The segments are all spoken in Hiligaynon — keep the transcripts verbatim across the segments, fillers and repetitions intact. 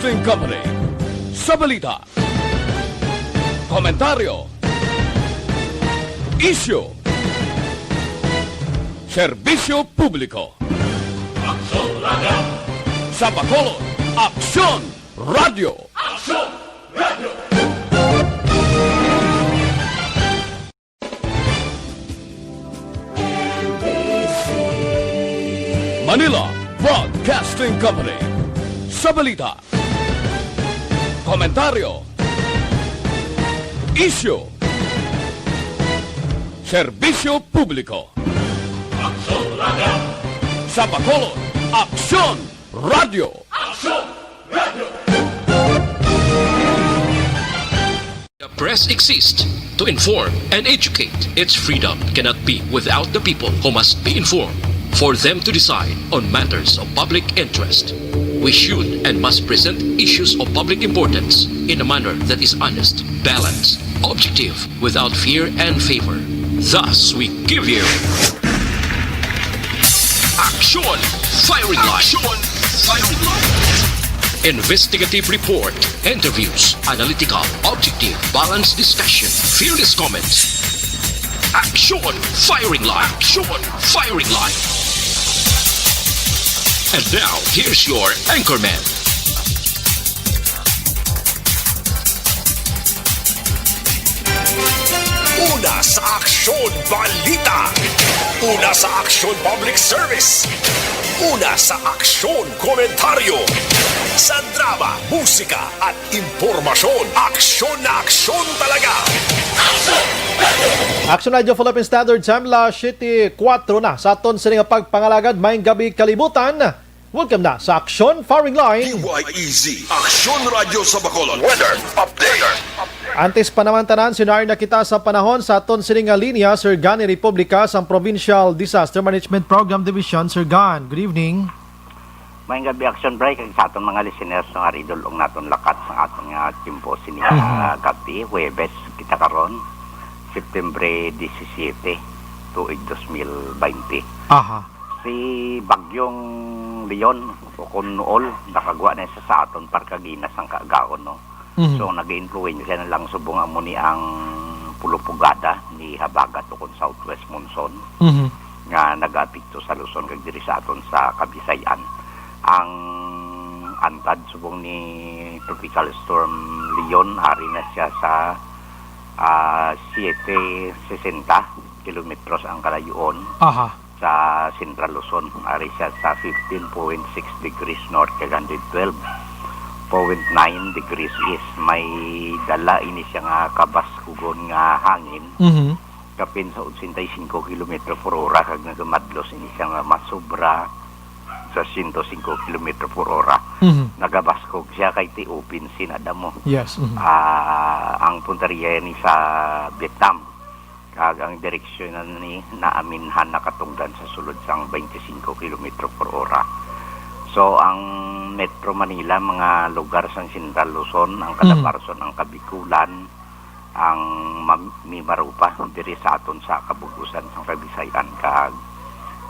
Company. Sa balita, komentaryo, isyu, serbisyo publiko. Aksyon Radio. Sa Bacolod, Aksyon Radio. Aksyon Radio. Manila Broadcasting Company. Sa balita, komentaryo, isyu, serbisyo publiko. Aksyon Radio. Sa Bacolod, Aksyon Radio. Aksyon Radio. The press exists to inform and educate. Its freedom cannot be without the people who must be informed for them to decide on matters of public interest. We should and must present issues of public importance in a manner that is honest, balanced, objective, without fear and favor. Thus, we give you Action Firing Line. Action Firing Line. Investigative report, interviews, analytical, objective, balanced discussion, fearless comments. Action Firing Line. Action Firing Line. And now, here's your anchorman. Una sa Aksyon Balita. Una sa Aksyon Public Service. Una sa Aksyon Komentaryo. Sa drama, musika, at impormasyon, aksyon na aksyon talaga. Action Radio Philippine Standard Time, las siyete kuwatro na sa aton sini nga pagpangalagad. Maayong gabi, kalibutan. Welcome na sa Aksyon Firing Line. D Y E Z, Aksyon Radyo sa Bacolod. Weather update. Antes pa naman tanan, sinari na kita sa panahon sa aton sini nga linya, Sir Gani Republica sang Provincial Disaster Management Program Division. Sir Gan, good evening. Maayong gabi, Action Break, kag sa aton mga listeners nga ridol ug naton lakat sa aton nga tiyempo sini nga Mhm. gabi, Huwebes kita karon, September disisiete, tuig dos mil baynte. Aha. Si Bagyong Leon, o kon Nool, nakagwa na siya sa aton parkagina sang kaagahon, no? Mhm. So, nag-iimpluwensya na lang subong amo ni ang pulo pugada ni habagat o kon southwest monsoon Mhm. nga nag-aapekto sa Luzon kag diri sa aton sa Kabisayan. Ang antad subong ni Tropical Storm Leon, ari na siya sa, ah, siyete sesenta kilometros ang kalayuon. Aha. Sa Central Luzon, ari siya sa fifteen point six degrees north kag hundred twelve point nine degrees east. May dala ini siya nga kabaskugon nga hangin, Mhm. kapin sa ochenta y cinco kilometro por hora, kag nagamadlos ini siya nga masobra sa siyento singko kilometro por hora. Mhm. Nagabaskog siya kay ti open sea na damo. Yes, mhm. Ah, ang puntaria ni sa Vietnam. Kag ang direksyon na ni naaminhan nakatungdan sa sulod sang twenty-five kilometro por hora. So, ang Metro Manila, mga lugar sang Central Luzon, ang Mhm. Calabarzon, ang Kabikulan, ang Mam-, Mimaropa, diri sa aton sa kabug-usan sang Kabisayan, kag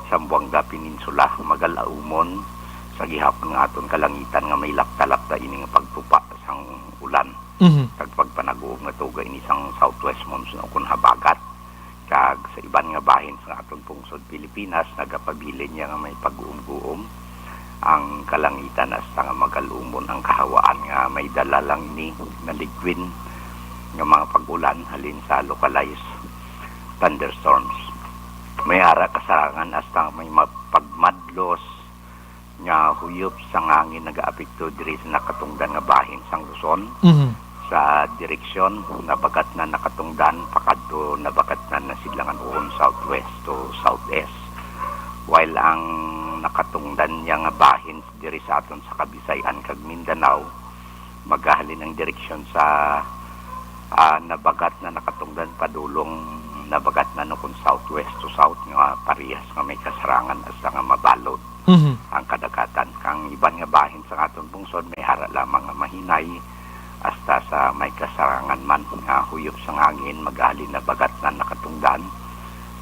Zamboanga Peninsula, magalaumon sa gihapon nga aton kalangitan nga may lapta-lapta ini nga pagtupa sang ulan. Mhm. Kag pagpanaguog nga tuga ini sang southwest monsoon o kon habagat. Kag sa iban nga bahin sa aton pungsod Pilipinas, nagapabilin niya nga may pag-uumguom ang kalangitan hasta nga magalumon ang kahawaan nga may dala lang ini nga liquid nga mga pag-ulan halin sa localized thunderstorms. May ara kasarangan hasta nga may mapagmadlos nga huyop sang hangin nagaapekto diri sa nakatungdan nga bahin sang Luzon. Mhm. Sa direksyon, nabagat na nakatungdan pakadto nabagat na nasidlangan ukon southwest to southeast. While ang nakatungdan niya nga bahin diri sa aton sa Kabisayan kag Mindanao, magahalin ang direksyon sa, ah, nabagat na nakatungdan padulong nabagat na no kon southwest to south nga parehas nga may kasarangan hasta nga mabalod Mhm. ang kadagatan. Kang iban nga bahin sa aton pungsod may ara lamang nga mahinay hasta sa may kasarangan man nga huyop sang hangin magahalin nabagat na nakatungdan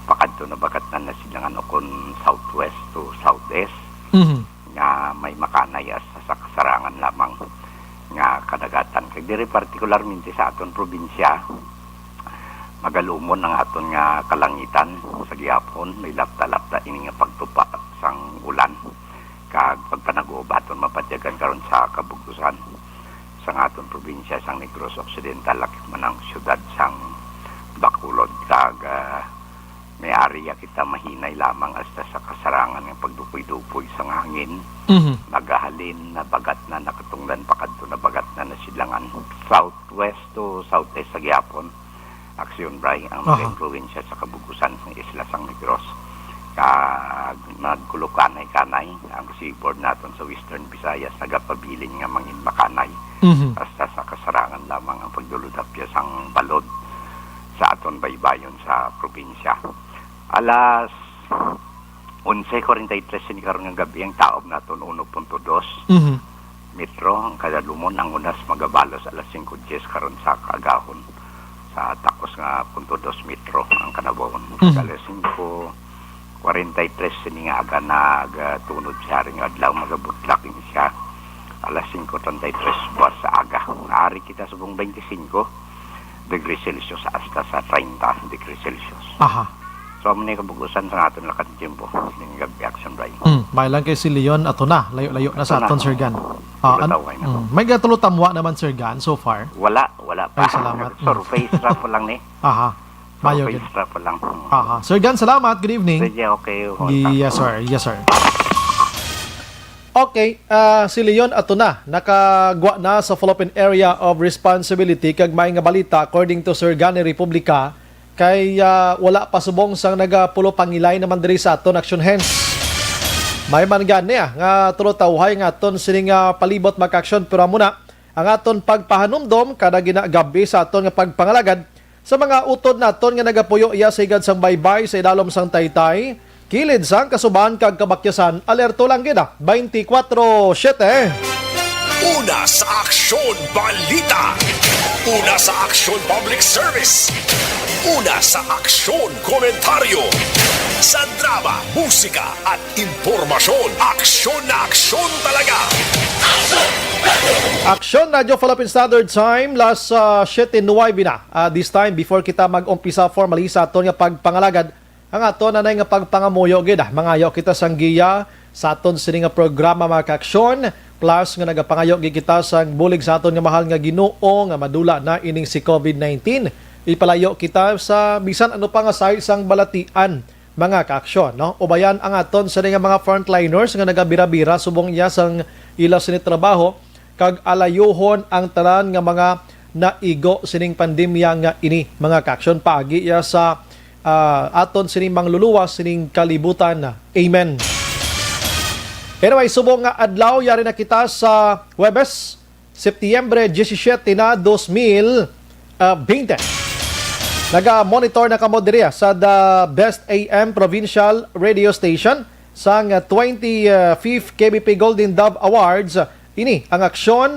pakadto nabagat na nasidlangan ukon southwest to southeast. Mhm. Nga may makanay hasta sa kasarangan lamang. nga kadagatan. Kag diri partikularmente sa aton probinsya, magalumon ang aton nga kalangitan sa gihapon, may lapta-lapta ini nga pagtupa sang ulan kag pagpanag-uob aton mapatyagan karon sa kabug-usan sang aton probinsya sang Negros Occidental, lakip man ang siyudad sang Bacolod, kag ah, may area kita mahinay lamang hasta sa kasarangan nga pagdupoy-dupoy sang hangin. Mhm. Nagahalin, nabagat na, nakatungdan pa kadto, nabagat na, nasidlangan. Southwest to southeast sa gihapon, Aksyon Bray, ang mga Aha. impluwensya sa kabug-usan sang isla sang Negros. Kag nagkulukanay-kanay ang seaboard naton sa Western Visayas, nagapabilin nga mangin makanay. Mhm. Hasta sa kasarangan lamang ang pagdulod-apyas sang balod sa aton baybayon sa probinsya. Alas onse cuarenta y tres ini karon nga gabi, ang taob naton uno punto dos Mhm. metro, ang kadalumon, ang unas magabalos alas singko dies karon sa kaagahon, sa takos nga punto dos metro ang kanabawon. Mhm. Alas singko cuarenta y tres ini nga aga nagatunod siya ring adlaw, magabutlak ini siya alas singko treinta y tres buwas sa aga. Naari kita subong twenty-five degree Celsius hasta sa treinta degree Celsius. Aha. So, amo ni kabug-usan sa aton lakad tiyempo. Ning gabi, Action Brian. Mm, may lang kay si Leon, ato na. Layo-layo na sa Ato na. aton, Sir Gan. Ah, an- Tulutaway na. Mm, may gatulutamwa naman, Sir Gan, so far? Wala, wala pa. Ay, salamat. Mm. Surface ra po lang ni. Aha. Mayo Surface gid. ra po lang. Mm. Aha. Sir Gan, salamat. Good evening. Sige, okay. Yes, sir. Yes, sir. Okay, ah, si Leon ato na, nakagwa na sa Fallopian Area of Responsibility, kag may nga balita, according to Sir Gani Republica, kay, ah, wala pa subong sang nagapulo pangilay naman diri sa aton action hands. May man gani, ah, nga tulotawhay nga aton sining, ah, palibot makaaksyon, pero amo na ang aton pagpahanumdom kada ginagabi sa aton nga pagpangalagad sa mga utod naton nga nagapuyo iya sa higad sang baybay sa idalom sang taytay, kilid sang kasuban kag kabakyasan, alerto lang gid, ah, twenty-four seven. Una sa Aksyon Balita. Una sa Aksyon Public Service. Una sa Aksyon Komentaryo. Sa drama, musika, at impormasyon. Aksyon na aksyon talaga. Aksyon Radyo Philippine Standard Time, las, ah, siyete nuwebe na. Ah, this time, before kita mag-umpisa formally sa aton nga pagpangalagad, ang aton anay nga pagpangamuyo gid, ah, mangayo kita sang giya sa aton sini nga programa, mga kaaksyon. Plus nga nagapangayo gid kita sang bulig sa aton nga mahal nga Ginoo nga madula na ining si covid nineteen. Ipalayo kita sa bisan ano pa nga side sang balatian, mga kaaksyon, no? Ubayan ang aton sini nga mga frontliners nga nagabira-bira subong iya sang ila sini trabaho, kag alayuhon ang tanan nga mga naigo sining pandemya nga ini, mga kaaksyon, paagi iya sa, ah, aton sining mangluluwas sining kalibutan. Amen. Anyway, subong nga adlaw, yari na kita sa Huwebes, Setyembre diyesisiete na, dos mil, ah, bente. Naga-monitor na kamo diri, ah, sa The Best A M Provincial Radio Station sang, ah, twenty-fifth K B P Golden Dove Awards. Ini ang Aksyon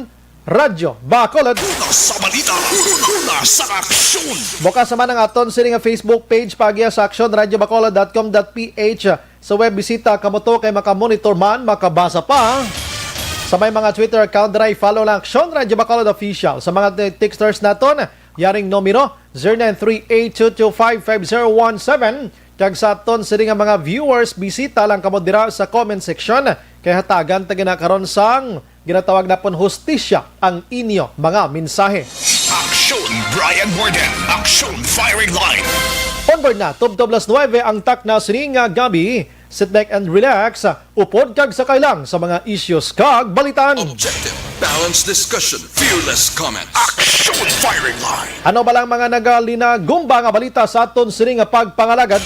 Radyo Bacolod. Una sa balita, una sa aksyon. Bukas naman ang aton sini nga Facebook page, paagi sa aksyon radyo bacolod dot com dot P H. Sa web, bisita kamo to kay makamonitor man, makabasa pa. Sa may mga Twitter account, dira i-follow lang Aksyon Radyo Bacolod Official. Sa mga te-, texters naton, yaring numero, zero nine three eight two two five five zero one seven. Kag sa aton sini nga mga viewers, bisita lang kamo dira sa comment section. Kay hatagan ta gina karon sang ginatawag napon hustisya ang inyo mga mensahe. Aksyon Brian Warden, Aksyon Firing Line. Onward na, tubtob las nuwebe ang takna sini nga gabi. Sit back and relax. Upod kag sakay lang sa mga issues kag balitan. Objective, balanced discussion, fearless comments. Aksyon Firing Line. Ano ba lang mga nagalinagumba nga balita sa aton sini nga pagpangalagad?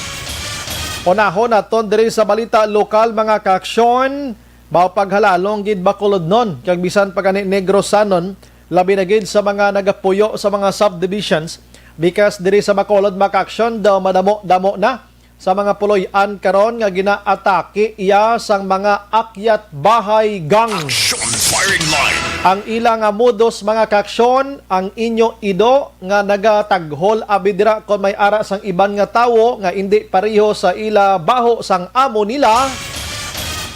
Unahon naton diri sa balita lokal, mga kaaksyon. Mao paghalalong gid Bacolodnon, kag bisan pa gani Negrosanon, labi na gid sa mga nagapuyo sa mga subdivisions. Bikas diri sa Bacolod, mga kaaksyon, daw madamo-damo na sa mga puloy-an karon nga ginaatake iya sang mga akyat bahay gang. Action Firing Line. Ang ila nga modus, mga kaaksyon, ang inyo ido nga nagataghol abi dira kon may ara sang iban nga tawo nga indi pareho sa ila baho sang amo nila.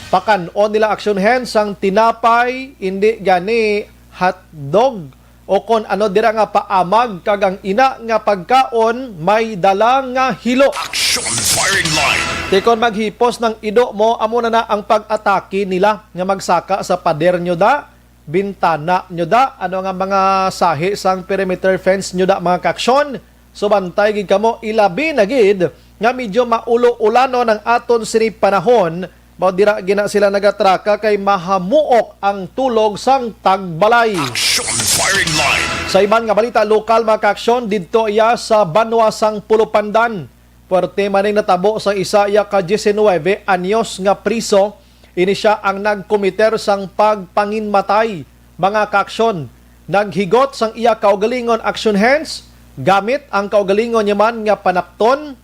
Pakan-on nila, aksyon hands, sang tinapay, indi gani hotdog, o kon ano dira nga paamag, kag ang ina nga pagkaon may dala nga hilo. Action firing line. Ti kon maghipos ng ido mo, amo na na ang pag-atake nila nga magsaka sa pader nyo da, bintana nyo da, ano nga mga sahi sang perimeter fence nyo da, mga kaaksyon. So bantay gid kamo, ilabi na gid nga medyo maulo-ulanon ang aton sini panahon. Mao dira gina sila nagatraka kay mahamuok ang tulog sang tagbalay. Action firing line. Sa iban nga balita, lokal, mga kaaksyon, didto iya sa banwa sang Pulupandan. Puwerte man ning natabo sa isa iya ka diecinuebe anyos nga priso. Ini sia ang nagkomiter sang pagpanginmatay, mga kaaksyon. Naghigot sang iya kaugalingon, action hands, gamit ang kaugalingon niya man nga panapton.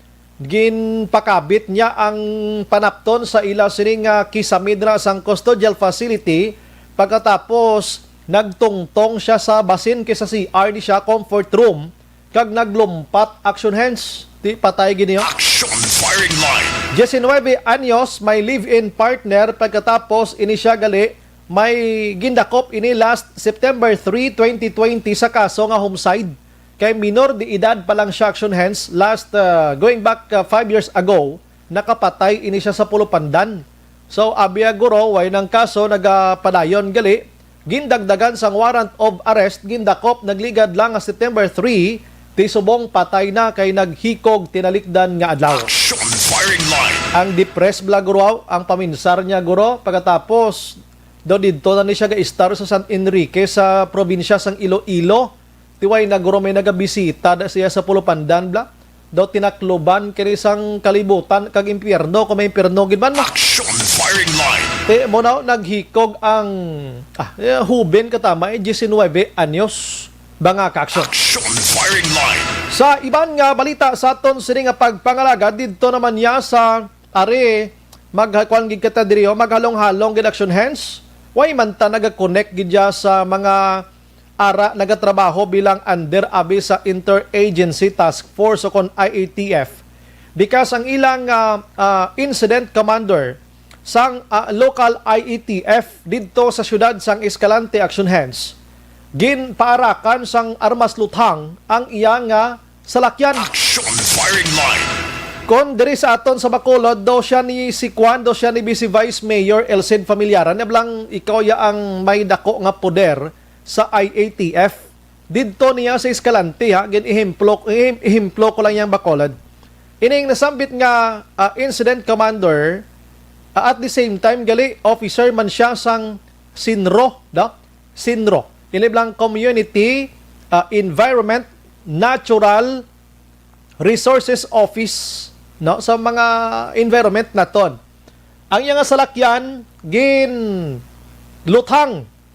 Ginpakabit niya ang panapton sa ila sini nga kisamidra sang custodial facility, pagkatapos nagtungtong siya sa basin kay sa C R ni siya, comfort room, kag naglumpat, action hands. Ti patay gid niyo. Action firing line. Diecinuebe anyos, may live-in partner, pagkatapos ini siya gali may gindakop ini last September three, twenty twenty, sa kaso nga homicide. Kay minor de edad pa lang siya, action hands, last, uh, going back, uh, five years ago, nakapatay ini siya sa Pulupandan. So, abya guro, way nang kaso, nagapadayon gali, gindagdagan sang warrant of arrest, gindakop, nagligad lang nga September three, ti subong patay na kay naghikog tinalikdan nga adlaw. Action firing line. Ang depressed bala guro, ang paminsar niya guro, pagkatapos, daw didto na ni siya ga-istar sa San Enrique sa probinsya sang Iloilo. Ti way na guro may nagabisita da siya sa Pulupandan, bla. Daw tinakloban kini sang kalibutan kag impyerno, kung may impyerno gid man. Action firing line. Ti mo na naghikog ang, ah, eh, huben katama, eh, diecinuebe anyos, mga kaaksyon. Action firing line. Sa iban nga balita sa aton sini nga pagpangalagad, didto naman niya sa ari, maghakuan gid kita diri, oh, maghalong-halong gid, action hands. Way man ta nagakonek gid dya sa mga ara nagatrabaho bilang under abi sa Interagency Task Force o kon I A T F. Because ang ilang, ah, ah, incident commander sang, ah, local I A T F didto sa siyudad sang Escalante, action hands, ginpaarakan sang armas luthang ang iya nga salakyan. Action firing line. Kon diri sa aton sa Bacolod, daw siya ni si Kwan, daw siya ni Vice Vice Mayor Elcid Familiaran. Nga blang ikaw ya ang may dako nga poder sa I A T F. Didto niya sa Escalante, ha, gin ehemplo, ehem-, ehemplo ko lang yang Bacolod. Ining nasambit nga, ah, incident commander, ah, at the same time, gali, officer man siya sang sinro, no? Sinro. Ini blang Community, ah, Environment, Natural Resources Office, no, sa mga environment naton. Ang iya nga salakyan ginluthang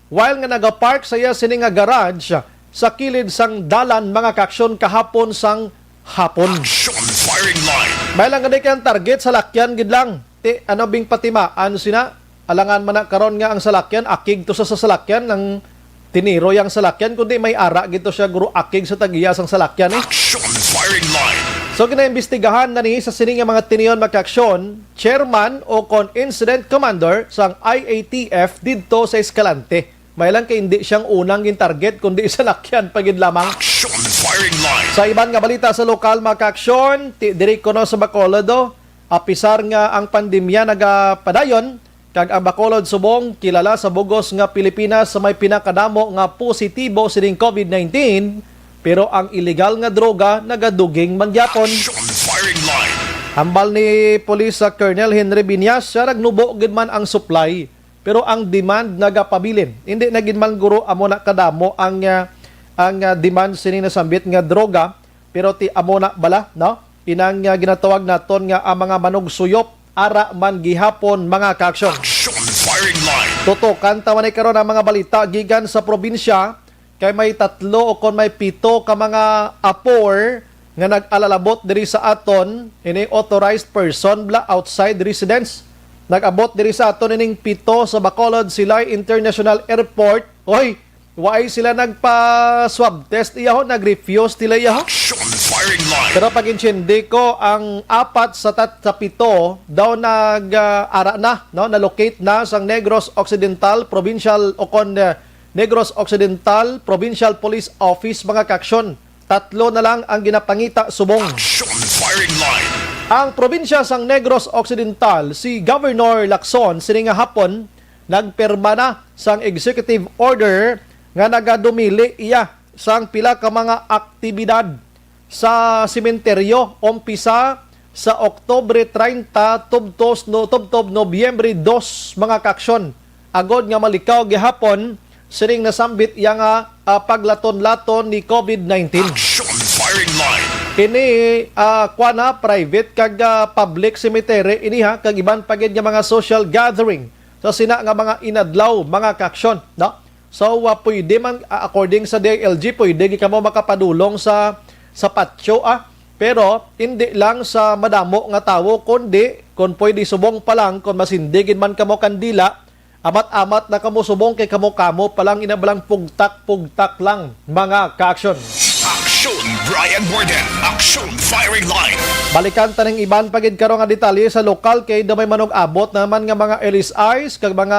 while nga nagapark sa iya sini nga garage sa kilid sang dalan, mga kaaksyon, kahapon sang hapon. Action firing line. May lang gani kay ang target, salakyan gid lang. Ti, ano bing patimaan sina? Alangan man na karon nga ang salakyan, akig to sa, sa salakyan, ang tiniro yang salakyan, kundi may ara gid to siya, guro, akig sa tagiya sang salakyan, eh. Action firing line. So, ginaimbestigahan na ni sa sini nga mga tinion, mga kaaksyon, chairman o kon incident commander sang I A T F didto sa Escalante. May lang kay hindi siyang unang gin-target, kundi salakyan pa gid lamang. Action firing line. Sa iban nga balita sa lokal, mga kaaksyon, ti, diri kuno sa Bacolod, oh, apisar nga ang pandemya nagapadayon, kag ang Bacolod subong kilala sa bugos nga Pilipinas sa may pinakadamo nga positibo sining COVID nineteen, pero ang iligal nga droga nagaduging man gyapon. Action firing line. Hambal ni Police sa Colonel Henry Binyas, siya nagnubo gid man ang supply, pero ang demand nagapabilin. Hindi na gid man guro amo na kadamo ang, ah, ang, ah, demand sining nasambit nga droga, pero ti amo na bala, no? Inang, ah, ginatawag naton nga ang mga manugsuyop, ara man gihapon, mga kaaksyon. Action firing line. Tutukan ta man ni karon ang mga balita gikan sa probinsya, kay may tatlo o kon may pito ka mga apor nga nag-alalabot diri sa aton, ini authorized person bala, outside residence. Nag-abot diri sa aton ining pito sa Bacolod Silay International Airport. Oy, waay sila nagpa-swab test iyaho, nag-refuse sila iyaho. Action firing line. Pero pag-intindi ko, ang apat sa tat-, sa pito daw nag, ah, ara na, no, na-locate na sang Negros Occidental Provincial o kon, ah, Negros Occidental Provincial Police Office, mga kaaksyon. Tatlo na lang ang ginapangita subong. Action firing line. Ang probinsya sang Negros Occidental, si Governor Lacson, sini nga hapon, nagpirma na sang executive order nga nagadumili iya sang pila ka mga aktibidad sa sementeryo umpisa sa Oktubre treinta tubtos no, tubtob Nobyembre dos, mga kaaksyon, agod nga malikaw gihapon sining nasambit iya nga, ah, paglaton-laton ni COVID nineteen. Action firing line. Ini, ah, kuan na, private kag, ah, public cemetery ini, ha, kag iban pa gid nga mga social gathering sa sina nga mga inadlaw, mga kaaksyon, no? So, ah, pwede man, ah, according sa D I L G, pwede gid kamo makapadulong sa, sa patio, ah. Pero hindi lang sa madamo nga tawo, kundi kung pwede subong pa lang, kung masindi gid man kamo kandila, amat-amat na kamo subong kay kamo-kamo pa lang, ina ba lang, pugtak-pugtak lang, mga kaaksyon. Action, Brian Warden. Action firing line. Balikan ta ning iban pa gid karon nga detalye sa lokal kay daw may manug-abot naman nga mga L S Is kag mga,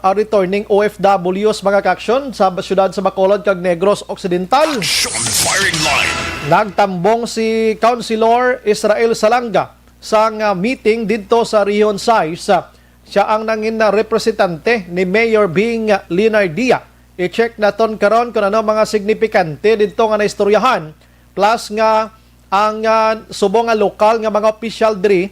ah, returning O F Ws, mga kaaksyon, sa syudad sa Bacolod kag Negros Occidental. Action firing line. Nagtambong si Councilor Israel Salanga sa nga meeting didto sa Region sais. Siya ang nangin na representante ni Mayor Bing Leonardia. I-check naton karon kung ano mga signifikante didto nga naistoryahan. Plus nga ang, ah, subong nga lokal nga mga opisyal diri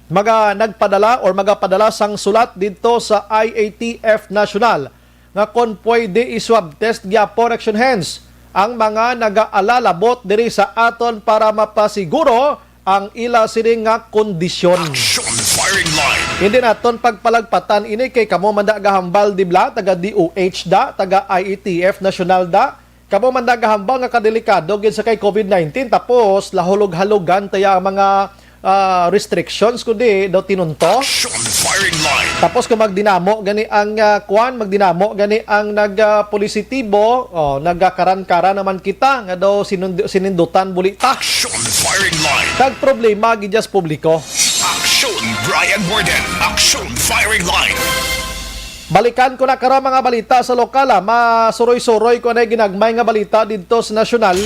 mga nagpadala or magapadala sang sulat didto sa I A T F National nga kon pwede i-swab test gyapon, action hands, ang mga nagaalalabot diri sa aton para mapasiguro ang ila sini nga kondisyon. Action firing line. Hindi naton pagpalagpatan ini kay kamo man da gahambal, di bala, taga D O H da, taga I A T F nasyonal da. Kamo man da gahambal nga kadelikado gid sa kay COVID nineteen, tapos lahulog-halugan taya ang mga, ah, restrictions, kundi daw tinunto. Action firing line. Tapos kung magdinamo gani ang, ah, kuan, magdinamo gani ang nag, ah, positibo, oh, nagakaran-karan naman kita nga daw sinund-, sinindutan buli ta. Action firing line. Kag problema gid sa publiko. Action, Brian Warden. Action firing line. Balikan ko na karon mga balita sa lokal, ah. Masuroy-suroy ko na ginagmay nga balita didto sa nasyonal.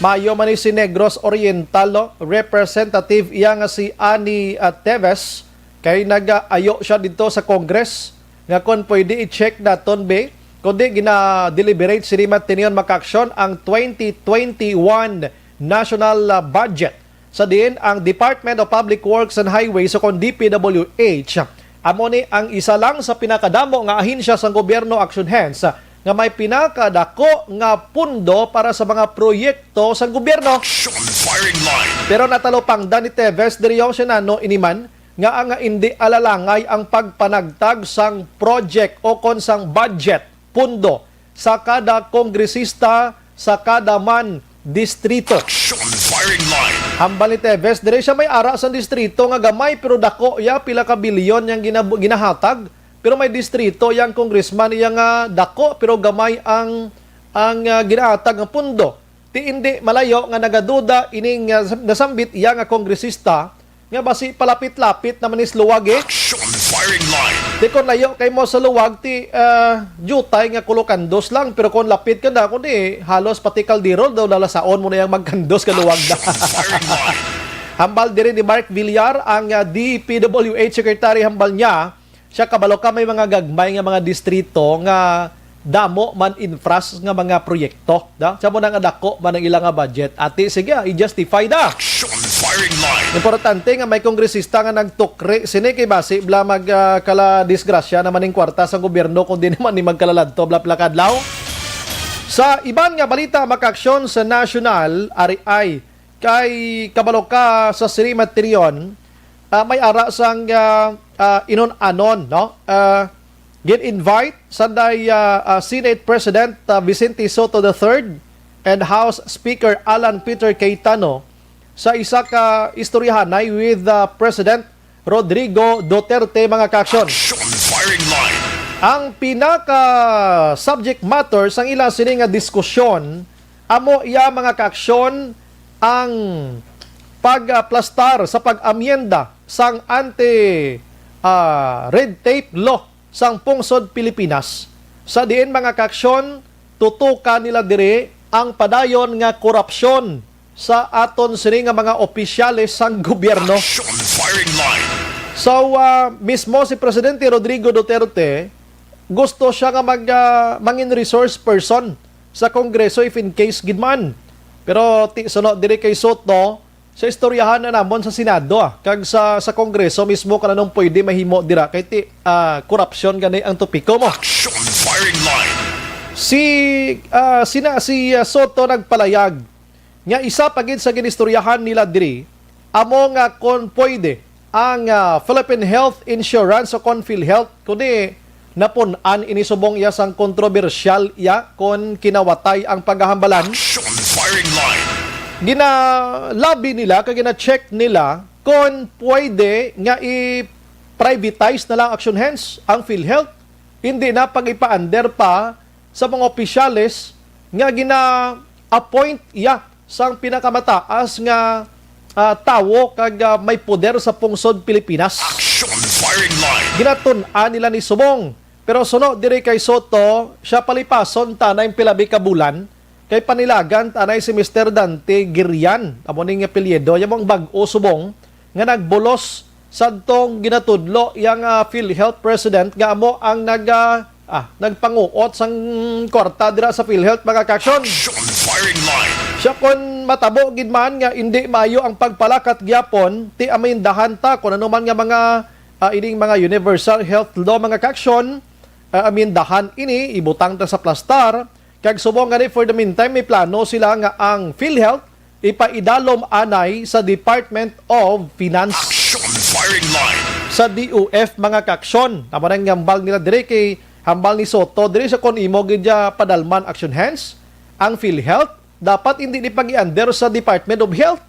Mayo man ni si Negros Oriental, no? Representative iya nga si Ani, ah, Teves, kay nag-ayo siya didto sa Congress nga kon pwede i-check naton, be, kundi gina-deliberate sini man tinion, mga kaaksyon, ang twenty twenty-one national, ah, budget, sa diin ang Department of Public Works and Highways o kon D P W H amo ni ang isa lang sa pinakadamo nga ahensya sang gobyerno, action hands, nga may pinakadako nga pundo para sa mga proyekto sang gobyerno. Action firing line. Pero natalupangdan ni Teves diri, siya nano ini man nga ang indi alalangay ang pagpanagtag sang project o kon sang budget, pundo, sa kada kongresista sa kada man distrito. Action firing line. Hambal ni Teves, diri siya may ara sang distrito nga gamay pero dako ya, pila ka bilyon yang ginab-, ginahatag. Pero may distrito yang congressman iya nga dako pero gamay ang, ang, ah, ginahatag nga pundo. Ti indi malayo nga nagaduda ining, ah, nasambit iya nga kongresista nga basi palapit-lapit naman is luwag, eh. Action firing line. Ti kon layo kay mo sa luwag, ti, ah, diutay nga kulo kandos lang, pero kon lapit ka na, kundi halos pati kaldero daw lalasaon mo na yang magkandos ka luwag na. Action firing line. Hambal diri ni Mark Villar, ang, ah, D P W H secretary, hambal niya, siya kabalo ka may mga gagmay nga mga distrito nga damo man infras nga mga proyekto, da? Sa mo na nga dako man ang ila nga budget. Ati, sige, ah, i-justify da. Action firing line. Importante nga may kongresista nga nagtukri sini kay basi bala mag, ah, kala disgrasya naman ning kwarta sa gobyerno kung di naman ni magkalaladto bala pila ka adlaw. Sa iban nga balita, mga kaaksyon, sa national, ari ay kay kabalo ka sa sini man tinion, ah, may ara sang, ah, ah, inun-anon, no? Ah, gin-invite sanday, ah, ah, Senate President, ah, Vicente Sotto the third and House Speaker Alan Peter Cayetano sa isa ka istoryahanay with, ah, President Rodrigo Duterte, mga kaaksyon. Action firing line. Ang pinaka subject matter sang ila sini nga diskusyon amo iya, mga kaaksyon, ang pag-aplastar sa pag-amyenda sang anti, ah, red tape law sang pungsod Pilipinas. Sa diin, mga kaaksyon, tutukan nila diri ang padayon nga korupsyon sa aton sini nga mga opisyales sang gobyerno. Action Firing Line. So, ah, mismo si Presidente Rodrigo Duterte, gusto siya nga mag, ah, mangin resource person sa Kongreso if in case gid man. Pero ti, suno diri kay Soto, sa istoryahan na namon sa Senado, ah, kag sa, sa Kongreso mismo kung anong pwede mahimo dira kay ti, ah, korupsyon gani ang topiko mo. Action Firing Line. Si, ah, sina, si, ah, Soto nagpalayag nga isa pa gid sa ginistoryahan nila diri amo nga kon pwede ang, ah, Philippine Health Insurance o kon PhilHealth, kundi napun-an ini subong iya sang kontrobersyal iya kon kinawatay ang paghahambalan. Action Firing Line. Ginalabi nila kag gina-check nila kon pwede nga i-privatize na lang, action hands, ang PhilHealth, hindi na pag-ipa-under pa sa mga opisyales nga gina-appoint iya sang pinakamataas nga, ah, tawo kag, ah, may poder sa pungsod Pilipinas. Action Firing Line. Ginatun-an nila ni subong. Pero suno diri kay Soto, siya palipason ta anay pila bi ka bulan, kay panilagan ta anay si Mister Dante Guirian, amo ning apelyido, iya mo ang bag-o subong nga nagbulos sadtong ginatudlo iya nga PhilHealth president nga amo ang nag, ah, ah, nagpanguot sang kwarta dira sa PhilHealth, mga kaaksyon. Action Firing Line. Siya, kon matabo gid man nga indi maayo ang pagpalakat gyapon, ti amendahan ta kun ano man nga mga, ah, ining mga universal health law, mga kaaksyon, ah, amendahan ini, ibutang ta sa plastar, kag subong gani, for the meantime, may plano sila nga ang PhilHealth ipaidalom anay sa Department of Finance. Action Firing Line. Sa D O F, mga kaaksyon. Amo nang hambal nila diri kay hambal ni Soto, diri sa kon imo gid ya padalman, action hands, ang PhilHealth, dapat hindi ni pag-i-under sa Department of Health.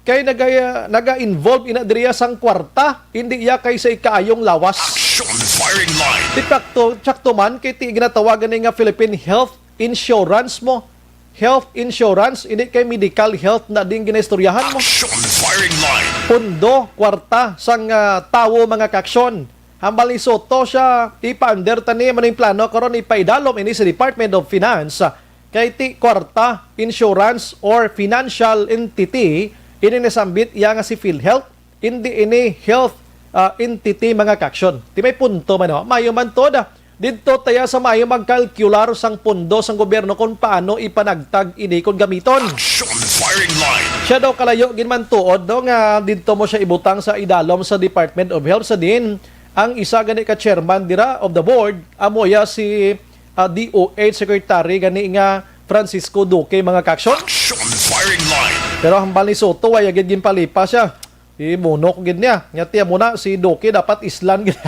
Kay naga-, naga-involve ina diriya sang kwarta, hindi iya kay sa ikaayong lawas. Action Firing Line. Di sakto, sakto man kay ti ginatawagan ni nga Philippine Health Insurance mo. Health insurance, hindi kay medical health na din ginaistoryahan mo. Action Firing Line. Pondo, kwarta sang, ah, tawo, mga kaaksyon. Hambal ni Soto siya, ipa-under ta ni, maning plano karon ipaidalom ini sa Department of Finance. Kay ti kwarta, insurance, or financial entity, ini nasambit iya nga si PhilHealth, hindi ini health, ah, entity, mga kaaksyon. Ti may punto man, oh. Mayo man to da. Didto taya sa mayo magkalkular sang pondo sang gobyerno kung paano ipanagtag ini kung gamiton. Action Firing Line. Siya daw kalayo gid man tuod, no, nga didto mo siya ibutang sa idalom sa Department of Health, sa din ang isa gani ka chairman dira of the board, amo iya si, ah, D O H Secretary gani nga Francisco Duque, mga kaaksyon. Action Firing Line. Pero hambal ni Soto, way agad ginpalipas siya. Imuno ko gid niya. Nga tiya mo na, si Duque dapat islan gid.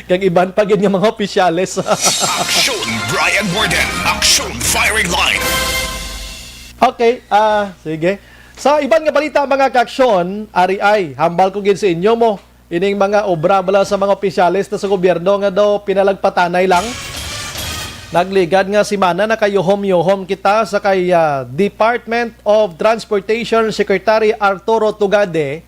Kag iban pa gid nga mga opisyales. Action Brian Warden. Action Firing Line. Okay, ah, sige. Sa iban nga balita, mga kaaksyon, ari ay, hambal ko gid sa inyo mo, ining mga obra bala sa mga opisyales na sa gobyerno nga daw pinalagpatanay lang. Nagligad nga semana, nakayuhom-yuhom kita sa kay, ah, Department of Transportation Secretary Arturo Tugade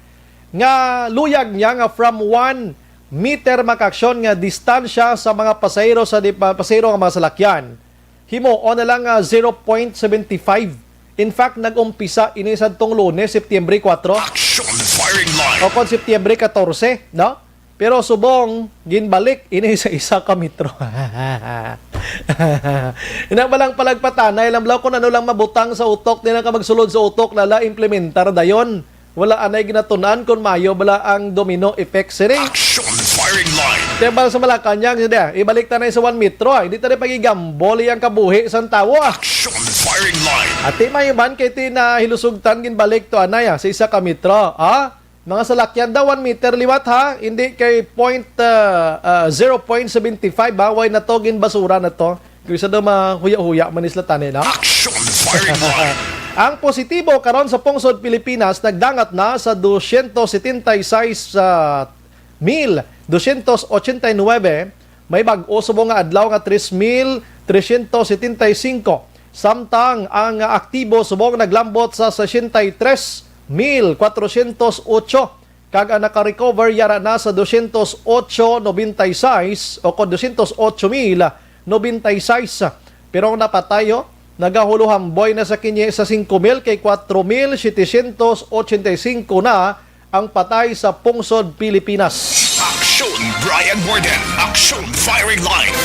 nga luyag niya nga from one meter, mga kaaksyon, nga distansya sa mga pasahero sa di-, pa-, pasahero nga mga salakyan, himuon na lang nga zero point seven five. In fact, nag-umpisa ini sadtong Lunes, Setyembre kuwatro. Action Firing Line. O kon Setyembre katorse, no? Pero subong, ginbalik ini sa isa ka metro. Ina ba lang palagpatanay lang bala kung ano lang mabutang sa utok, di na ka magsulod sa utok, lala, implementar dayon. Wala anay ginatun-an kung mayo bala ang domino effect sini. Action Firing Line. Kaya bala sa Malacañang, hindi, ah, ibalik ta na sa one metro, ah. Hindi ta na pag-igambol ang kabuhi sang tawo, ah. Action Firing Line. Ati mayo man kay ti na hilusugtan ginbalik to anay, ah, sa isa ka metro, ah. Mga salakyan daw, one meter liwat, ha? Hindi kay point, ah, ah, zero point seven five, ha? Way na to ginbasura na to. Kaysa daw mahuya-huya man isla tani, no? Action Firing Line. Ang positibo karon sa pungsod Pilipinas nagdangat na sa dosyentos setenta y seis, ah, mil dosyentos ochenta y nuebe. May bag-o subong nga adlaw nga tres mil tresyentos setenta y singko. Samtang ang, ah, aktibo subong naglambot sa sesenta y tres mil kwatrosyentos otso. Kag ang naka-recover yara na sa dosyentos otso nobenta y seis o kon dosyentos otso mil nobenta y seis. Pero ang napatay, oh, nagahulohamboy na sa kini sa singko mil, kay kwatro mil setecientos ochenta y cinco na ang patay sa pungsod Pilipinas. Aksyon Brian Warden, Aksyon Firing Line.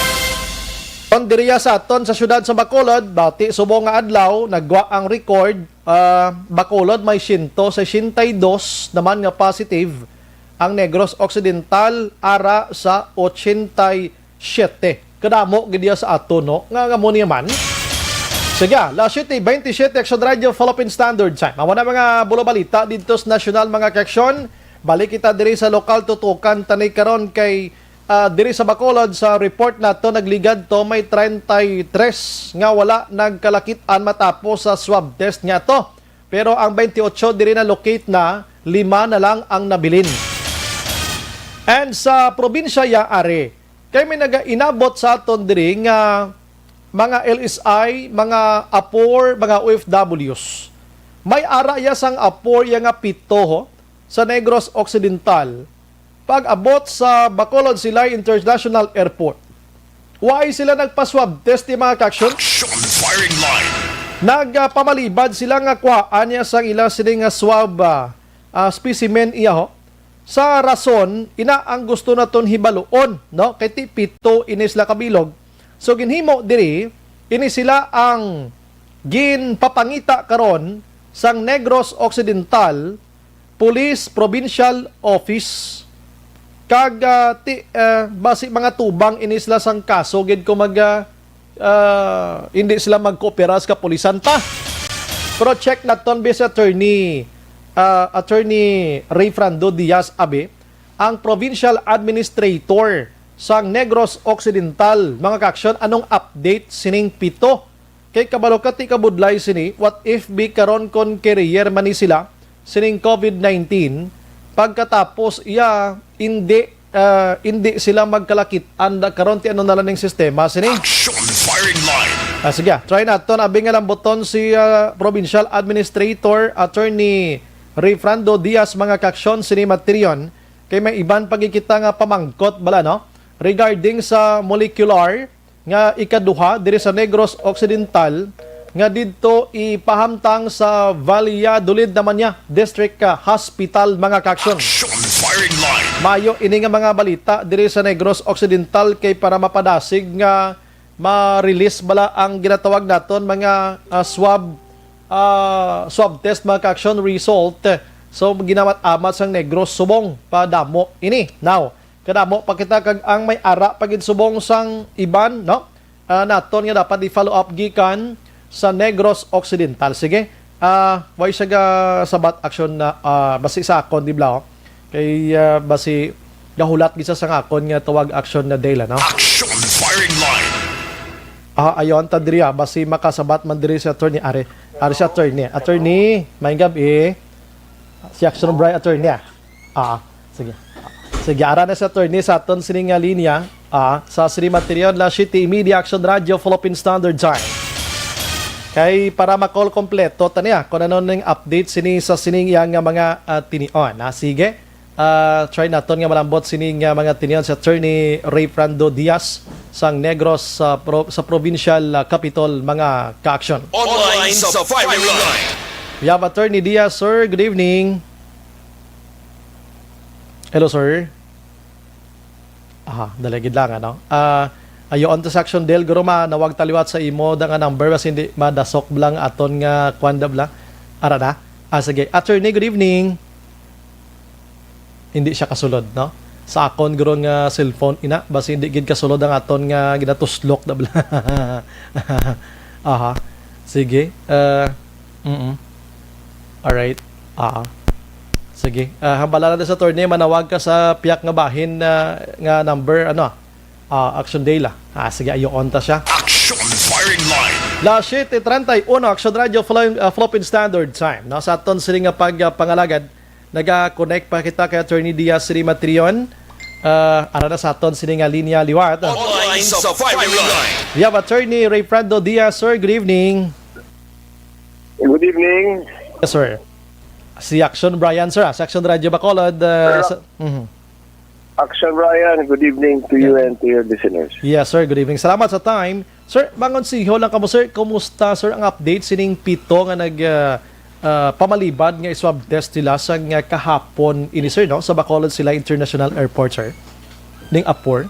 Kon diriya sa aton sa siyudad sa Bacolod, bati subong nga adlaw, nagwa ang record, ah, Bacolod may siyento sesenta y dos naman nga positive, ang Negros Occidental ara sa ochenta y siyete. Kadamo gid iya sa ato, no? Nga, nga mo niya man. Sige, alas siyete bentisiete, Aksyon Radio, Philippine Standard Time. Amo na mga bulo balita dito sa nasyonal, mga kaaksyon. Balik kita diri sa lokal, tutukan tani karon kay, ah, diri sa Bacolod, sa report nato, nagligad to may treinta y tres nga wala nagkalakitan matapos sa swab test nga to. Pero ang twenty-eight diri na-locate na, lima na lang ang nabilin. And sa probinsya ya, are, kay may nagainabot sa aton diri nga mga L S I, mga apor, mga O F Ws. May ara ya sang apor ya nga pito, ho, sa Negros Occidental. Pag-abot sa Bacolod Silay International Airport, why sila nagpa-swab test ni mga kaaksyon? Action Firing Line. Nagpamalibad sila nga kuhaan niya sang ila sini nga swab, ah, ah, specimen iya, ho. Sa rason, ina ang gusto naton hibaluon, no? Kay ti pito ini sila kabilog. So, ginhimo diri, ini sila ang ginpapangita karon sang Negros Occidental Police Provincial Office. Kag, ah, ti, ah, basi mga tubang ini sila sang kaso gid kung mag, ah, ah, hindi sila magkoopera sa kapulisan pa. Pero check naton bi si attorney, ah, Attorney Rayfrando Diaz, abi, ang provincial administrator sang Negros Occidental, mga kaaksyon, anong update sining pito? Kay kabalo ka, ti kabudlay sini, what if bi karon kon carrier man ni sila sining covid nineteen, pagkatapos iya, hindi, ah, hindi sila magkalakit-an da karon, ti ano na lang ning sistema sini? Action Firing Line. Ah, sige, ah, try naton, abi nga lambuton si, ah, Provincial Administrator Attorney Rayfrando Diaz, mga kaaksyon, sini matiryon, kay may iban pa gid kita nga pamangkot bala, no? Regarding sa molecular nga ikaduha diri sa Negros Occidental, nga didto ipahamtang sa Valladolid naman niya District, ah, Hospital, mga kaaksyon. Action Firing Line. Mayo ini nga mga balita diri sa Negros Occidental, kay para mapadasig nga ma-release bala ang ginatawag naton mga, ah, swab, ah, swab test, mga kaaksyon, result. So, ginamat-amat sang Negros subong padamo ini. Now, kadamo pa kita, kag ang may ara pa gid subong sang iban, no? Ah, naton nga dapat i-follow up gikan sa Negros Occidental. Sige, ah, way siya ga sabat action na, ah, basi sa akon, di bala, oh. Kay, ah, basi gahulat gid sa, sa akon nga tawag action na day la, no? Action Firing Line. Ah, ayon ta diri, ah, basi makasabat man diri si attorney. Are, are si attorney. Attorney, may gabi. Si Action Brian, attorney, ah. Ah, sige. Sige, ara na si attorney sa aton sini nga linya. Ah, sa sini matiryon, alas siyete y media, Action Radio, Philippine Standard Time. Kay para ma-call kompleto tani, ah, kung ano ning update sini sa sining iya nga mga, ah, tinion. Ah, sige. Ah, try naton nga malambot sini nga mga tinion si Attorney Rayfrando Diaz sang Negros sa pro-, sa provincial, ah, capitol, mga kaaksyon. Online sa firing line. We have Attorney Diaz, sir. Good evening. Hello, sir. Aha, dali gid lang, ano? Ah, ayoon ta sa action, Del, guro, manawag ta liwat sa imo da nga number, basi hindi madasok bala ang aton nga kwan da bala. Ara na. Ah, sige. Attorney, good evening. Hindi siya kasulod, no? Sa akon, guro, nga cellphone, ina, basi hindi gid kasulod ang aton nga ginatuslok da bala. Aha. Sige. Ah, mm. Alright. Ah. Sige. Ah, hambala na sa attorney, manawag ka sa piyak nga bahin na, nga number, ano, ah, Action Day la. Ah, sige, ayoon ta siya. Action Firing Line. Alas siyete treinta y uno, Action Radio, Philip-, ah, Philippine Standard Time. No, sa aton sini nga pag, ah, pangalagad, naga-connect pa kita kay Attorney Diaz Siri Matrion. Ah, ara na sa aton sini nga linya liwat. Online sa firing line. We have Attorney Rayfrando Diaz. Sir, good evening. Good evening. Yes, sir. Si Action Brian, sir, ah, sa Action Radio Bacolod, ah, Sir, sa, mhm. Action Ryan, good evening to you and to your listeners. Yes, sir. Good evening. Salamat sa time. Sir, mangonsiho lang kamo, sir. Kumusta, sir, ang update sining pito nga nag, ah, ah, pamalibad nga swab test nila sa nga kahapon ini, sir, no? Sa Bacolod Sila International Airport, sir. Ning apor?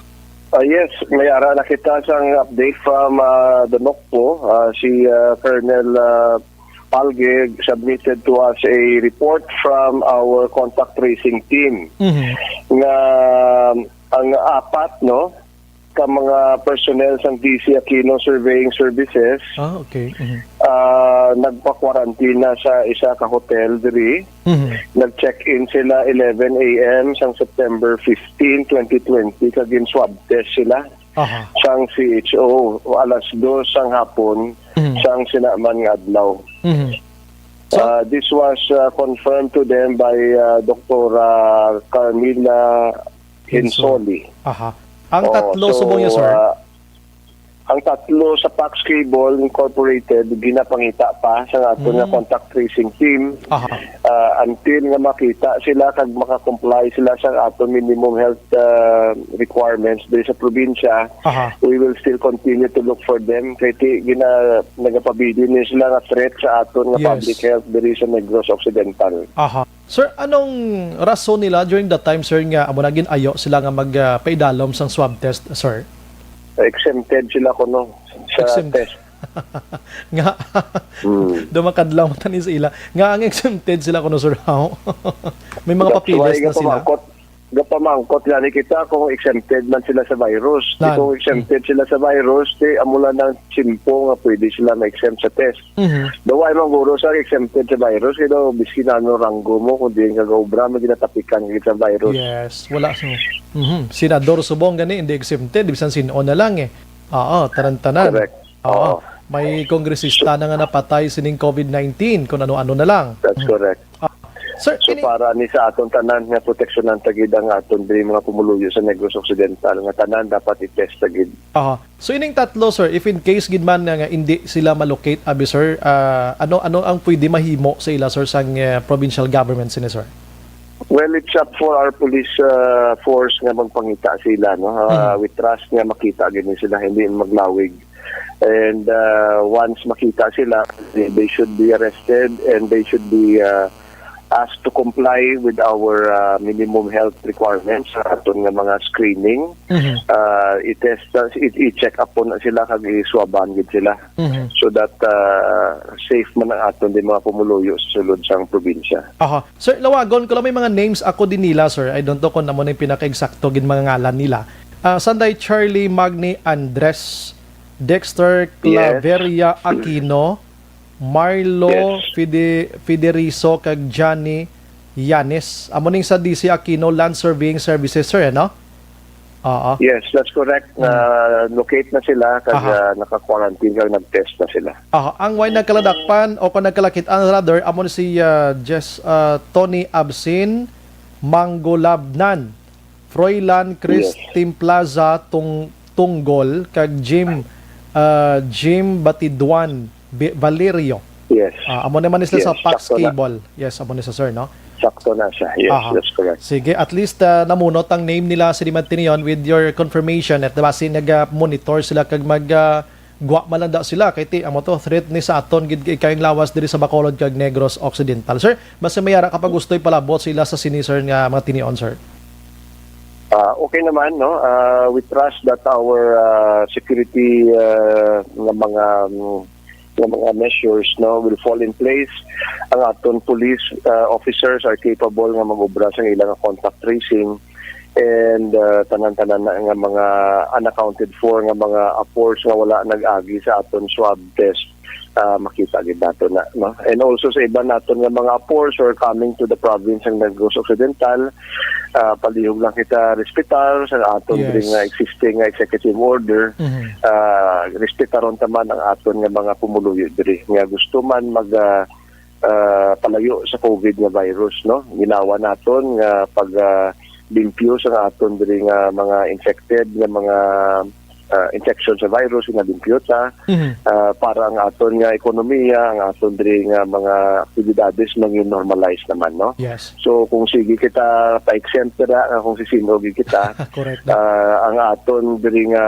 Ah, yes, may ara na kita sang update from ah, the NOCPO. Ah, si ah, Colonel ah, Palge submitted to us a report from our contact tracing team Mhm. nga ang apat, no, ka mga personnel sang D C Aquino Surveying Services Ah, okay. Mhm. ah, nagpa-quarantine na sa isa ka hotel diri. Mhm. Nag-check-in sila eleven a m sang September fifteen, twenty twenty, kag gin-swab test sila Aha. sang C H O alas dos sang hapon Mhm. sang sinaman nga adlaw. Mhm. So Ah, this was ah, confirmed to them by ah, Doktora Carmila Hensoli. Aha. Ang Oo, tatlo so, subong niya, sir? ah, ang tatlo sa Pax Cable Incorporated ginapangita pa sa aton nga Mm. contact tracing team. Aha. Ah, until nga makita sila kag maka-comply sila sa aton minimum health ah, requirements diri sa probinsya, Aha. we will still continue to look for them. Kay ti, gina, nagapabilin ni sila nga threat sa aton nga Yes. public health diri sa Negros Occidental. Aha. Sir, anong rason nila during that time, sir, nga amo na gin-ayo sila nga mag ah, paidalom sang swab test, sir? Exempted sila kuno sa Exempt- test. Nga, Hmm. dumakadlaw man tani sa ila. Nga ang exempted sila kuno, sir, how? May mga That's papeles why na sila. gapamangkot, gapamangkot gani kita kung exempted man sila sa virus. Di Nan. kung exempted sila sa virus, di amo lang ang simpo nga pwede sila ma-exempt sa test. Mhm. Daw ay man guro sa exempted sa virus, kay daw biskin ano ranggo mo, kung diin ka gaobra, may ginatapikan ka sa virus. Yes, wala sa Mhm. Senador subong gani, hindi exempted, bisan sin-o na lang eh. Oo, tanan-tanan. Correct. Oo. Oo. May kongresista na nga napatay sining covid nineteen, kung ano-ano na lang. That's Mhm. correct. Ah, sir, So, ini para ni sa aton tanan nga proteksyonan ta gid ang aton diri mga pumuluyo sa Negros Occidental, nga tanan dapat i-test ta gid. Aha. So, ining tatlo, sir, if in case gid man nga, nga hindi sila ma-locate, abi, sir, ah, ano, ano ang pwede mahimo sa ila, sir, sang ah, provincial government sini, sir? Well, it's up for our police ah, force nga magpangita sila, no? Ah, Hmm. We trust nga makita gid ni sila, hindi maglawig. And ah, once makita sila, they, they should be arrested and they should be ah, asked to comply with our ah, minimum health requirements sa aton nga mga screening. Mhm. Ah, i-test, ah, i- i-check up po na sila kag iswaban gid sila Mhm. so that ah, safe man ang aton din mga pumuluyo sa sulod sang probinsya. Aha. Sir, lawagon ko lang, may mga names ako din nila, sir. I don't know kung amo na yung pinaka-eksakto gid mga ngalan nila. Ah, sanday Charlie Magni Andres, Dexter Yes. Claveria Aquino, Marlo Yes. Fide-, Fiderizo, kag Johnny Yanes. Amo ning sa D C Aquino Land Surveying Services, sir, eh, no? Oo. Yes, that's correct. Mm. Na-locate na sila kag Aha. ah, naka-quarantine kag nag-test na sila. Aha. Ang way nagkaladakpan o kung nagkalakit-an, rather, amo ni si ah, Jess, ah, Tony Absin Manggolabnan, Froilan Chris Yes. Timplaza Tung-, Tunggol, kag Jim, ah, Jim Batiduan Bi-, Valerio. Yes. Ah, amo naman sila sa Yes, Pax sakto na. Cable. Yes, amo ni sa sir, no? Sakto na siya. Yes, Aha. that's correct. Sige, at least ah, namunot ang name nila sa Dimantinyon with your confirmation at basi nag-monitor sila kag mag ah, gwa man lang daw sila kay ti amo to threat ni sa aton gid kay kayong lawas diri sa Bacolod kag Negros Occidental. Sir, basta may ara ka pa gusto'y palabot sa ila sa sini, sir, nga mga tinion, sir. Ah, okay naman, no? Ah, we trust that our ah, security ah, nga mga mm, nga mga measures, no, will fall in place. Ang aton police ah, officers are capable nga mag-obra sa ilang contact tracing and ah, tanan-tanan na nga mga unaccounted for nga mga apors nga wala nag-agi sa aton swab test, ah, makita gid nato na, no? And also sa iban naton nga mga apors or coming to the province ng Negros Occidental, ah, palihog lang kita respetar sa aton Yes. diri nga existing nga executive order. Mhm. Ah, respetaron ta man ang aton nga mga pumuluyo diri nga gusto man mag ah, ah, palayo sa covid nga virus, no? Ginawa naton nga pag ah, limpyo sa aton diri nga mga infected nga mga ah, infection sa virus, nga limpyo ta, Mhm. ah, para ang aton nga ekonomiya, ang aton diri nga mga aktibidades mangin normalize naman, no? Yes. So, kung sige kita pa-exempt na, nga kung sisino gid kita, Correct. ah, ang aton diri nga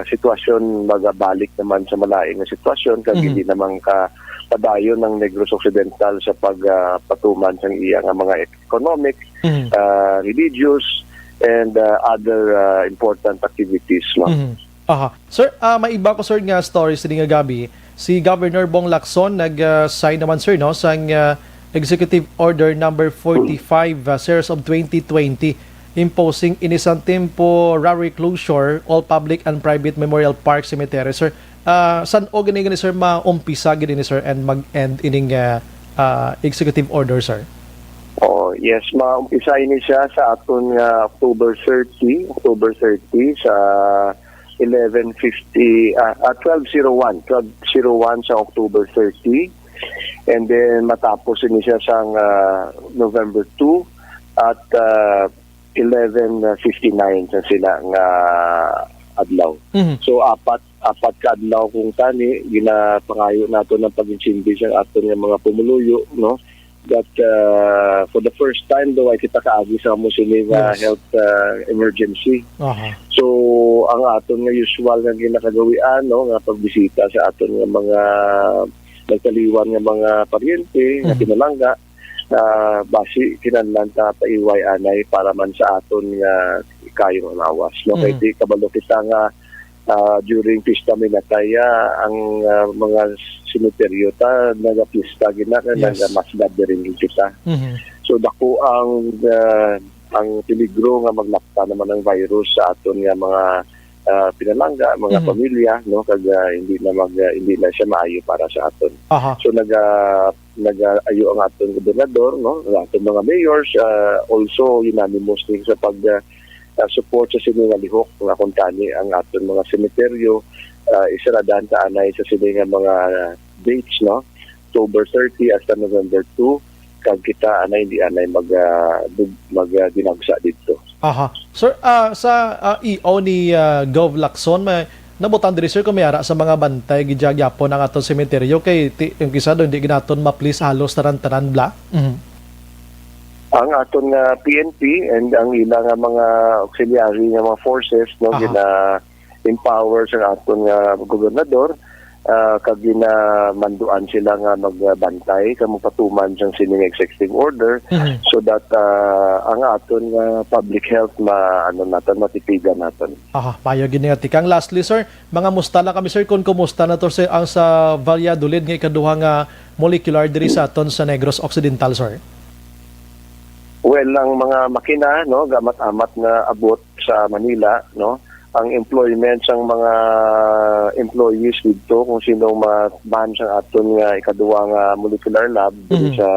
sitwasyon magabalik naman sa malain nga sitwasyon, kag Mhm. hindi naman ka padayon ang Negros Occidental sa pag, ah, patuman sang iya nga mga economic, Mhm. ah, religious, and, ah, other, ah, important activities, no? Mhm. Aha. Sir, ah, may iba ko, sir, nga stories diri nga gabi. Si Governor Bong Lacson nag, ah, sign naman, sir, no, sang, ah, Executive Order number forty-five, ah, series of twenty twenty, imposing in isang temporary closure all public and private memorial park cemetery, sir. Ah, san-o gani, gani, sir, maumpisa gid ini, sir, and mag-end ining, ah, ah, executive order, sir? Oh, yes, maumpisa ini siya sa aton nga October thirty, October thirty sa eleven fifty, ah, ah, twelve zero one, twelve zero one sa October thirty. And then matapos ini siya sang, ah, November two at, ah, eleven fifty-nine sa sila nga adlaw. Mhm. So, apat, apat ka adlaw kung tani, ginapangayo nato ng pag-intindi sa aton nga mga pumuluyo, no? That, uh, for the first time daw ay kita kaagi sa amo sini nga Yes. health, uh, emergency. Aha. So, ang aton nga usual nga ginakagawian, no, nga pagbisita sa aton nga mga nagtaliwan nga mga paryente, nga Mhm. pinalangga, ah, basi kinahanglan ta paiway anay para man sa aton nga kayong lawas, no? Kay Mhm. di kabalo kita nga, ah, during pista may natay, ah, ang, ah, mga semeteryo ta nagapista gina nga Yes. nagamass gathering kita. Mhm. So, dako ang, ah, ang peligro nga maglapta naman ang virus sa aton nga mga, ah, pinalangga, mga Mhm. pamilya, no? Kag, ah, hindi na mag, ah, hindi na siya maayo para sa aton. Aha. So, naga-, nagaayo ang aton gobernador, no? Ang aton mga mayors, ah, also unanimous din sa pag, ah, ah, support sa sini nga lihok nga kung tani ang aton mga semeteryo, ah, isaradahan ta anay sa sini nga mga dates, no? October thirty hasta November two, kag kita anay, hindi anay mag, ah, dug-, mag, ah, dinagsa didto. Aha. Sir, ah, sa, ah, E O ni, ah, Gov Lacson, may nabutang diri, sir, kung may ara sa mga bantay gid gyapon ang aton sementeryo kay ti-, yung kisa do, hindi ginaton ma-please halos tanan-tanan bla. Mhm. Ang aton nga P N P and ang ila nga mga auxiliary nga mga forces, no, Aha. gina-empower sa aton nga gobernador, ah, kag ginamanduan sila nga magbantay kag magpatuman sang sining executive order Mhm. so that, ah, ang aton nga public health ma-, ano naton, matipigan naton. Aha, maayo gid nga tikang. Lastly, sir, mga musta lang kami, sir, kung kumusta na to, sir, ang sa Valladolid nga ikaduha nga molecular diri sa aton sa Negros Occidental, sir? Well, ang mga makina, no, gamat-amat na abot sa Manila, no, ang employment sang mga employees didto, kung sino ma-, man sang aton nga ikaduha nga molecular lab diri Mhm. sa,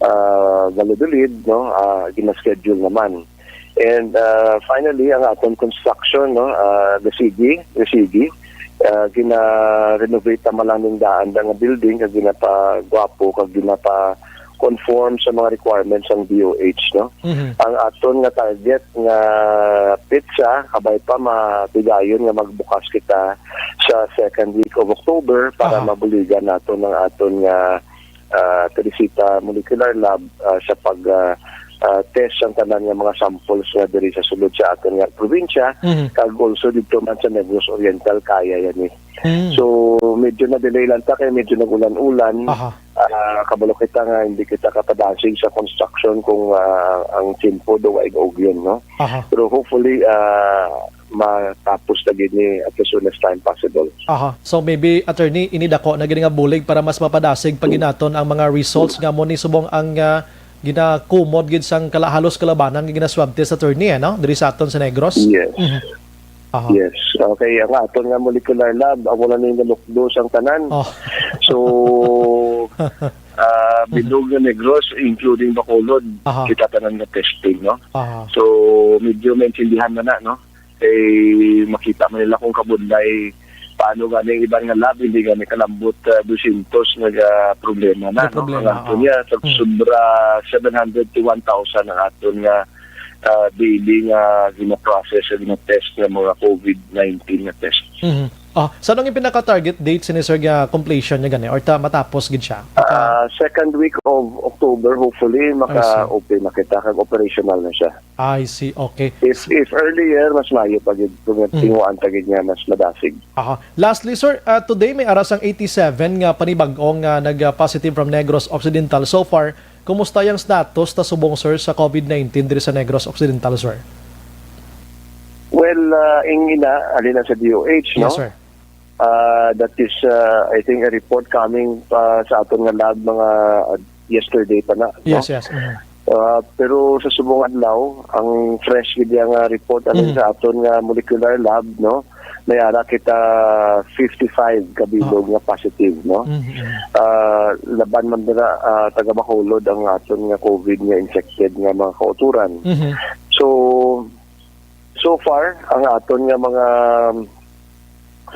ah, Valladolid, no, ah, gina-schedule naman. And, ah, finally, ang aton construction, no, ah, nasigi, nasigi, ah, gina-renovate naman lang ning daan nga building, kag ginapagwapo, kag ginapa-conform sa mga requirements sang D O H, no. Mhm. Ang aton nga target nga petsa, kabay pa matigayon nga magbukas kita sa second week of October para Aha. mabuligan naton ang aton nga, ah, Teresita Molecular Lab, ah, sa pag, ah, ah, test sang tanan nga mga samples nga diri sa sulod sa aton nga probinsya, Mhm. kag also didto man sa Negros Oriental, kaya yan eh. Mm. So, medyo na-delay lang ta kay medyo nag-ulan-ulan. Aha. Ah, kabalo kita nga hindi kita kapadasig sa construction kung, ah, ang tiyempo daw ay gaugyon, no? Aha. Pero hopefully, ah, matapos na gid ni at as soon as time possible. Aha. So maybe, attorney, ini dako na gid nga bulig para mas mapadasig pa gid naton ang mga results nga mo ni subong ang, ah, ginakumod gid sang kala-, halos kalabanan nga gina-swab test, attorney, eh, no? Diri sa aton sa Negros. Yes. Mhm. Aha. Yes. Okay, ang aton nga molecular lab, amo na ning nalukdo sang tanan. Oh. So, ah, Bilog nga Negros, including Bacolod, Aha. kita tanan nga testing, no? Aha. So, medyo maintindihan na na, no? Eh, makita man nila kung kabudlay paano gani ang iban nga lab, hindi gani kalambot, ah, dosyentos nga, ah, problema na, May no? problema, Ang aton oo. niya, sa Mm. sobra seven hundred to one thousand ang aton nga ah, daily nga gina-process, nga gina-test nga mga covid nineteen nga test. Mhm. Ah, sa anong pinaka-target date sini, sir, nga completion niya gani or ta-, matapos gid siya? Maka- Ah, second week of October, hopefully, I see. Maka-open na kita, kag operational na siya. I see. Okay. If, if earlier, mas maayo pa gid, kung Mm. tinguhaan pa gid nga mas madasig. Aha. Lastly, sir, ah, today may ara sang eighty-seven nga panibag-o nga nag-positive from Negros Occidental. So far, kumusta ang status ta subong, sir, sa covid nineteen diri sa Negros Occidental, sir? Well, ah, ing ina, ali na sa D O H, no? Yes, sir. Ah, that is, ah, I think, a report coming, ah, sa aton nga lab mga, ah, yesterday pa na, no? Yes, yes. Mhm. Ah, pero sa subong adlaw, ang fresh gid nga report, ano, Mhm. sa aton nga molecular lab, no? May ara kita fifty-five ka bilog Ah. nga positive, no? Mhm, mhm. Ah, laban man dira, ah, taga Bacolod ang aton nga covid nga infected nga mga kauturan. Mhm. So, so far, ang aton nga mga,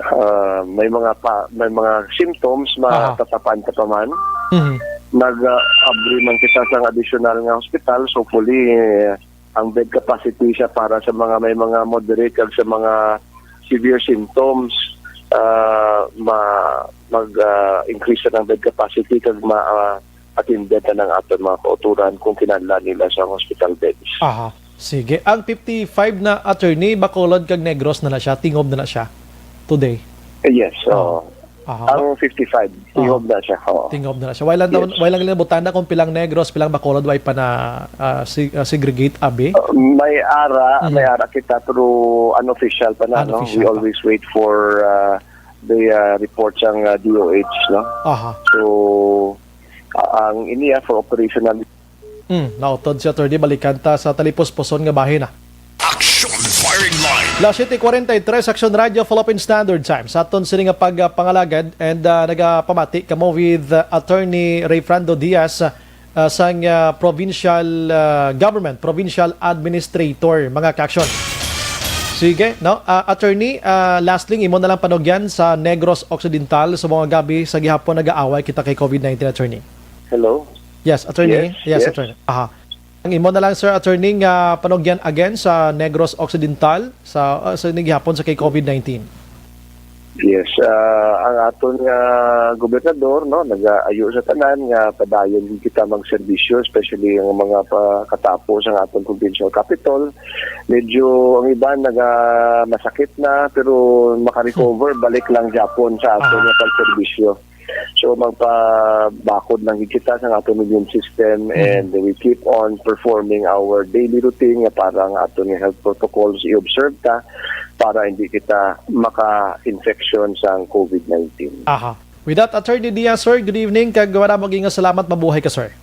ah, may mga pa, may mga symptoms, Aha. matatapan ta pa man. Mhm. Nag, ah, abri man kita sang additional nga hospital. So, fully, eh, ang bed capacity siya para sa mga may mga moderate kag sa mga severe symptoms, ah, ma-, mag, ah, increase na ang bed capacity kag ma, ah, attended na ang aton mga kauturan kung kinahanglan nila sa hospital beds. Aha. Sige. Ang fifty-five na, attorney, Bacolod kag Negros na na siya, tingob na na siya today? Yes, Oo. oo. Aha. Ang fifty-five, tingob Oo. na siya. Oo. Tingob na na siya. Wala lang daw, Yes. wala lang nila butana kung pilang Negros, pilang Bacolod, wala pa na, ah, si-, ah, segregate, abi? Uh, may ara, Mhm. may ara kita through unofficial pa na, no? Unofficial We pa. always wait for, uh, the, uh, report sang, uh, D O H, no? Aha. So, uh, ang iniya for operational. Hmm, nautod si Attorney. Balikan ta sa talipuspuson nga bahin, ah. Action Firing Line. Las siete cuarenta y tres, Action Radio, Philippine Standard Time. Sa aton sini nga pagpangalagad and, ah, nagapamati kamo with, ah, Attorney Rayfrando Diaz, ah, sang, ah, provincial, ah, government, provincial administrator, mga ka-action. Sige, no? Ah, attorney, ah, lastly, imo na lang panugyan sa Negros Occidental, sa mga gabi, sa gihapon nag-aaway kita kay covid nineteen, attorney. Hello? Yes, attorney. Yes, Yes, yes. attorney. Aha. Ang imo na lang, sir, attorney, nga panugyan again sa Negros Occidental, sa, ah, sa gihapon sa kay covid nineteen. Yes, ah, ang aton nga gobernador, no, nagaayo sa tanan nga padayon kita magserbisyo, especially ang mga pa-, katapo sa aton provincial capital. Medyo ang iban naga-, masakit na, pero maka-recover, Hmm. balik lang gyapon sa aton Aha. nga pagserbisyo. So, magpabakod lang gid kita sa aton immune system, Mhm. and we keep on performing our daily routine nga para ang aton nga health protocols i-observe ta para hindi kita maka-infection sang covid nineteen. Aha. With that, Attorney Diaz, sir, good evening, kag madamo nga salamat. Mabuhay ka, sir.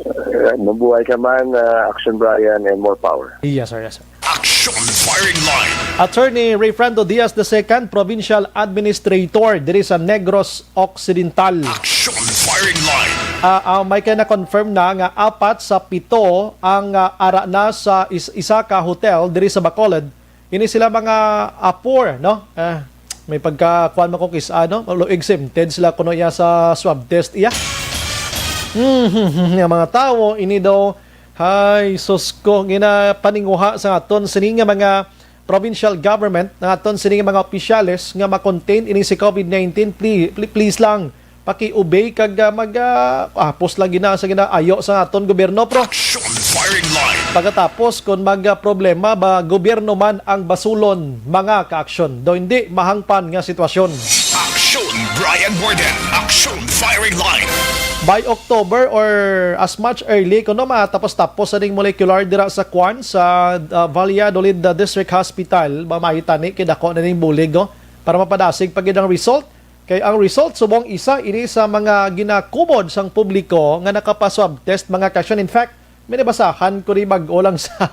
Uh, mabuhay ka man, uh, Action Brian, and more power. Yes, sir. Yes, sir. Action Firing Line. Attorney Rayfrando Diaz the second, Provincial Administrator diri sa Negros Occidental. Action Firing Line. Ah, ah, may kay na-confirm na nga apat sa pito ang, ah, ara na sa is-, isa ka hotel diri sa Bacolod. Ini sila mga, ah, poor, no? Ah, may pagkakuan man ko kis-, ano, although exempted sila kuno iya sa swab test iya. Hmm, hmm, hmm, nga mga tawo, ini daw, hay, sus ko, ginapaninguha sa aton sini nga mga provincial government, nga aton sini nga mga opisyales nga ma-contain ini si covid nineteen, please, please lang, paki-obey kag, ah, mag, ah, hapos lang gina-, sa ginaayo sa aton gobyerno, pro. Action Firing Line. Pagkatapos, kung mag, ah, problema ba, gobyerno man ang basulon, mga ka-aksyon. Do hindi mahangpan nga sitwasyon. Action Brian Warden. Action Firing Line. By October or as much early, kuno matapos-tapos sa ning molecular dira sa kwan, sa, ah, Valladolid, ah, District Hospital, ba, maayo tani, kay dako na ning bulig, oh, para mapadasig pa gid ang result. Kay ang result subong isa ini sa mga ginakumod sang publiko nga nakapa-swab test, mga ka-aksyon. In fact, may nabasahan ko ni bag-o lang sa,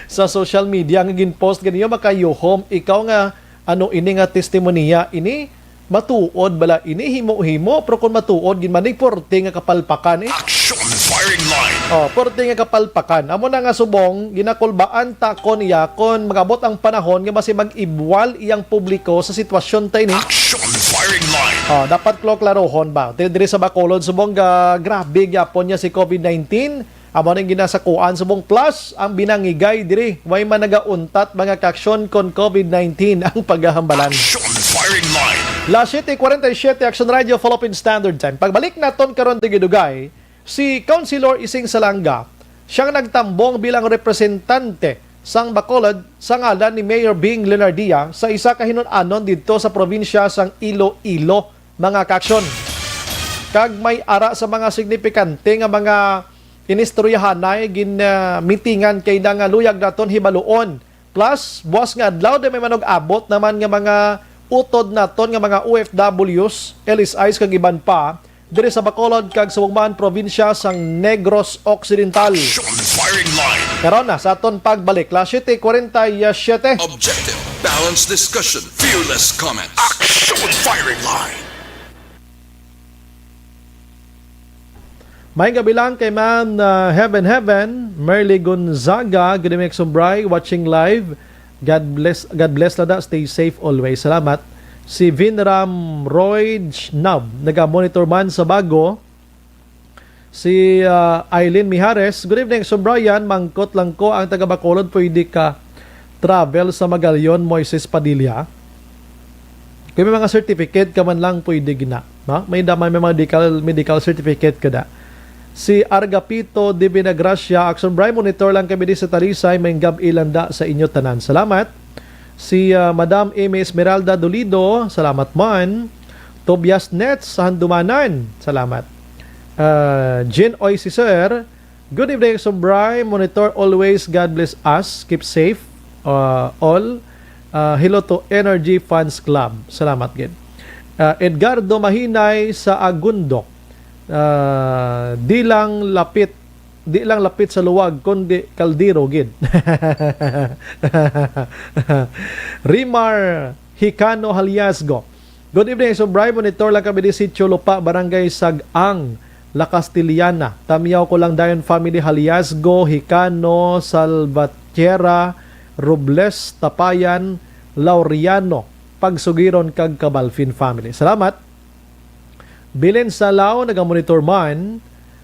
sa social media nga gin-post ganiyo, makayuhom. Ikaw nga, ano ini nga testimonya ini? Matuod bala ini? Himo-himo, pero kung matuod gid man, ni porte nga kapalpakan, eh. Action Firing Line. Oh, porte nga kapalpakan. Amo na nga subong, ginakulbaan ta ko niya kon mag-abot ang panahon nga basi mag-ibwal iyang publiko sa sitwasyon ta ini. Action Firing Line. Oh, dapat klo-, klarohon ba? Diri, diri sa Bacolod, subong ga-, grabe gyapon niya si covid nineteen. Amo ning ginasakuan subong plus ang binangigay diri. Way man nagauntat mga kaaksyon kon COVID nineteen ang paghahambalan. Action firing line. Las siete cuarenta y siete, Action Radio, Philippine Standard Time. Pagbalik naton karon, dugay-dugay, si Councilor Ising Salanga, siyang nagtambong bilang representante sang Bacolod sa ngalan ni Mayor Bing Leonardia sa isa ka hinun-anon didto sa probinsya sang Iloilo, mga kaaksyon. Kag may ara sa mga signipikante nga mga inistoryahanay gin, ah, mitingan kay na nga luyag naton hibaluon. Plus, buwas nga adlaw di may manug-abot naman nga mga utod naton nga mga O F Ws, L S Is kag iban pa diri sa Bacolod kag sa Bugmaan, probinsya sang Negros Occidental. Action firing line. Karon na sa aton pagbalik, las siete cuarenta y siete. Objective, balanced discussion, fearless comment. Action firing line. May gabi lang kay Ma'am, uh, Heaven Heaven, Merly Gonzaga, good evening, Sumbray, watching live. God bless, God bless, Lada. Stay safe always. Salamat. Si Vinram Roy Schnab, naga-monitor man sa Bago. Si, uh, Eileen Mijares, good evening, Sir Brian. Mangkot lang ko, ang taga Bacolod, pwede ka travel sa Magalion, Moises Padilla? Kung may mga certificate ka man lang, pwede gina. No? May damay, may mga medical, medical certificate ka da. Si Argapito de Vinagracia, Action Brian, monitor lang kami di sa Talisay, may gab-i lang da sa inyo tanan. Salamat. Si, ah, Madam Amy Esmeralda Dolido, salamat man. Tobias Nets sa Handumanan, salamat. Ah, Jean Oy si Sir, good evening, Sumbray. Monitor always. God bless us. Keep safe, uh, all. Uh, hello to Energy Fans Club. Salamat gid. Uh, Edgardo Mahinay sa Agundo. Uh, di lang lapit, di lang lapit sa luwag, kundi kaldero gid. Rimar Hicano Haliasgo. Good evening, Sumbray. Monitor lang kami di Sitio Lupa, Barangay Sag-ang, La Castellana. Tamyaw ko lang dayon family Haliasgo, Hicano, Salvatierra, Robles, Tapayan, Laureano, Pagsugiron kag Cabalfin family. Salamat. Bilen Salao, nagamonitor man.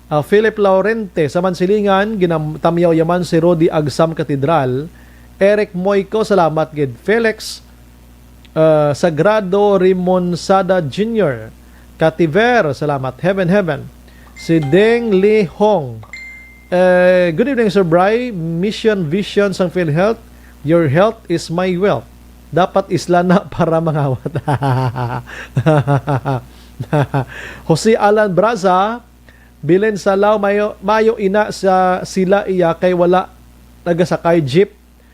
Ah, Philip Laurente sa Mansilingan, ginam-, tamyaw yaman si Rudy Agsam Katedral. Eric Moico, salamat gid. Felix, ah, Sagrado Rimonsada Junior Kativer, salamat. Heaven, heaven. Si Deng Li Hong. Eh, good evening, Sir Bry. Mission vision sang PhilHealth, "Your health is my wealth." Dapat isla na para mangawat. Jose Alan Braza, Bilen Salao, mayo, mayo ina sa sila iya kay wala nagasakay jeep.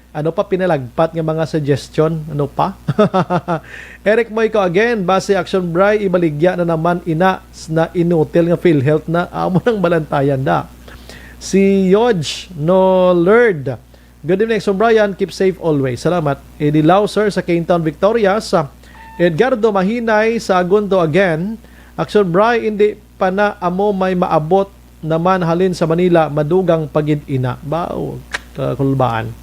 Ano pa pinalagpat nga mga suggestion? Ano pa? Eric Moico again, base Action Bry, ibaligya na naman ina s-, na inutil nga PhilHealth na. Amo nang balantayan da. Si Yodge Nolerd, good evening, Action Brian. Keep safe always. Salamat. Eddie Lau, sir, sa Kingtown, Victoria. Sa Edgardo Mahinay sa Agundo again. Action Bry, hindi pa na amo may maabot naman halin sa Manila, madugang pa gid ina. Baw, kakulbaan.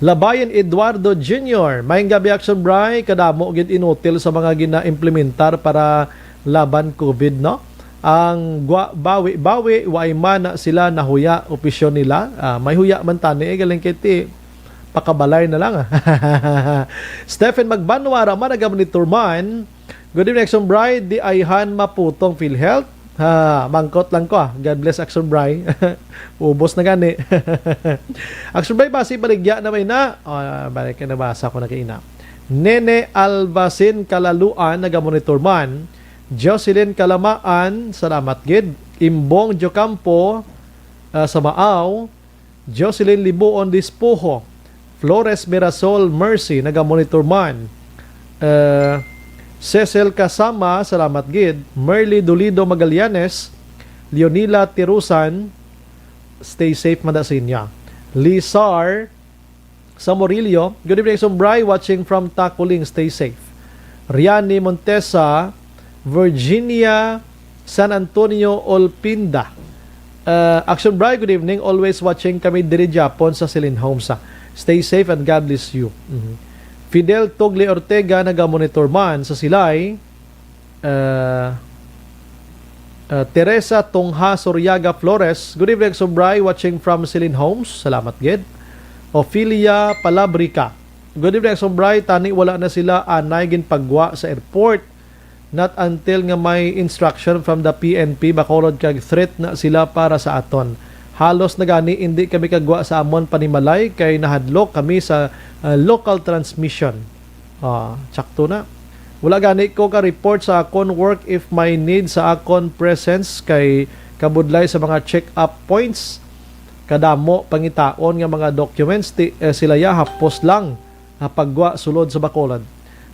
Labayan Eduardo Junior, maayong gabi, Action Bry. Kadamo gid inutil sa mga gina-implementar para laban COVID, no? Ang gwa-, bawi-bawi, wa man na sila nahuya, opisyon nila. Ah, may huya man tani, eh, galing kay ti, pakabalay na lang, ah. Stephen Magbanwa, ra man nagamonitor man. Good evening, Action Bry. Di ayhan maputong PhilHealth. Ha, mangkot lang ko, ah. God bless, Action Bry. Ubos na gani. Action Bry, basi baligya na may na. Ah, balik ka, nabasa ko na kaina. Nene Alvacin Kalaluan, nagamonitor man. Jocelyn Kalamaan, salamat gid. Imbong Diocampo, ah, sa Maaw. Jocelyn Libuon Dispuho, Flores Mirasol Mercy, nagamonitor man. Eh, Cecil Kasama, salamat gid. Merly Dolido Magallanes, Leonila Tirusan, stay safe man da sa inyo. Lizar Samorillo, good evening, Sumbray, watching from Taculing, stay safe. Riani Montesa, Virginia San Antonio Olpinda. Uh, Action Bry, good evening. Always watching kami diri Japon sa Silin Homes, ah. Stay safe and God bless you. Mhm. Fidel Togle Ortega, nagamonitor man sa Silay. Uh, Uh, Teresa Tongha Soriaga Flores, "Good evening, Sumbray, watching from Celine Homes." Salamat gid. Ophelia Palabrica, "Good evening, Sumbray, tani wala na sila anay ginpagwa sa airport. Not until nga may instruction from the P N P, Bacolod, kag threat na sila para sa aton. Halos na gani indi kami kagwa sa amon panimalay kay nahadlok kami sa uh, local transmission." Ah, tsakto na. "Wala gani ko ka-report sa akon work if may need sa akon presence kay kabudlay sa mga check-up points. Kadamo pangitaon nga mga documents, ti, eh, sila ya hapos lang nga pagwa sulod sa Bacolod.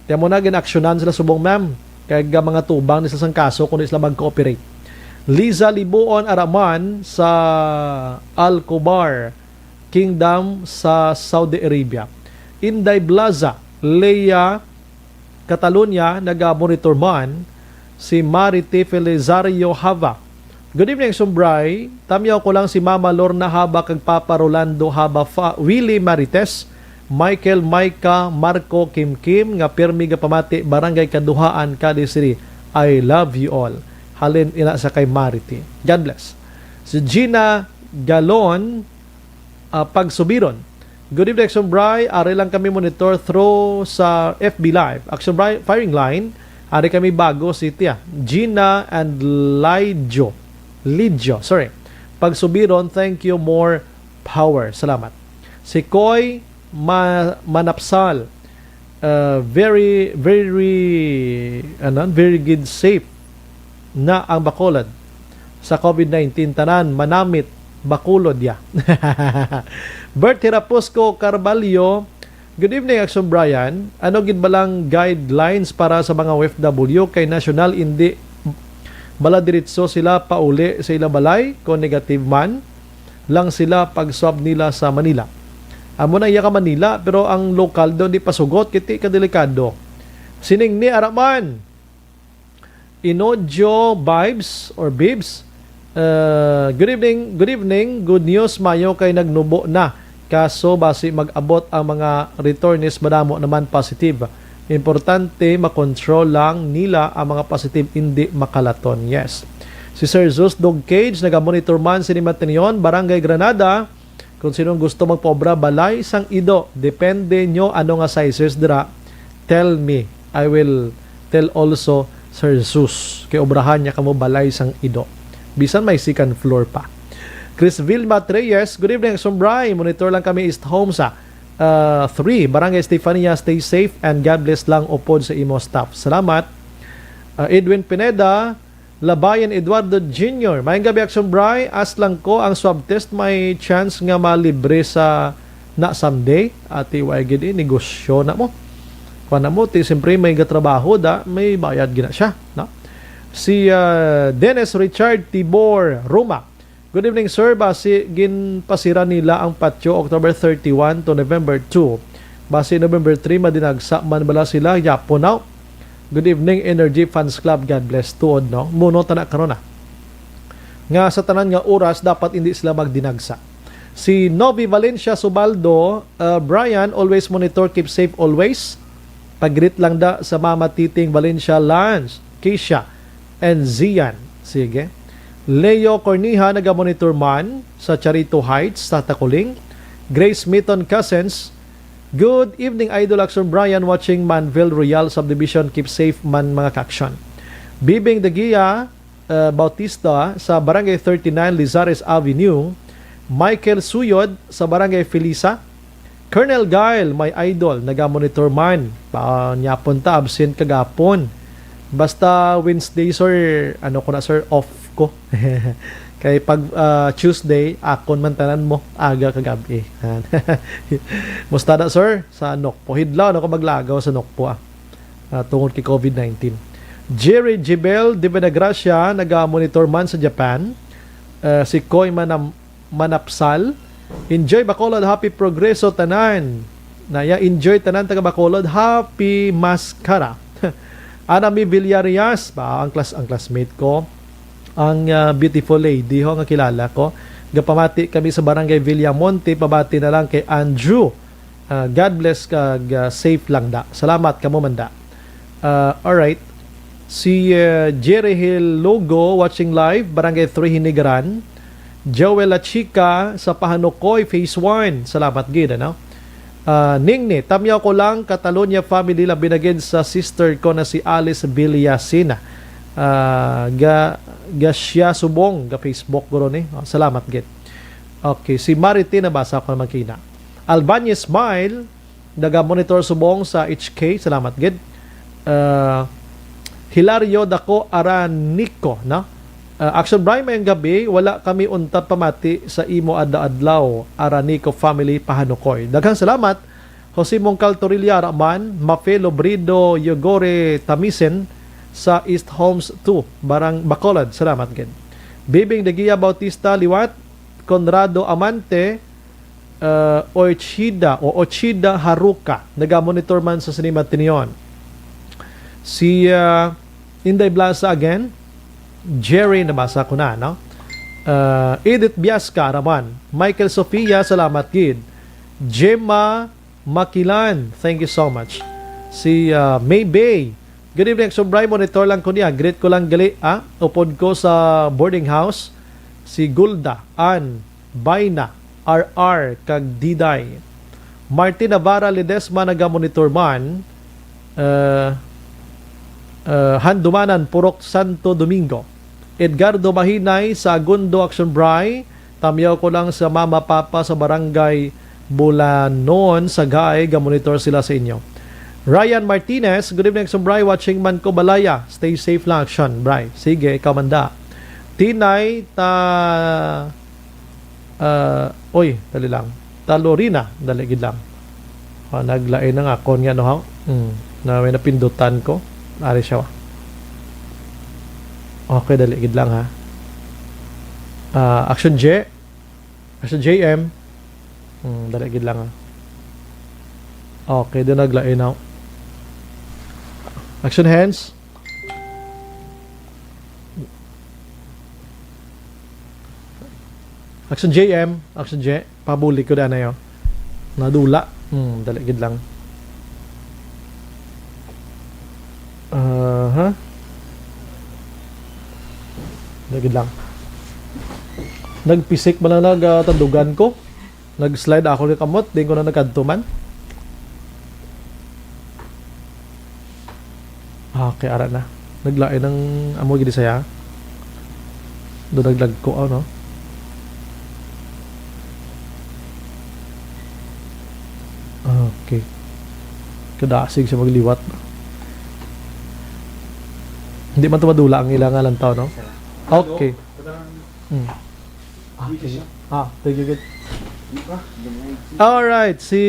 Ti amo na ginaksyonan sila subong, ma'am, kay ga mga tubang ni sa sang kaso kung di sila mag-cooperate." Liza Libuon Araman sa Al Khobar Kingdom sa Saudi Arabia. Inday Blaza, Leia, Catalonia, naga-monitor man. Si Mari T. Felizario Hava, "Good evening, Sumbray. Tamyaw ko lang si Mama Lorna Haba kag Papa Rolando Haba, fa, Willie Marites, Michael, Micah, Marco, Kim Kim, nga pirmi gapamati, Barangay Kaduhaan, Cadiz City. I love you all." Halin ina sa kay Marity. God bless. Si Gina Galon, ah, Pagsubiron, "Good evening, Action Bry. Ari lang kami monitor through sa F B Live. Action Bry, firing line. Ari kami bago, City, ah. Gina and Lijo. Lijo, sorry. Pagsubiron, thank you, more power." Salamat. Si Koy Ma-, Manapsal, uh, very, very, ano, very good, safe na ang Bacolod sa COVID nineteen. Tanan manamit, Bacolod ya. Bert Hirapusco Carbalho, "Good evening, Action Brian. Ano gid ba lang guidelines para sa mga O F W kay national, indi bala diretso sila pauli sa ila balay kung negative man lang sila pag-swab nila sa Manila?" Amo na iya ka Manila, pero ang lokal daw di pasugot, kiti ka delikado. Sining ni Araman, Inojo Vibes or Bibs, uh, "Good evening, good evening. Good news, mayo kay nagnubo na. Kaso basi mag-abot ang mga returnees, madamo naman positive. Importante makontrol lang nila ang mga positive, indi makalaton." Yes. Si Sir Zeus Dog Cage, naga-monitor man sini Matinyon, Barangay Granada. "Kung sinong gusto magpaobra balay sang ido, depende nyo ano nga sizes dira. Tell me, I will tell also Sir Zeus. Kay obrahan niya kamo balay sang ido. Bisan may second floor pa." Chris Vilma Treyes, "Good evening, Action Bry. Monitor lang kami East Homes, ah, uh, three, Barangay Estefania. Stay safe and God bless lang upod sa imo staff." Salamat. Uh, Edwin Pineda, Labayan Eduardo Junior, "Mayong gabi, Action Bry. Ask lang ko, ang swab test may chance nga malibre sa na someday?" Ati, way gid, eh, negosyo na mo. Kuan na mo, ti, siyempre may gatrabaho da, may bayad gina siya, no? Si, ah, Dennis Richard Tibor Roma, "Good evening, sir. Basi ginpasira nila ang patio October thirty-one to November two. Basi November three madinagsa man bala sila, yapon out. Good evening, Energy Fans Club. God bless." Tuod, no? Muno ta na karon, ah, nga sa tanan nga oras dapat hindi sila magdinagsa. Si Novi Valencia Subaldo, uh, "Brian, always monitor, keep safe always." Pag-greet lang da sa Mama Titing Valencia, Lance, Keisha, and Zian. Sige. Leo Corniha, naga-monitor man sa Charito Heights, sa Taculing. Grace Miton Cousins, "Good evening, Idol Action Brian, watching Manville Royal Subdivision. Keep safe man, mga ka-action." Bibing Dagia, uh, Bautista sa Barangay thirty-nine Lizares Avenue. Michael Suyod sa Barangay Felisa. Colonel Gail, my idol, naga-monitor man. Panyapon ta, absent kagapon. Basta Wednesday, sir, ano ko na, sir, off ko. Kay pag, ah, Tuesday, akon man tanan mo, aga kag gab-i. Musta na, sir? Sa Nokpo. Hidlaw na ko maglagaw sa Nokpo, ah. Ah, tungod kay COVID nineteen. Jerry Jibel de Benagracia, naga-monitor man sa Japan. Ah, si Koy Manam-, Manapsal. Enjoy Bacolod, happy progreso tanan. Naya, enjoy tanan taga Bacolod, happy Maskara. Ana Mi Villarias, ba, ang class, ang classmate ko. Ang, ah, beautiful lady ho nga kilala ko. Gapamati kami sa Barangay Villamonte, pabati na lang kay Andrew. Ah, God bless kag, ah, safe lang da. Salamat kamo man da. Ah, alright. Si, uh, Jerry Hill Lugo, watching live, Barangay three Hinigaran. Joel La Chica sa Pahanukoy, Phase one. Salamat gid, ano? Ah, Ningni, tamyaw ko lang, Catalonia family, labi na gid sa sister ko na si Alice Villasina. Ah, ga, ga siya subong, ga Facebook, guro ni. Oh, salamat gid. Okay, si Marite, nabasa ko naman kina. Albania Smile, naga-monitor subong sa H K. Salamat gid. Ah, Hilario Daco Aranico, no? Ah, Action Bri, mayong gabi. Wala kami untat pamati sa imo adlaw-adlaw, Aranico family, Pahanukoy. Daghang salamat. Jose Mongcal Torilla Araman, Mafe Lobrido Yogore Tamisen sa East Homes two, Barang Bacolod. Salamat gid. Bibing Degia Bautista liwat, Conrado Amante, uh, Ochida o Ochida Haruka, naga-monitor man sa Cinema Tinion. Si, uh, Inday Blasa again, Jerry, nabasa ko na, no? Uh, Edith Biasca, Raman. Michael Sofia, salamat gid. Gemma Makilan, thank you so much. Si, uh, May Bay, good evening, Action Bri, monitor lang ko niya. Greet ko lang gali, ah. Upod ko sa boarding house, si Gulda, Ann, Baina, R R, kag Diday. Martin Navarra Ledesma, naga-monitor man. Uh, uh, Handumanan, Purok Santo Domingo. Edgardo Mahinay, Sagundo, Action Bri. Tamyaw ko lang sa mama, papa sa barangay Bulanon, Sagay, ga-monitor sila sa inyo. Ryan Martinez, good evening, Action Bri. Watching man ko, Balaya. Stay safe lang, Action Bri. Sige, ikaw man da. Tinay, ta, ah, oy, dali lang. Ta Lorina, dali gid lang. Ah, naglain ang akon nga, no, ha? Hmm, na may napindutan ko. Ari siya, wa. Okay, dali gid lang, ha. Ah, Action J. Action J M. Hmm, dali gid lang, ha. Okay, doon naglain ako. Action Hands. Action J M. Action J. Pabuli ko daan na yun. Nadula. Hmm, dali gid lang. Aha. Dali gid lang. Nagpisik man lang nag, ah, tandugan ko. Nag-slide ako ni kamot, di ko na nagkadto man. Ah, okay, ara na. Naglain ang amo gid saya. Do naglagko, oh, no? Okay. Kadasig siya magliwat. Hindi man tumadula ang ilang nga lantaw, no? Okay. Hmm. Okay. Ah, thank you, good. All right, si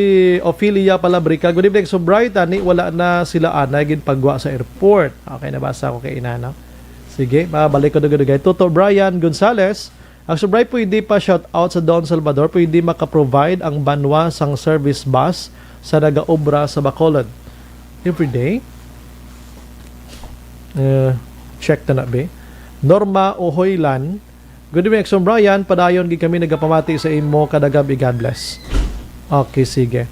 Ophelia Palabrica. Good evening, Subray. Tani, wala na sila anay ginpagwa sa airport. Okay, nabasa ko kay ina, no? Sige, mabalik ko dugay-dugay. Toto Brian Gonzales. Ang Subray, pwede pa shout out sa Don Salvador. Pwede maka-provide ang banwa sang service bus sa nagaobra sa Bacolod. Every day? Eh, check na na, be. Norma Ohoylan, good evening, Action Brian. Padayon gid kami nagapamati sa imo kada gab-i. God bless. Okay, sige.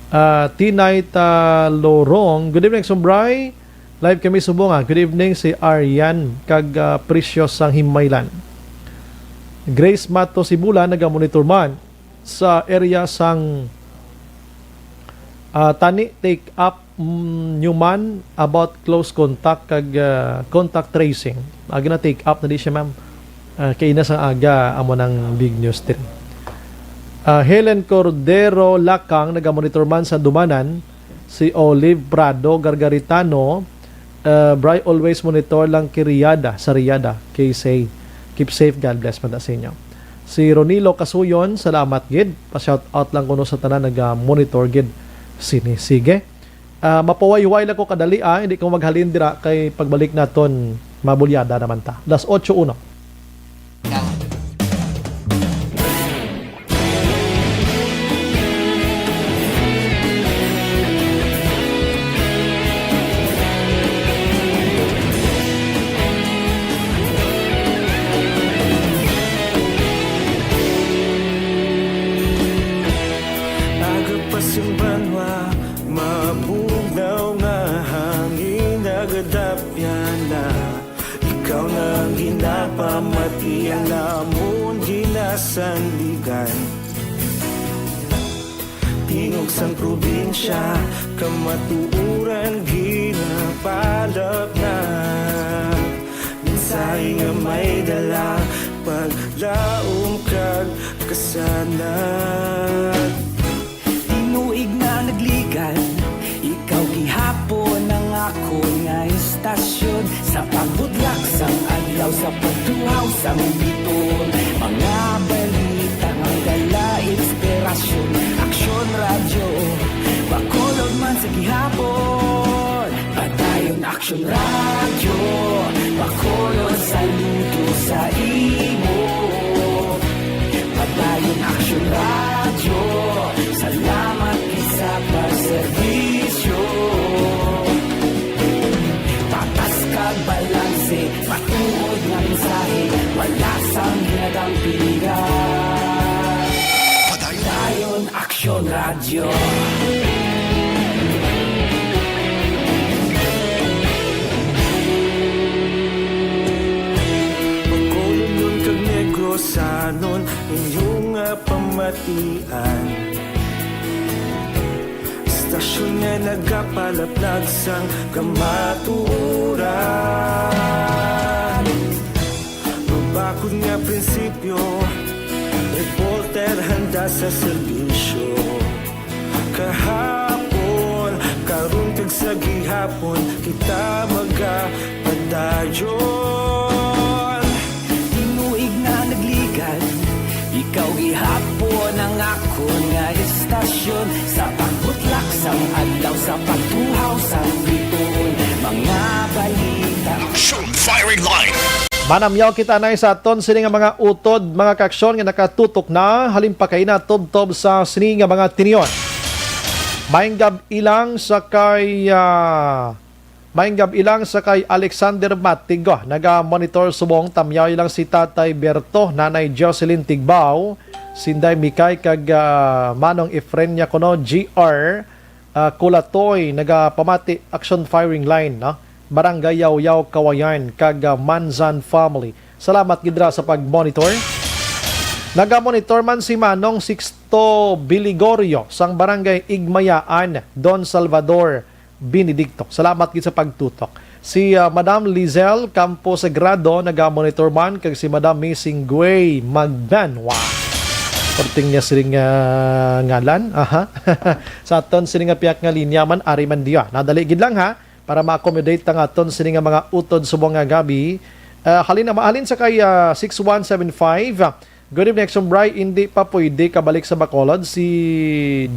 Ah, Tinay Talorong, good evening, Action Bri. Live kami subong, ah. Good evening, si Aryan kag, ah, Precious sang Himaylan. Grace Mato Sibulan, naga-monitor man sa area sang, ah, tani take up, mm, nyo man about close contact kag, ah, contact tracing. Agi na take up na di siya, ma'am. Ah, kay ina sang aga, amo nang big news din. Ah, Helen Cordero Lakang, naga-monitor man sa Dumanan. Si Olive Prado Gargaritano, ah, Bri, always monitor lang kay Riyada, sa Riyada, kay say, keep safe, God bless, mata sa inyo. Si Ronilo Kasuyon, salamat gid. Pa-shout out lang kuno sa tanan naga-monitor gid sini. Sige. Ah, mapawayway lang ko kadali, ah. Hindi ko maghalin dira kay pagbalik naton, mabulyada naman ta. Las otso uno. Agapasimbanwa, mabugnaw nga hangin, nagadapyan Ikaw na ang ginapamati, ang namon ginasandigan. Tingog sang probinsya, kamatuoran ginapalapnag. Mensahe nga may dala, paglaom kag kasanag. Tinuig na nagligad, ikaw gihapon ang akon nga istasyon. Sa pagbutlak sang adlaw, sa pagtuhaw sang biton, mga balita nga dala inspirasyon. Aksyon Radyo, Bacolod man sa gihapon. Padayon Aksyon Radyo, Bacolod, saludo sa imo. Padayon Aksyon Radyo, salamat gid sa pagserbisyo. Patas kag balanse, matuod nga mensahe, wala sang ginadampigan. Padayon Aksyon Radyo. Bacolodnon kag Negrosanon, inyo nga pamatian. Istasyon nga nagapalaplag sang kamatuoran. Mabakod nga prinsipyo, reporter handa sa serbisyo. Kahapon, karon kag sa gihapon, kita magapadayon. Tinuig na nagligad, ikaw gihapon ang akon nga istasyon. Sa pagbutlak sang adlaw, sa pagtuhaw sang biton, mga balita. Action Firing Line. Manamyaw kita na sa aton sini nga mga utod, mga kaaksyon nga nakatutok na halin pa kay na tubtob sa sini nga mga tinion. Maayong gab-i lang sa kay, ah, maayong gab-i lang sa kay Alexander Matigo, naga-monitor subong. Tamyaw lang si Tatay Berto, Nanay Jocelyn Tigbao, Sinday Mikay kag, ah, Manong Efrenia kuno, G R, ah, Kulatoy, nagapamati, Action Firing Line, no? Barangay Yaoyao, Kawayan, kag, ah, Manzan family. Salamat gid ra sa pag-monitor. Naga-monitor man si Manong Sixto Biligorio sang Barangay Igmayaan, Don Salvador Benedicto. Salamat gid sa pagtutok. Si, ah, Madam Lizelle Campo Sagrado naga-monitor man, kag si Madam Missing Gray Magdan. Wow. Perting niya sining, ah, ngalan. Aha. Sa aton sini nga piyak nga linya man, ari man diya. Nadali gid lang, ha, para ma-accommodate ang aton sini nga mga utod subong nga gab-i. Ah, halin na, halin sa kay, ah, six one seven five. Good evening, Action Bri. Hindi pa pwede kabalik sa Bacolod si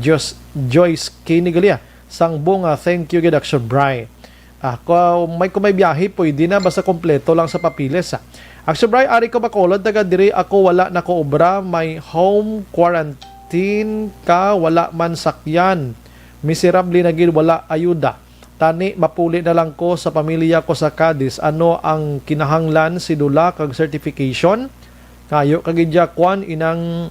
Jos-, Joyce K. Nigolia. Sang bunga, thank you gid, Action Bri. Ah, kung may, kung may biyahe, pwede na, basta kompleto lang sa papeles, ah. Action Bri, ari ko Bacolod, taga diri ako, wala na ko obra, may home quarantine ka, wala man sakyan. Miserable na gid, wala ayuda. Tani, mapuli na lang ko sa pamilya ko sa Cadiz. Ano ang kinahanglan, sidula kag certification? Kayo kag idya kwan inang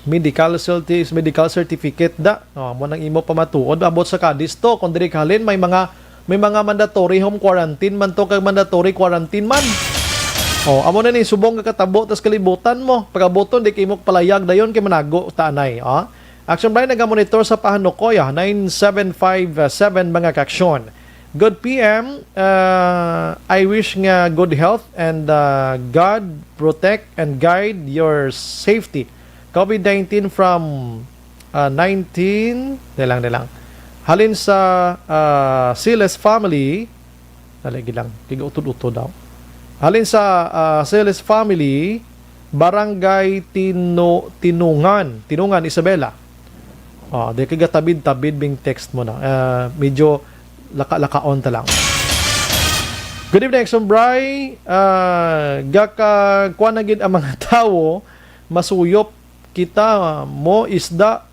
medical certi-, medical certificate da. Oh, mo nang imo pamatuod abot sa Cadiz to. Kung diri ka halin, may mga, may mga mandatory home quarantine man to kag mandatory quarantine man. Oh, amo na ni subong nga katabo tas kalibutan mo. Pagabuton di kay imo palayag dayon kay manago ta anay, oh. Action Brian nagamonitor sa Pahanukoy, ah, nine seven five seven, mga kaaksyon. Good P M, uh, I wish nga good health and, uh, God protect and guide your safety. COVID nineteen from, uh, nineteen, nilang, nilang. Halin sa, uh, Siles family, dali, gilang, kigautod-utod daw. Halin sa, uh, Siles family, Barangay Tino-, Tinungan, Tinungan, Isabela. Oh, di ka gatabid-tabid bing text mo na. Ah, medyo laka-lakaon ta lang. Good evening, Action Bri. Ah, gaka-, kuwan na gid ang mga tawo, masuyop kita mo isda,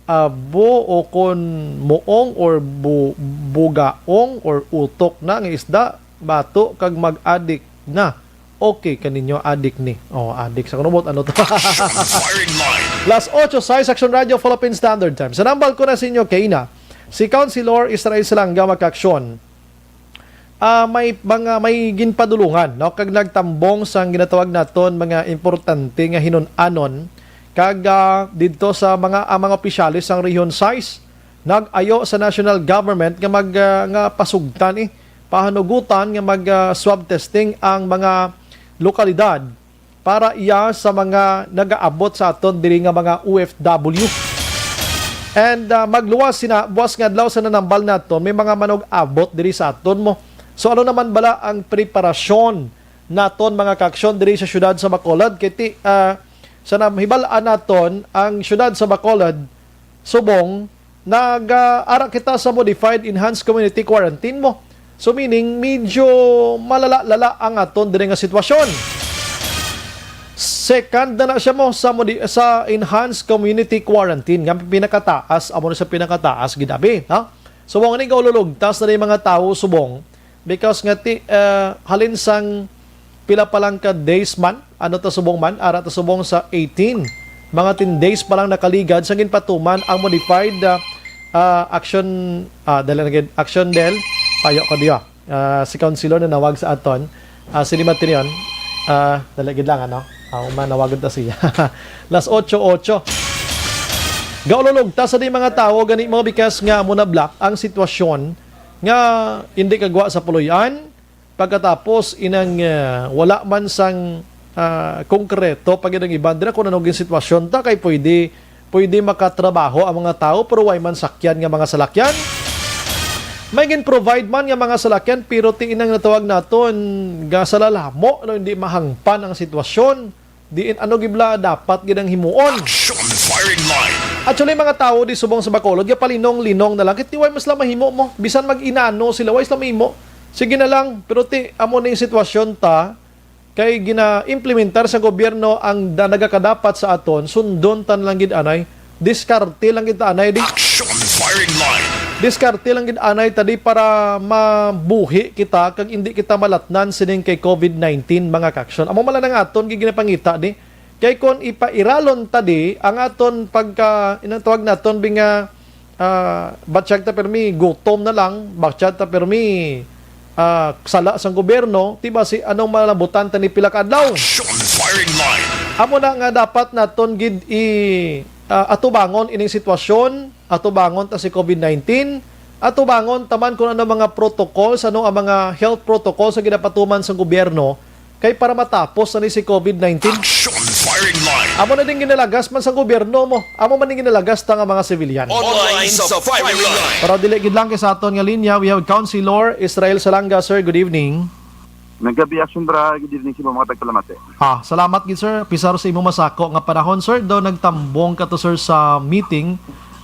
abo o kon muong or bu-, bugaong or utok na nga isda, bato kag mag-adik na. Okay kaninyo, adik ni. Oh, adik sa kunubot, ano to? Firing line. Las ocho sais, Action Radio, Philippine Standard Time. Sa nambal ko na sa inyo, kaina, si Councilor Israel Salanga makaaksyon. ah, may mga, may ginpadulungan, no, kag nagtambong sang ginatawag naton mga importante nga hinun-anon, kag, ah, didto sa mga, ang mga opisyales sang Region sais nag-ayo sa national government nga mag, ah, nga pasugtan, eh, pahanugutan nga mag, ah, swab testing ang mga lokalidad para iya sa mga nagaabot sa aton diri nga mga O F W. And, ah, magluwas sina, buwas nga adlaw sa nanambal naton, may mga manug-abot diri sa aton mo. So, ano naman bala ang preparasyon naton, mga kaaksyon, diri sa siyudad sa Bacolod? Kay ti, ah, sa nahibal-an naton, ang siyudad sa Bacolod subong nag-ara kita sa modified enhanced community quarantine mo. So, meaning, medyo malala-lala ang aton diri nga sitwasyon. Second na na siya mo sa modi-, sa enhanced community quarantine nga pinakataas, amo na sa pinakataas gid abi, ha? So, mao ni gaululugtas na ni mga tawo subong because nga ti, ah, halin sang pila pa lang ka days man, ano ta subong man, ara ta subong sa eighteen. Mga ten days pa lang nakaligad sa ginpatuman ang modified, ah, ah, action, ah, dali na gid, action del, payo ko diyo. Ah, si Councilor nanawag sa aton. Ah, sini Matinion, ah, dali gid lang, ano? Ah, manawagon ta siya. Las ocho ocho. Gaululog ta sa di mga tawo gani mo bikas nga mo na block ang sitwasyon nga hindi kagwa sa puloy-an, pagkatapos inang, ah, wala man sang, ah, konkreto pa gid ang iban dira kung ano gin sitwasyon ta, kay pwede, pwede makatrabaho ang mga tawo pero way man sakyan nga mga salakyan. May gin-provide man nga mga salakyan pero ti inang natawag naton nga salalamo, no, hindi mahangpan ang sitwasyon. Diin ano gibla dapat gid ang himuon. Action firing line. Actually, mga tawo di subong sa Bacolod, ya palinong-linong na lang. Kit way mas la mahimo mo. Bisan mag-inano sila, way sila mahimo. Sige na lang. Pero ti, amo na yung sitwasyon ta. Kay gina-implementar sa gobyerno ang da-, nagakadapat sa aton, sundon tan lang gid anay. Diskarte lang gid ta anay di. Action firing line. Diskarte lang gid anay ta di para mabuhi kita kag indi kita malatnan sining kay covid nineteen, mga kaaksyon. Amo man lang ang aton gid ginapangita di. Kay kon ipairalon ta di ang aton pagka, inang tawag naton bi nga, ah, batyag ta permi gutom na lang, batyag ta permi, ah, sala sang gobyerno, ti basi anong malabutan ta ni pila ka adlaw? Action firing line. Amo na nga dapat naton gid i, ah, atubangon ining sitwasyon, atubangon ta si covid nineteen, atubangon ta man kung ano mga protocols, ano ang mga health protocols nga ginapatuman sa gobyerno kay para matapos na ni si covid nineteen. Action firing line. Amo na din ginalagas man sa gobyerno mo. Amo man din ginalagas ta nga mga civilian. Online sa firing line. Pero dili gid lang kay sa aton nga linya, we have Councilor Israel Salanga. Sir, good evening. Naggabi, Action Bra. Good evening sa mga tagpalamati. Ah, salamat gid, sir. Pisar sa imong masako nga panahon, sir. Daw nagtambong ka to, sir, sa meeting,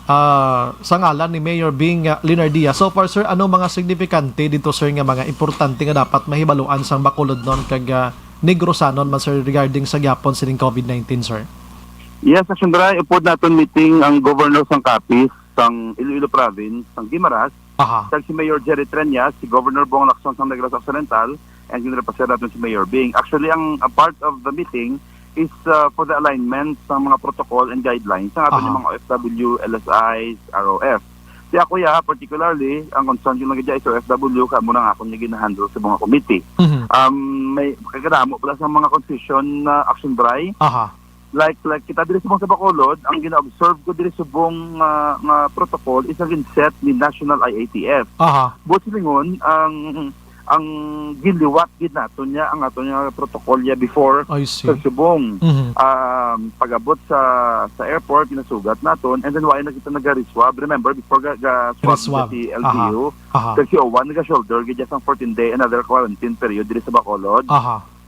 ah, sa ngalan ni Mayor Bing, ah, Leonardia. So far, sir, ano mga signifikante dito, sir, nga mga importante nga dapat mahibaluan sang Bacolodnon kag, ah, Negrosanon man, sir, regarding sa gyapon sining covid nineteen, sir? Yes, Action Bra. Upod naton meeting ang Governor sang Capiz, sang Iloilo Province, sang Guimaras, Aha. kag si Mayor Jerry Treñas, si Governor Bong Lacson sang Negros Occidental, and ginrepresent naton si Mayor Bing. Actually, ang, a part of the meeting is, uh, for the alignment sa mga protocol and guidelines sa aton Aha. mga O F W, L S Is, R O F. Si ako ya, particularly, ang concern ko lang dyan is O F W, kamo nang akon nga ginahandle sa mga committee. Mhm. Um, may, kagdamo pala sa mga confusion na Action Bra. Aha. Like, like kita diri subong sa Bacolod, ang gina-observe ko diri subong nga, nga protocol is ang gin-set ni National I A T F. Aha. Buot silingon, ang, ang ginliwat gid naton niya, ang aton nga protocol niya before I see. sa subong. Mhm. Um, pag-abot sa, sa airport, ginasugat naton, and then wala na kita nag-reswab. Remember, before ga, ga-swab Reswab. si L G U, Aha. Aha. sa C O one, nag-shoulder, gid siya sang fourteen day, another quarantine period diri sa Bacolod. Aha.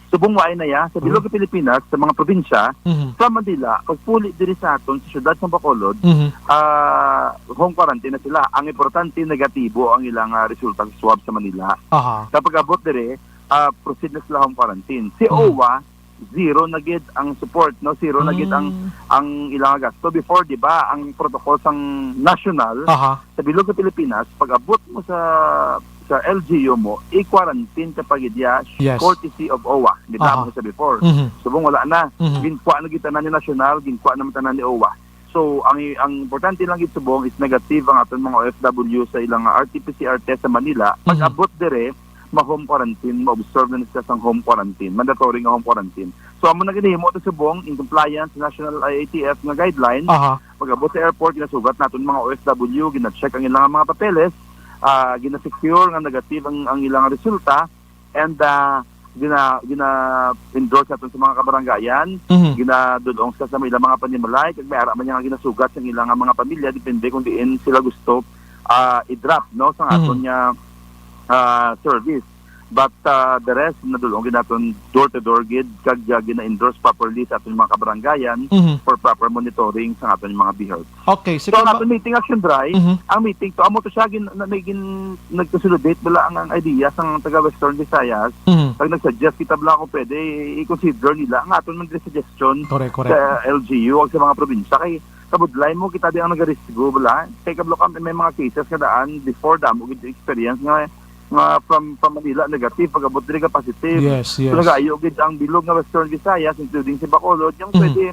Subong wa na ya, sa bilog Hmm. nga Pilipinas, sa mga probinsya, Mhm. sa Manila, pagpuli diri sa aton, sa siyudad sa Bacolod, Mhm. ah, home quarantine na sila. Ang importante, negatibo ang ilang, ah, resulta sa swab sa Manila. Aha. Kapag abot diri, ah, proceed na sila home quarantine. Si Mhm. O W A, zero na gid ang support, no? Zero na gid ang, Mm. ang ilang gasto. Before, di ba, ang protocol sang national, Aha. sa bilog sa Pilipinas, pag abot mo sa, sa L G U mo, i-quarantine ka pa gid ya, Yes. courtesy of O W A. Di ba, Aha. mo sa before. Mhm. Subong wala na. Mhm. Ginkuha na gid tanan ni national, ginkuha naman tanan ni O W A. So, ang, ang importante lang gid subong is negative ang aton mga O F W sa ilang R T P C R test sa Manila. Mhm. Pag-abot dire, ma-home quarantine, ma-observe na sila sang home quarantine, mandatory nga home quarantine. So, amo na ginahimo to subong in compliance sa national I A T F nga guidelines. Aha. Pag-abot sa airport, ginasugat naton mga O F W, gina-check ang ilang mga papeles, ah, gina-secure nga negative ang, ang ilang resulta, and, ah, gina-, gina-endorse naton sa mga kabarangayan, Mhm. ginadulong sa, sa ilang mga panimalay, kag may ara man niya nga ginasugat sa ilang mga pamilya, depende kung diin sila gusto, ah, i-drop, no, sa Mhm. aton nga, ah, service. But, ah, the rest, nadulong gid naton door to door gid, kag, ah, gina-endorse properly sa aton mga kabarangayan Mhm. for proper monitoring sa aton mga BHERT. Okay, So, ang siguro ma- aton meeting, Action Dry, Mhm. ang meeting to, amo to siya, gin-, na, may gin-, nag-consolidate bala ang, ang idea sa taga Western Visayas. Mhm. Kag nag-suggest kita bala kung pwede i-consider nila ang aton man diri suggestion Correct, correct. sa L G U ag sa mga probinsya. Kay kabudlay mo, kita di ang nagarisgo bala. Kay kabalo ka, may mga cases nga daan before, damo gid experience nga, nga from, from Manila negative, pag-abot diri ka positive. Yes, So, yes. nagaayo gid ang bilog nga Western Visayas, including si Bacolod, yung Mhm. pwede,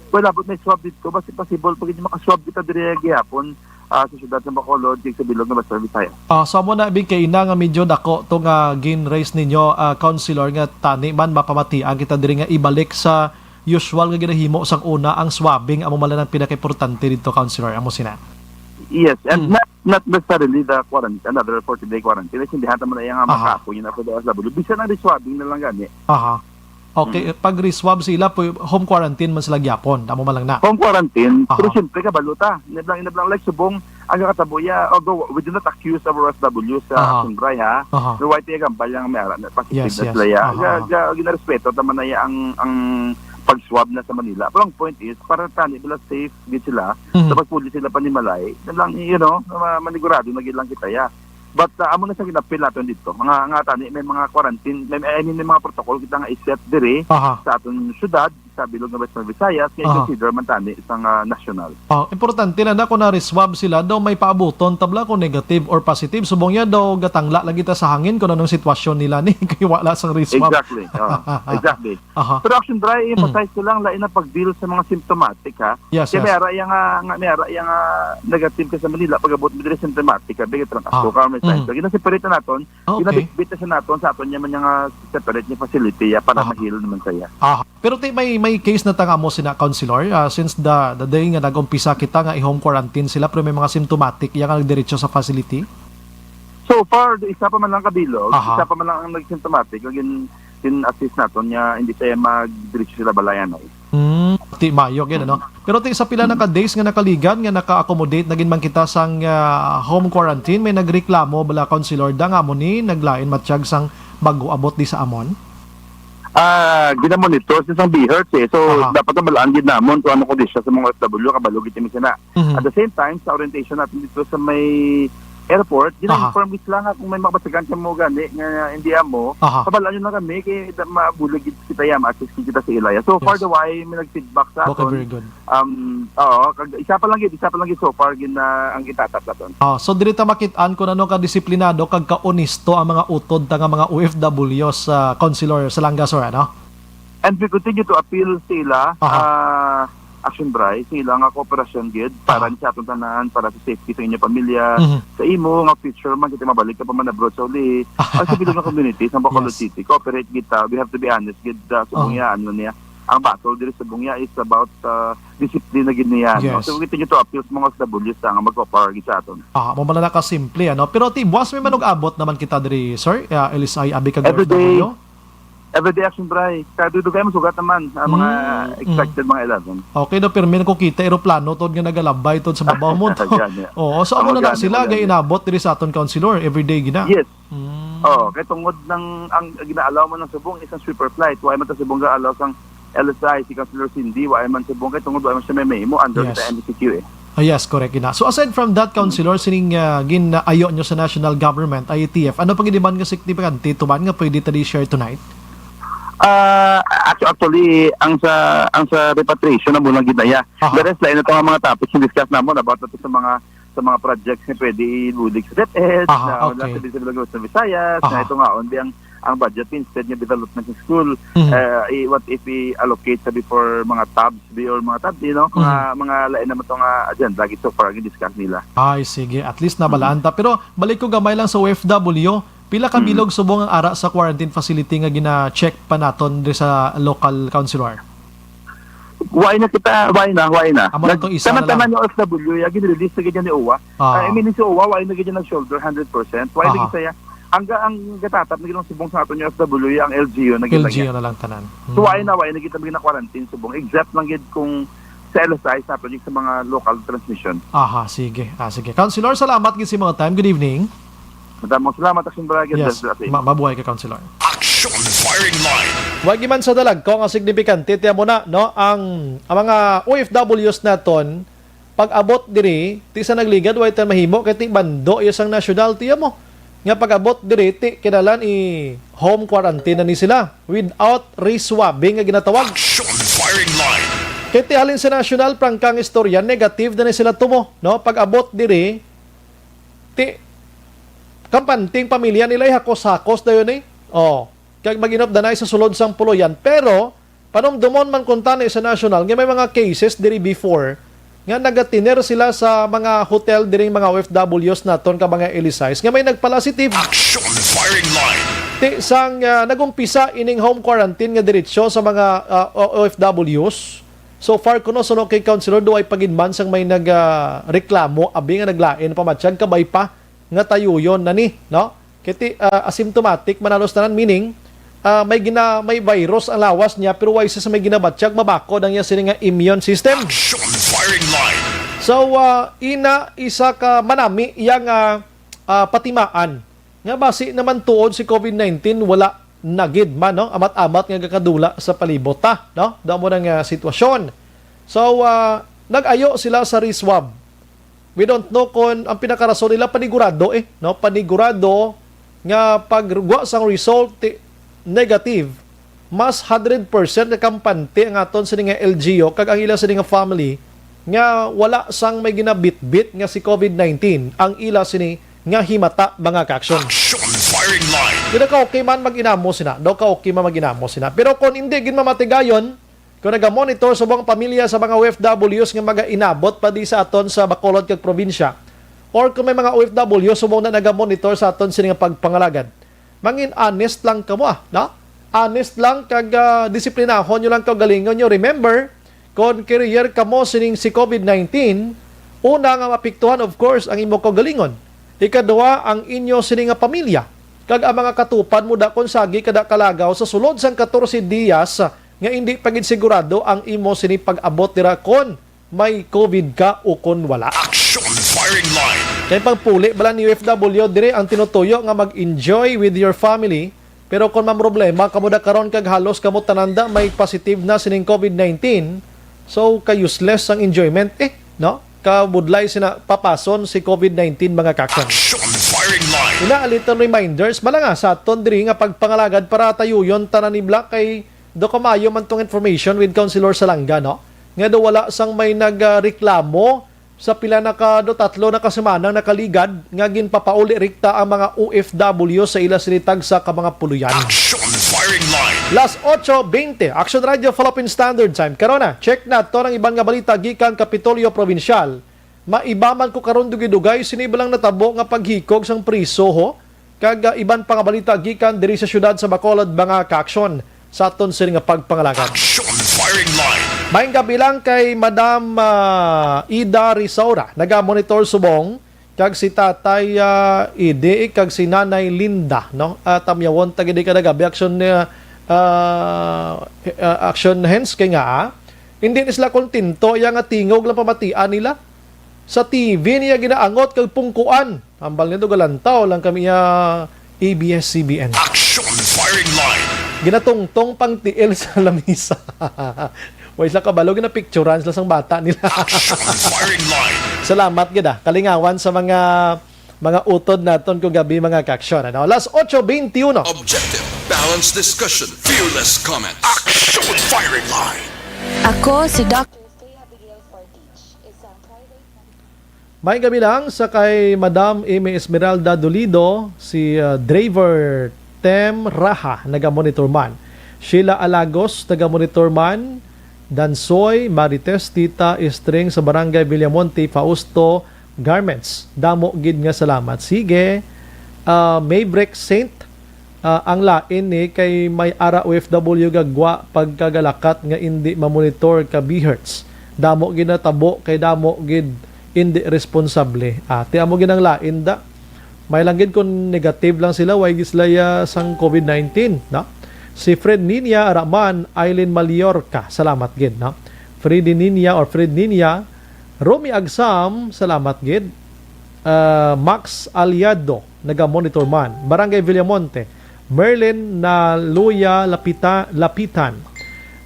well, abot may swab dito, basi possible pa gid makaswab kita diri gihapon, ah, sa siyudad ng Bacolod, kag sa bilog nga Western Visayas. Ah, so amo na, big, kay ina nga medyo dako to nga gin-raise ninyo, ah, Councilor, nga tani man mapamatian kita diri nga ibalik sa usual nga ginahimo sang una ang swabbing, amo man lang ang pinakaimportante dito, Councilor, amo sina. Yes, and Mm. not, not necessarily the quarantine, another forty-day quarantine. Naintindihan naman na yung nga Aha. makapoy yun ako sa W. Bisan ang reswabbing na lang gani. Aha. Okay, Mm. pag reswab sila, pu-, home quarantine man sila gyapon. Amo man lang na. Home quarantine, Aha. pero siyempre, kabalo ta. Inablang, inablang, like, subong, ang kakatabo, yeah, although we do not accuse our O F W sa Aha. Sungray, ha? Aha. Pero why tayo gambal yung may ara na positive Yes, na yes. sila, ya? Aha, Ga-, aha. ga-, ginarespeto naman na ya ang, ang pag-swab na sa Manila. Pero ang point is, para tani nila safe gid sila, Mhm. sa pagpuli sila panimalay, na lang, you know, ma-, manigurado na gid lang kita, ya. But, ah, amo na sa ginapil naton dito. Mga, nga tani, may mga quarantine, may, I mean, may mga protocol kita nga i-set diri Aha. sa aton syudad, sa bilog nga Western Visayas, nga Aha. i-consider man tani isang, ah, national. Oh, importante lang na kung na-reswab sila, daw may paabuton tabla kung negative or positive. Subong niya daw gatangla lagi ta sa hangin kung anong sitwasyon nila ni kay wala sang reswab. Exactly. Oh, exactly. Aha. Pero Action Dry, Mm. emphasize ko lang, lain na pag-deal sa mga symptomatic, ha? Yes, Kaya may yes. ara iya nga, nga, may ara iya nga negative ka sa Manila, pag-abot mo diri symptomatic ka, bigay lang Ah. ka, may Mm. signs. Lagi na separate na naton, Ah, okay. ginabitbit na siya naton sa aton niya man niya nga separate niya facility, ya, para Aha. ma-heal naman siya. Aha. Pero ti-, may, may case na ta nga mo sina, Councilor, ah, since the, the day nga nag-umpisa kita nga i-home quarantine sila, pero may mga symptomatic, iya nga nagdiretso sa facility? So far, isa pa man lang kabilog, Aha. isa pa man lang ang nag-symptomatic, ang gin-, gin-assist naton niya, hindi siya magdiretso sila balayan, ay. Hmm, ti mayo gid, ano? Mm. Pero ti sa pila na ka Mm. days nga nakaligan nga naka-accommodate na gid man kita sang, ah, home quarantine, may nagreklamo bala, Councilor, da nga amo ni naglain matiyag sang bag-o abot di sa amon? Ah, ginamonitor sa isang BHERT, eh. So, Aha. dapat mabalaan gid namon kung ano kondisyon sa mga O F W, kabalo gid kami sina. Mhm. At the same time, sa orientation natin dito sa may airport, Aha. gina-inform gid sila nga kung may mga basagan ka mo gani nga hindi amo, Aha. pabalaan nyo lang kami, kay da-, mabulig gid kita ya, ma-assist gid kita sa ilaya. So far, Yes. the way may nag-feedback sa Okay, aton, very good. um, oo, kag isa pa lang gid, isa pa lang gid so far gid na ang gitatat naton. Oh, so diri ta makit-an kung ano ka disiplinado kag ka-onesto ang mga utod ta nga mga O F W sa Councilor sa Langasor, ano? And we continue to appeal sa ila, Aha. ah, Action Bry, sa ila nga kooperasyon gid, para Aha. sa aton tanan, para sa safety sa inyo pamilya, Mhm. sa imo nga future man, kita mabalik ka pa man abroad sa uli, o sa bilog nga community, sa Bacolod Yes. City, cooperate gid ta. We have to be honest gid, ah, sa Oh. Bungya, ano niya, ang battle diri sa Bungya is about, ah, discipline na gid niya, no? Yes. So, we continue to appeal sa mga O F W sa nga mag-cooperate gid sa aton. Ah, mo man na kasimple, ano? Pero ti, buwas may manug-abot naman kita diri, sir, ah, L S I, abi kag Every day. O F W? Everyday Action Bry. Kaya dudugay mo sugat naman ang mga Mm, mm. expected mga eleven. Okay, no, pero may nakukita aeroplano tod nga nagalabay tod sa babaw mo to. Gani. Oo, so Ang amo na lang gani, sila ang gani. Gay inabot diri sa aton councilor everyday gina. Yes. Mm. Oh, kay tungod ng ang ginaalaw mo ng subong isang sweeper flight, wa man ta subong gaalaw sang L S I, si Councilor Cindy, wa man subong kay tungod wa man siya may memo under Yes. sa M C Q eh. Ah, yes, correct, ina. So, aside from that, Councilor, sining, ah, gin-ayo nyo sa national government, I A T F, ano pang iban nga signifikante tuman nga pwede ta di share tonight? Ah, actu-, actually, ang sa, ang sa repatriation na muna ginaya. Aha. The rest, lain na to nga mga topics yung discuss namon about na to sa mga, sa mga projects na pwede ibulig sa DepEd, Aha, na wala okay. sa Visayas, Aha. na ito nga, only ang ang budget, instead nga development sa school, Mhm. eh, i-, what if i-allocate sa before mga tabs, be or mga tabs, you know, mga, Mhm. mga lain naman to nga agenda, lagi so far, ang discuss nila. Ay, sige. At least nabalaan Mhm. ta. Pero balik ko gamay lang sa O F W. Pila ka Mhm. bilog subong ang ara sa quarantine facility nga gina-check pa naton diri sa local, Councilor? Why na kita, why na, why na? Amo lang tong isa na lang. Tanan-tanan yung O F W, ya, gin-release na ganyan ni O W A. Ah. Ah, I mean, si O W A, why na ganyan nag-shoulder hundred percent? Why na Aha. kita, ya? Ang ga-, ang gatatap na gid subong sa aton yung O F W, ya, ang L G U na gid L G U lang yan. Na lang tanan. So, why Hmm. na, why na kita may na-quarantine subong? Except lang gid kung sa L S I sa project sa mga local transmission. Aha, sige. Ah, sige. Councilor, salamat gid sa mga time. Good evening. Madamo salamat, Action Barangay. Yes, Bless you. Ma-, mabuhay ka, Councilor. Action Firing Line. Wagi man sa dalagko nga signifikante, tiyan mo na, no? Ang, ang mga O F Ws naton, pag-abot diri, ti sa nagligad, way tan mahimo, kay ti bando, iya sang nasyonal, tiyan mo. Nga pag-abot diri, ti kinahanglan i-home quarantine na ni sila without reswabbing nga ginatawag. Action Firing Line. Kay ti halin sa nasyonal, prangka nga istorya, negative na ni sila tumo, no? Pag-abot diri, ti, kampante ang pamilya nila, eh, hakos-hakos dayon, eh. Oh, kag mag-inop danay sa sulod sang puloyan. Pero, panumdumon man kuntani sa national nga may mga cases diri before nga nagatiner sila sa mga hotel diri, mga O F Ws naton ka mga L S Is nga may nagpalasitive. Action Firing Line. Ti sang, ah, nagumpisa ining home quarantine nga diretsyo sa mga, ah, O-, O F Ws. So far kuno, suno kay Councilor, duay pa gid man sang may nag, ah, reklamo, abi nga naglain, pamatyag kabay pa nga tayuyon na ni, no? Kay ti, ah, asymptomatic man halos tanan, meaning, ah, may gina-, may virus ang lawas niya, pero way sa may ginabatyag, mabakod ang iya sini nga immune system. Action Firing Line. So, ah, ina, isa ka manami iya nga, ah, patimaan nga basi naman tuod si COVID nineteen, wala na gid man, no? Amat-amat nga gakadula sa palibot ta, no? Daw mo na nga sitwasyon. So, ah, nag-ayo sila sa reswab. We don't know kung ang pinakarason nila panigurado, eh, no? Panigurado nga pagwa sang result, eh, negative, mas hundred percent nga kampante ang aton sini nga L G U kag ang ila sini nga family nga wala sang may ginabitbit nga si COVID nineteen ang ila sini nga himata, mga ka-action. Action Firing Line. Kung ka-okay man, mag-inamo sina. Daw ka-okay man, mag-inamo sina. Pero kung hindi gid mamatigayon, kung naga-monitor subong pamilya sa mga O F Ws nga magainabot pa di sa aton sa Bacolod kag probinsya, or kung may mga O F W subong na naga-monitor sa aton sini nga pagpangalagad, mangin honest lang kamo, ah, no? Honest lang kag, ah, disiplinahon nyo lang kaugalingon nyo. Remember, kon carrier kamo sining si COVID nineteen, una nga maapektuhan, of course, ang imo kaugalingon. Ikaduha, ang inyo sini nga pamilya, kag ang mga katupad mo da kon sagi kada kalagaw sa sulod sang katorse diyas nga indi pa gid sigurado ang imo sini pag-abot dira kon may COVID ka o kon wala. Action Firing Line. Kay pagpuli bala ni O F W diri ang tinutuyo nga mag-enjoy with your family, pero kon mamroblema kamo da karon kag halos kamo tanan da may positive na sining COVID nineteen, so ka-useless ang enjoyment, eh, no? Kabudlay sina papason si COVID nineteen, mga ka-action. Action Firing Line. Ina, a little reminders bala nga sa aton diri nga pagpangalagad para tayuyon tanan ni Black kay do kamayo man tong information with Councilor Salanga, no? Nga do wala sang may nagreklamo sa pila na ka, do tatlo na ka semana nakaligad nga ginpapauli rikta ang mga O F W sa ila sini tagsa ka mga puloyan. Action Firing Line. Las ocho veinte, Action Radio Philippine Standard Time. Karon na, check naton ang iban nga balita gikan Kapitolyo Provincial. Maiba man ko karon dugay-dugay sini bala nga natabo nga paghikog sang priso, ho, kag, ah, iban pa nga balita gikan diri sa siyudad sa Bacolod, mga ka-action, sa aton sini nga pagpangalagad. Action Firing Line. Maayong gabi lang kay Madam, ah, Ida Risaura, naga-monitor subong, kag si Tatay, ah, Idi, kag si Nanay Linda, no? Ah, tamyawon ta gid kada gabi, action, ah, ah, ah, action hands kay nga, ah, hindi ni sila kontento iya nga tingog lang pamatian nila. Sa T V niya ginaangot kag pungkuan. Hambal niya, do galantaw lang kami iya A B S C B N. Action Firing Line. Ginatungtong pang tiil sa lamisa. Way sila kabalo, ginapicturan sila sang bata nila. Action Firing Line. Salamat gid, ah, kalingawan sa mga, mga utod naton kung gabi, mga ka-action, ano? Las ocho veintiuno. Objective, balanced discussion, fearless comment. Action Firing Line. Ako si Doc Maayong gabi lang sa kay Madam Amy Esmeralda Dolido, si, ah, Draver Tem Raha, naga-monitor man. Sheila Alagos, naga-monitor man. Dansoy, Marites, Tita String sa Barangay Villamonte, Fausto Garments. Damo gid nga salamat. Sige, ah, Maybrick Saint, ah, ang lain ni kay may ara O F W gagwa pagkagalakat nga indi mamonitor ka B Hertz. Damo gid natabo kay damo gid indi responsable. Ah, ti amo gid ang lain da. May lang gid kung negative lang sila, way gid sila ya sang COVID nineteen, no? Si Fred Ninia, ara man, Aileen Mallorca, salamat gid, no? Freddy Ninia or Fred Ninia, Romy Agsam, salamat gid. Ah, Max Aliado, naga-monitor man. Barangay Villamonte, Merlin Naluya Lapita-, Lapitan.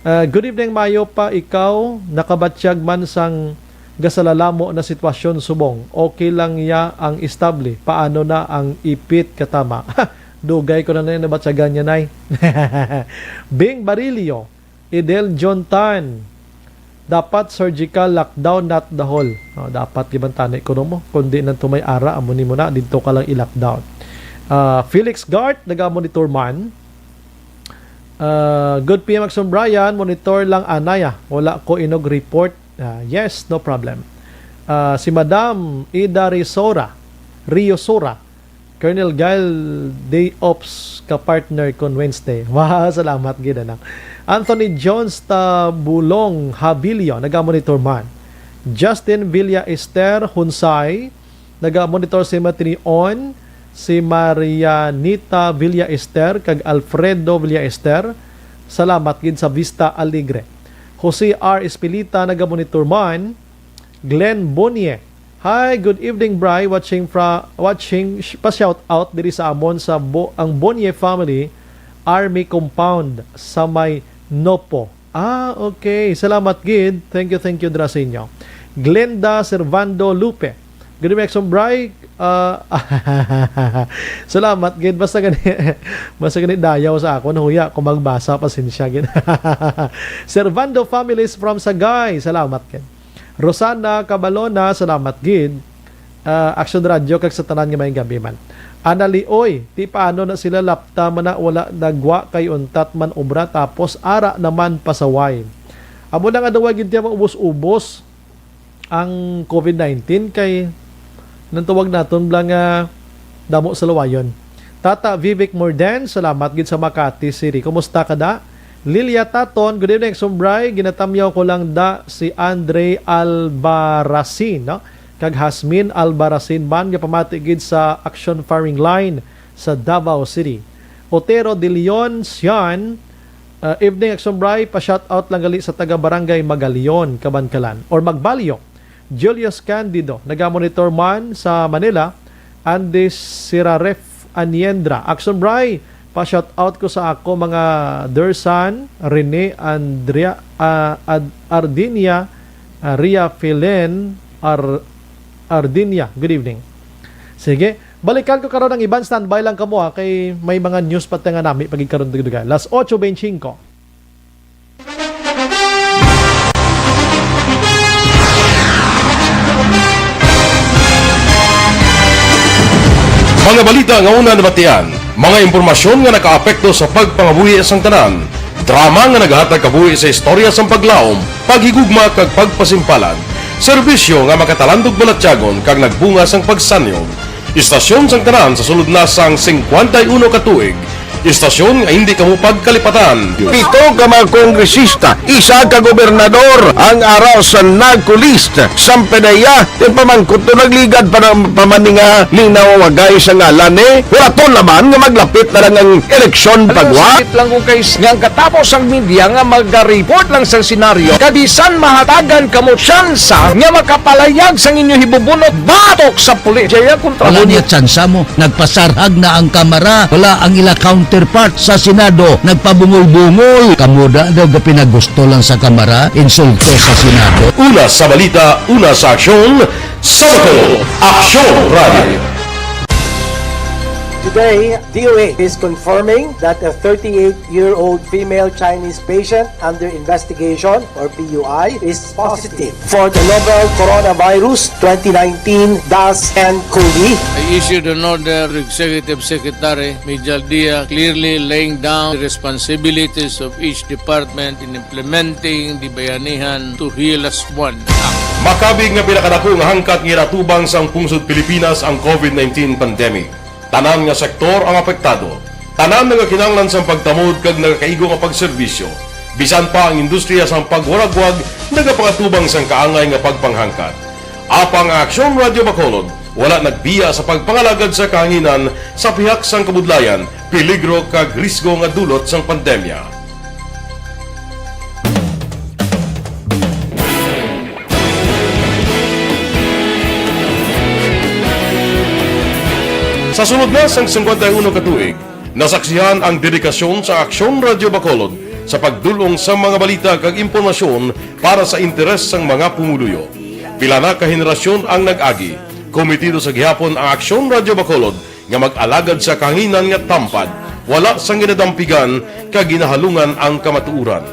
Ah, good evening, mayo pa ikaw, nakabatyag man sang gasalalamo na sitwasyon subong. Okay lang ya ang estable. Paano na ang ipit katama? Dugay ko na na nabatyagan niya, nay. Bing Barilio, Idel John Tan, dapat surgical lockdown, not the whole. Oh, dapat gibantani ko no mo. Kundi nang tumay ara, amo ni mo na, dito ka lang i-lockdown. Ah, Felix Gart, naga-monitor man. Ah, good P M Action Brian, monitor lang anay ah. Wala ko inog report. Ah, yes, no problem. Ah, si Madam Ida Risora, Riosora, Colonel Gail Day Ops ka partner kon Wednesday. Wow, salamat gid, anak. Anthony Jones Tabulong Habilio, naga-monitor man. Justin Villa Ester Hunsay, naga-monitor si Matinion, si Marianita Villa Ester, kag Alfredo Villa Ester. Salamat gid sa Vista Alegre. Jose R Espilita, naga-monitor man. Glenn Bonye, hi, good evening, Bri. Watching fra-, watching, sh-, pa-shout out diri sa amon sa Bo-, ang Bonye family, Army Compound sa may Nopo. Ah, okay. Salamat gid. Thank you, thank you, dira sa inyo. Glenda Servando Lupe. Good evening, Exxon Bri. Ah, salamat gid. Basta gani, basta gani dayaw sa akon. Huya, kung magbasa, pasensya gid. Servando Families from Sagay. Salamat gid. Rosana Cabalona, salamat gid. Ah, Action Radio kag sa tanan nga may gabi man. Ana Lioy, ti paano na sila lapta man na wala nagwa kay untat man obra tapos ara naman pasaway. Amo na nga daw gid tiya maubos-ubos ang COVID nineteen kay nang tawag naton bla nga damo sa luwayon. Tata Vivek Morden, salamat gid sa Makati City. Kumusta ka da? Lilia Taton, good evening, Sumbray. Ginatamyaw ko lang da si Andre Albarracin, no? Kag Hasmin Albarracin man nga pamati gid sa Action Firing Line sa Davao City. Otero de Leon Sian, uh, evening, Action Bray, pa-shoutout lang gali sa taga Barangay Magalion, Kabankalan, or Magbalyo. Julius Candido, nagamonitor man sa Manila. Andy Siraref Aniendra, Action Bray, pa-shoutout ko sa ako mga Dersan, Rene, Andrea, ah, Ad-, Ardinia, ah, Ria Filen, Ar-, Ardinia. Good evening. Sige, balikan ko karon ang iban. Standby lang kamo, ha, kay may mga news pa nga nami pagigkaron dugay. Las ocho veinticinco. Mga balita nga una nabatian, mga impormasyon nga nakaapekto sa pagpangabuhi sang tanan, drama nga naghatag kabuhi sa istorya sang paglaom, paghigugma kag pagpasimpalan, serbisyo nga makatalandog balatyagon kag nagbunga sang pagsanyog. Istasyon sang tanan sa sulod na sang singkwenta y uno ka tuig. Istasyon nga hindi kamo pagkalipatan. Pito ka mga kongresista, isa ka gobernador ang ara sa NAGCO list. Sampedeya, ti pamangkot to nagligad pa na, pa man ni nga linawagay sa ngalan, eh. Huraton naman nga maglapit na lang ang eleksyon. Alam mo, pagwa. Sakit lang ko, guys, nga ang katapos ang media nga maga-report lang sa senaryo, kabisan mahatagan kamo tsansa nga makapalayag sang inyo hibubunot batok sa pulis. Jaya, kontra. Wala mo niya tsansa mo. Nagpasarhag na ang Kamara. Wala ang ila counterpart sa Senado. Nagpabungol-bungol. Kamo da daw gapinagusto lang sa Kamara, insulto sa Senado. Una sa balita, una sa aksyon, sa Aksyon Radio. Today, D O H is confirming that a thirty-eight-year-old female Chinese patient under investigation, or P U I, is positive for the novel coronavirus twenty nineteen dash N cov. I issued an order to Executive Secretary Mijal Dia, clearly laying down the responsibilities of each department in implementing the Bayanihan to Heal as One Act. Makabig nga pinakadako nga hangkat nga ginatubang sang pungsod Pilipinas ang covid nineteen pandemic. Tanan nga sektor ang apektado. Tanan nagakinahanglan sang pagtamod kag nagakaigo nga pagserbisyo. Bisan pa ang industriya sang pagwaragwag nagapakatubang sang kaangay nga pagpanghangkat. Apang ang Aksyon Radyo Bacolod wala nagbiya sa pagpangalagad sa kahanginan sa pihak sang kabudlayan, peligro kag risgo nga dulot sang pandemya. Sa sulod na sang singkwenta y uno ka tuig, nasaksihan ang dedikasyon sa Aksyon Radyo Bacolod sa pagdul-ong sa mga balita kag impormasyon para sa interes sang mga pumuluyo. Pila na ka henerasyon ang nag-agi. Komitido sa gihapon ang Aksyon Radyo Bacolod nga mag-alagad sa kahanginan nga tampad, wala sang ginadampigan kag ginahalungan ang kamatuoran.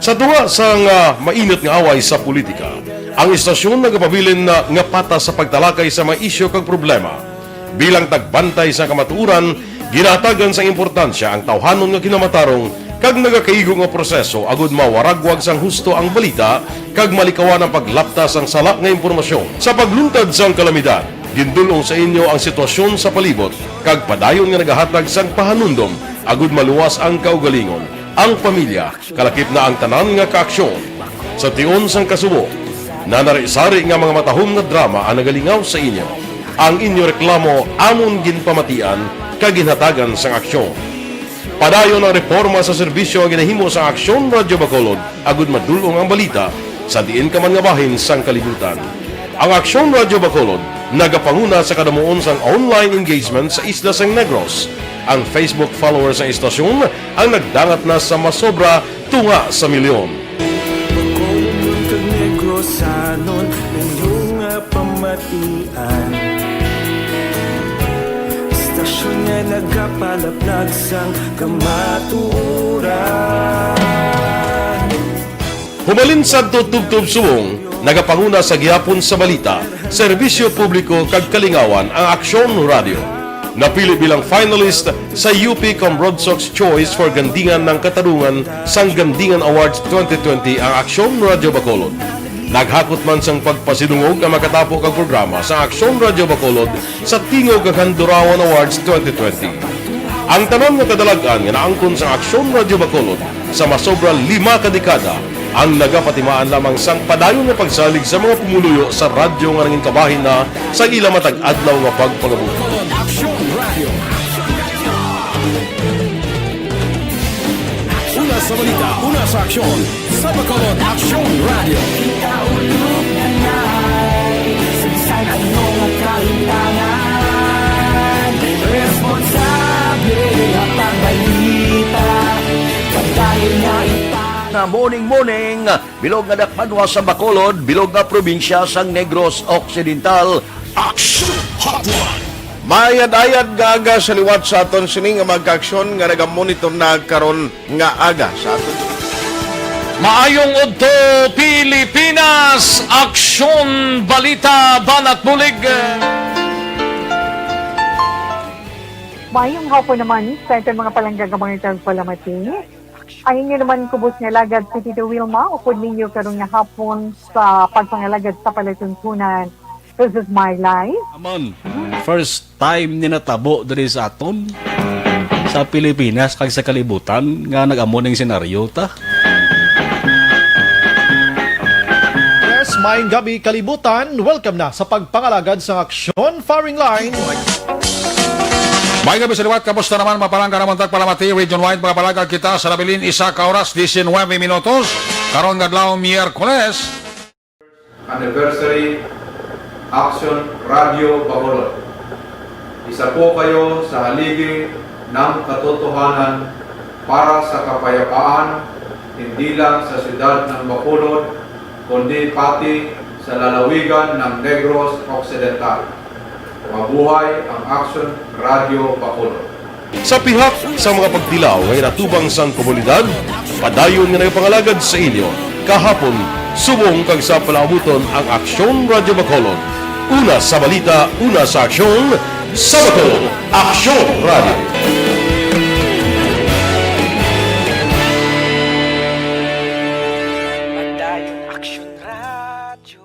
Sa tunga sang, ah, mainit nga away sa politika, ang istasyon nagapabilin na nga patas sa pagtalakay sa mga isyu kag problema. Bilang tagbantay sa kamatuoran, ginahatagan sang importansya ang tawhanon nga kinamatarong kag nagakaigo nga proseso agud mawaragwag sang husto ang balita kag malikawan ang paglapta sang sala nga impormasyon. Sa pagluntad sang kalamidad, gindul-ong sa inyo ang sitwasyon sa palibot kag padayon nga nagahatag sang pahanumdom agud maluwas ang kaugalingon, ang pamilya, kalakip na ang tanan nga kaaksyon. Sa tion sang kasubo, nanari-sari nga mga matahom nga drama ang nagalingaw sa inyo. Ang inyo reklamo amon ginpamatian kag ginhatagan sang aksyon. Padayon ang reporma sa serbisyo nga ginahimo sa Aksyon Radyo Bacolod agud madul-ong ang balita sa diin ka man nga bahin sang kalibutan. Ang Aksyon Radyo Bacolod nagapanguna sa kadamuon sang online engagement sa isla sang Negros. Ang Facebook followers sang istasyon ang nagdangat na sa masobra tunga sa milyon. Bacolod kag Negrosanon, inyo nga pamatian. Istasyon nga nagapalaplag sang kamatuoran. Humalin sadto tubtob subong, nagapanguna sa gihapon sa balita, serbisyo publiko kag kalingawan ang Aksyon Radio. Napili bilang finalist sa U P Cambronsox Choice for Gandingan ng Katarungan sang Gandingan Awards twenty twenty ang Aksyon Radio Bacolod. Naghakot man sang pagpasidungog ang makatapo kag programa sa Aksyon Radio Bacolod sa Tingog kag Handurawan Awards twenty twenty. Ang tanan nga kadalag-an nga naangkon sa Aksyon Radio Bacolod sa masobra lima ka dekada ang nagapatimaan lamang sang padayon nga pagsalig sa mga pumuluyo sa radyo nga nangin kabahin na sa ila matag adlaw nga pagpangabuhi. Una sa balita, una sa aksyon, sa Bacolod Aksyon Radio. Kita ulog na nai, saysay ano nga kalimtangan, responsable ang pagbalita, pagdayon nga ita. Na morning, morning, bilog nga dakpanwa sa Bacolod, bilog nga probinsya sang Negros Occidental. Action Hotline. Maayad-ayad nga aga sa liwat sa aton sini nga mga kaaksyon nga nagamonitor na karon nga aga sa aton. Maayong udto, Pilipinas! Aksyon, balita, banat bulig. Maayong hapon naman sa aton mga palangga nga mga tagpalamati. Ang inyo naman kubos nga alagad si Tito Wilma, upod ninyo karon nga hapon sa pagpangalagad sa palatuntunan. This is my life. Aman, first time ni natabo diri sa aton, sa Pilipinas kag sa kalibutan nga nag-amo ning senaryo ta. Yes, maayong gabi, kalibutan. Welcome na sa pagpangalagad sa Aksyon Firing Line. Maayong gabi sa liwat, kamusta naman, mga palangga namon tagpalamati, region-wide, mga palangga kita sa nabilin, isa ka oras, diecinuebe minutos. Karon nga adlaw, Miyerkules. Anniversary Action Radio Bacolod. Isa po kayo sa haligi ng katotohanan para sa kapayapaan, hindi lang sa siyudad ng Bacolod, kundi pati sa lalawigan ng Negros Occidental. Mabuhay ang Action Radio Bacolod. Sa pihak sa mga pagtilaw nga ginatubang sang komunidad, padayon nga nagapangalagad sa inyo kahapon, subong kag sa palaabuton ang Aksyon Radio Bacolod. Una sa balita, una sa aksyon, sa Bacolod, Aksyon Radio. Padayon Aksyon Radio.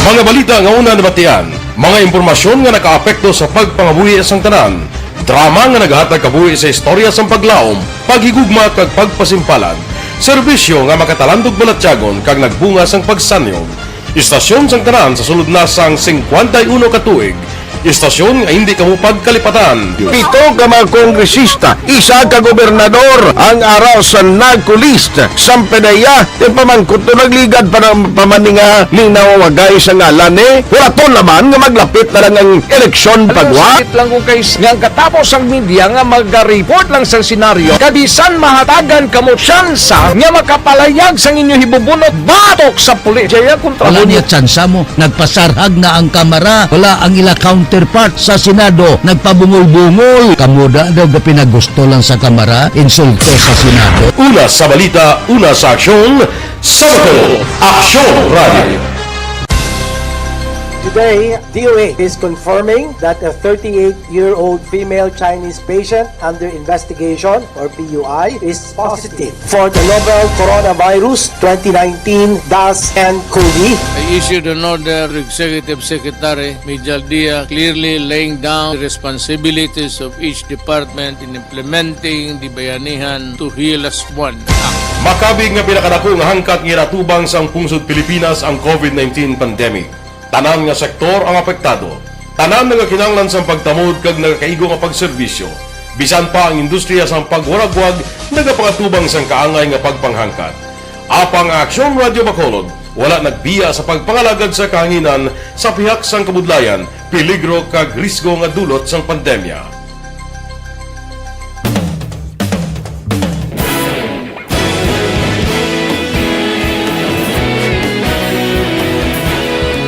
Mga balita nga una nabatian, mga impormasyon nga nakaapekto sa pagpangabuhi sang tanan, drama nga nagahatag kabuhi sa istorya sang paglaom, paghigugma kag pagpasimpalan, serbisyo nga makatalandog balatyagon kag nagbunga sang pagsanyog. Istasyon sang tanan sa sulod na sang singkwenta y uno ka tuig. Istasyon nga hindi kamo pagkalipatan. Pito ka mga kongresista, isa ka gobernador ang ara sa NAGCO list. Sampanaya, ti pamangkot to nagligad pa ng pamaninga ni nawawagay sa ngalan ni Huraton naman nga maglapit na lang ang eleksyon pagwa. Sakit lang kung kay nga ang katapos ang media nga maga-report lang sa senaryo, kabisan mahatagan kamo tsansa nga makapalayag sang inyo hibubunot batok sa pulis. Jaya kontra Wala mo niya tsansa mo. Nagpasarhag na ang Kamara. Wala ang ila counterpart sa Senado. Nagpabungol-bungol. Kamo da daw ga pinagusto lang sa Kamara, insulto sa Senado. Una sa balita, una sa aksyon, sa Bacolod, Aksyon Radio. Today, D O H is confirming that a thirty-eight-year-old female Chinese patient under investigation, or P U I, is positive for the novel coronavirus twenty nineteen dash N cov. I issued an order to Executive Secretary Mijal Dia, clearly laying down the responsibilities of each department in implementing the Bayanihan to Heal Us One Act. Makabig nga pinakadako nga hangkat nga ginatubang sang pungsod Pilipinas ang COVID nineteen pandemic. Tanan nga sektor ang apektado. Tanan nagakinahanglan sang pagtamod kag nagakaigo nga pagserbisyo. Bisan pa ang industriya sang pagwaragwag nagapangatubang sang kaangay nga pagpanghangkat. Apang ang Aksyon Radio Bacolod wala nagbiya sa pagpangalagad sa kahanginan sa pihak sang kabudlayan, peligro kag risgo nga dulot sang pandemya.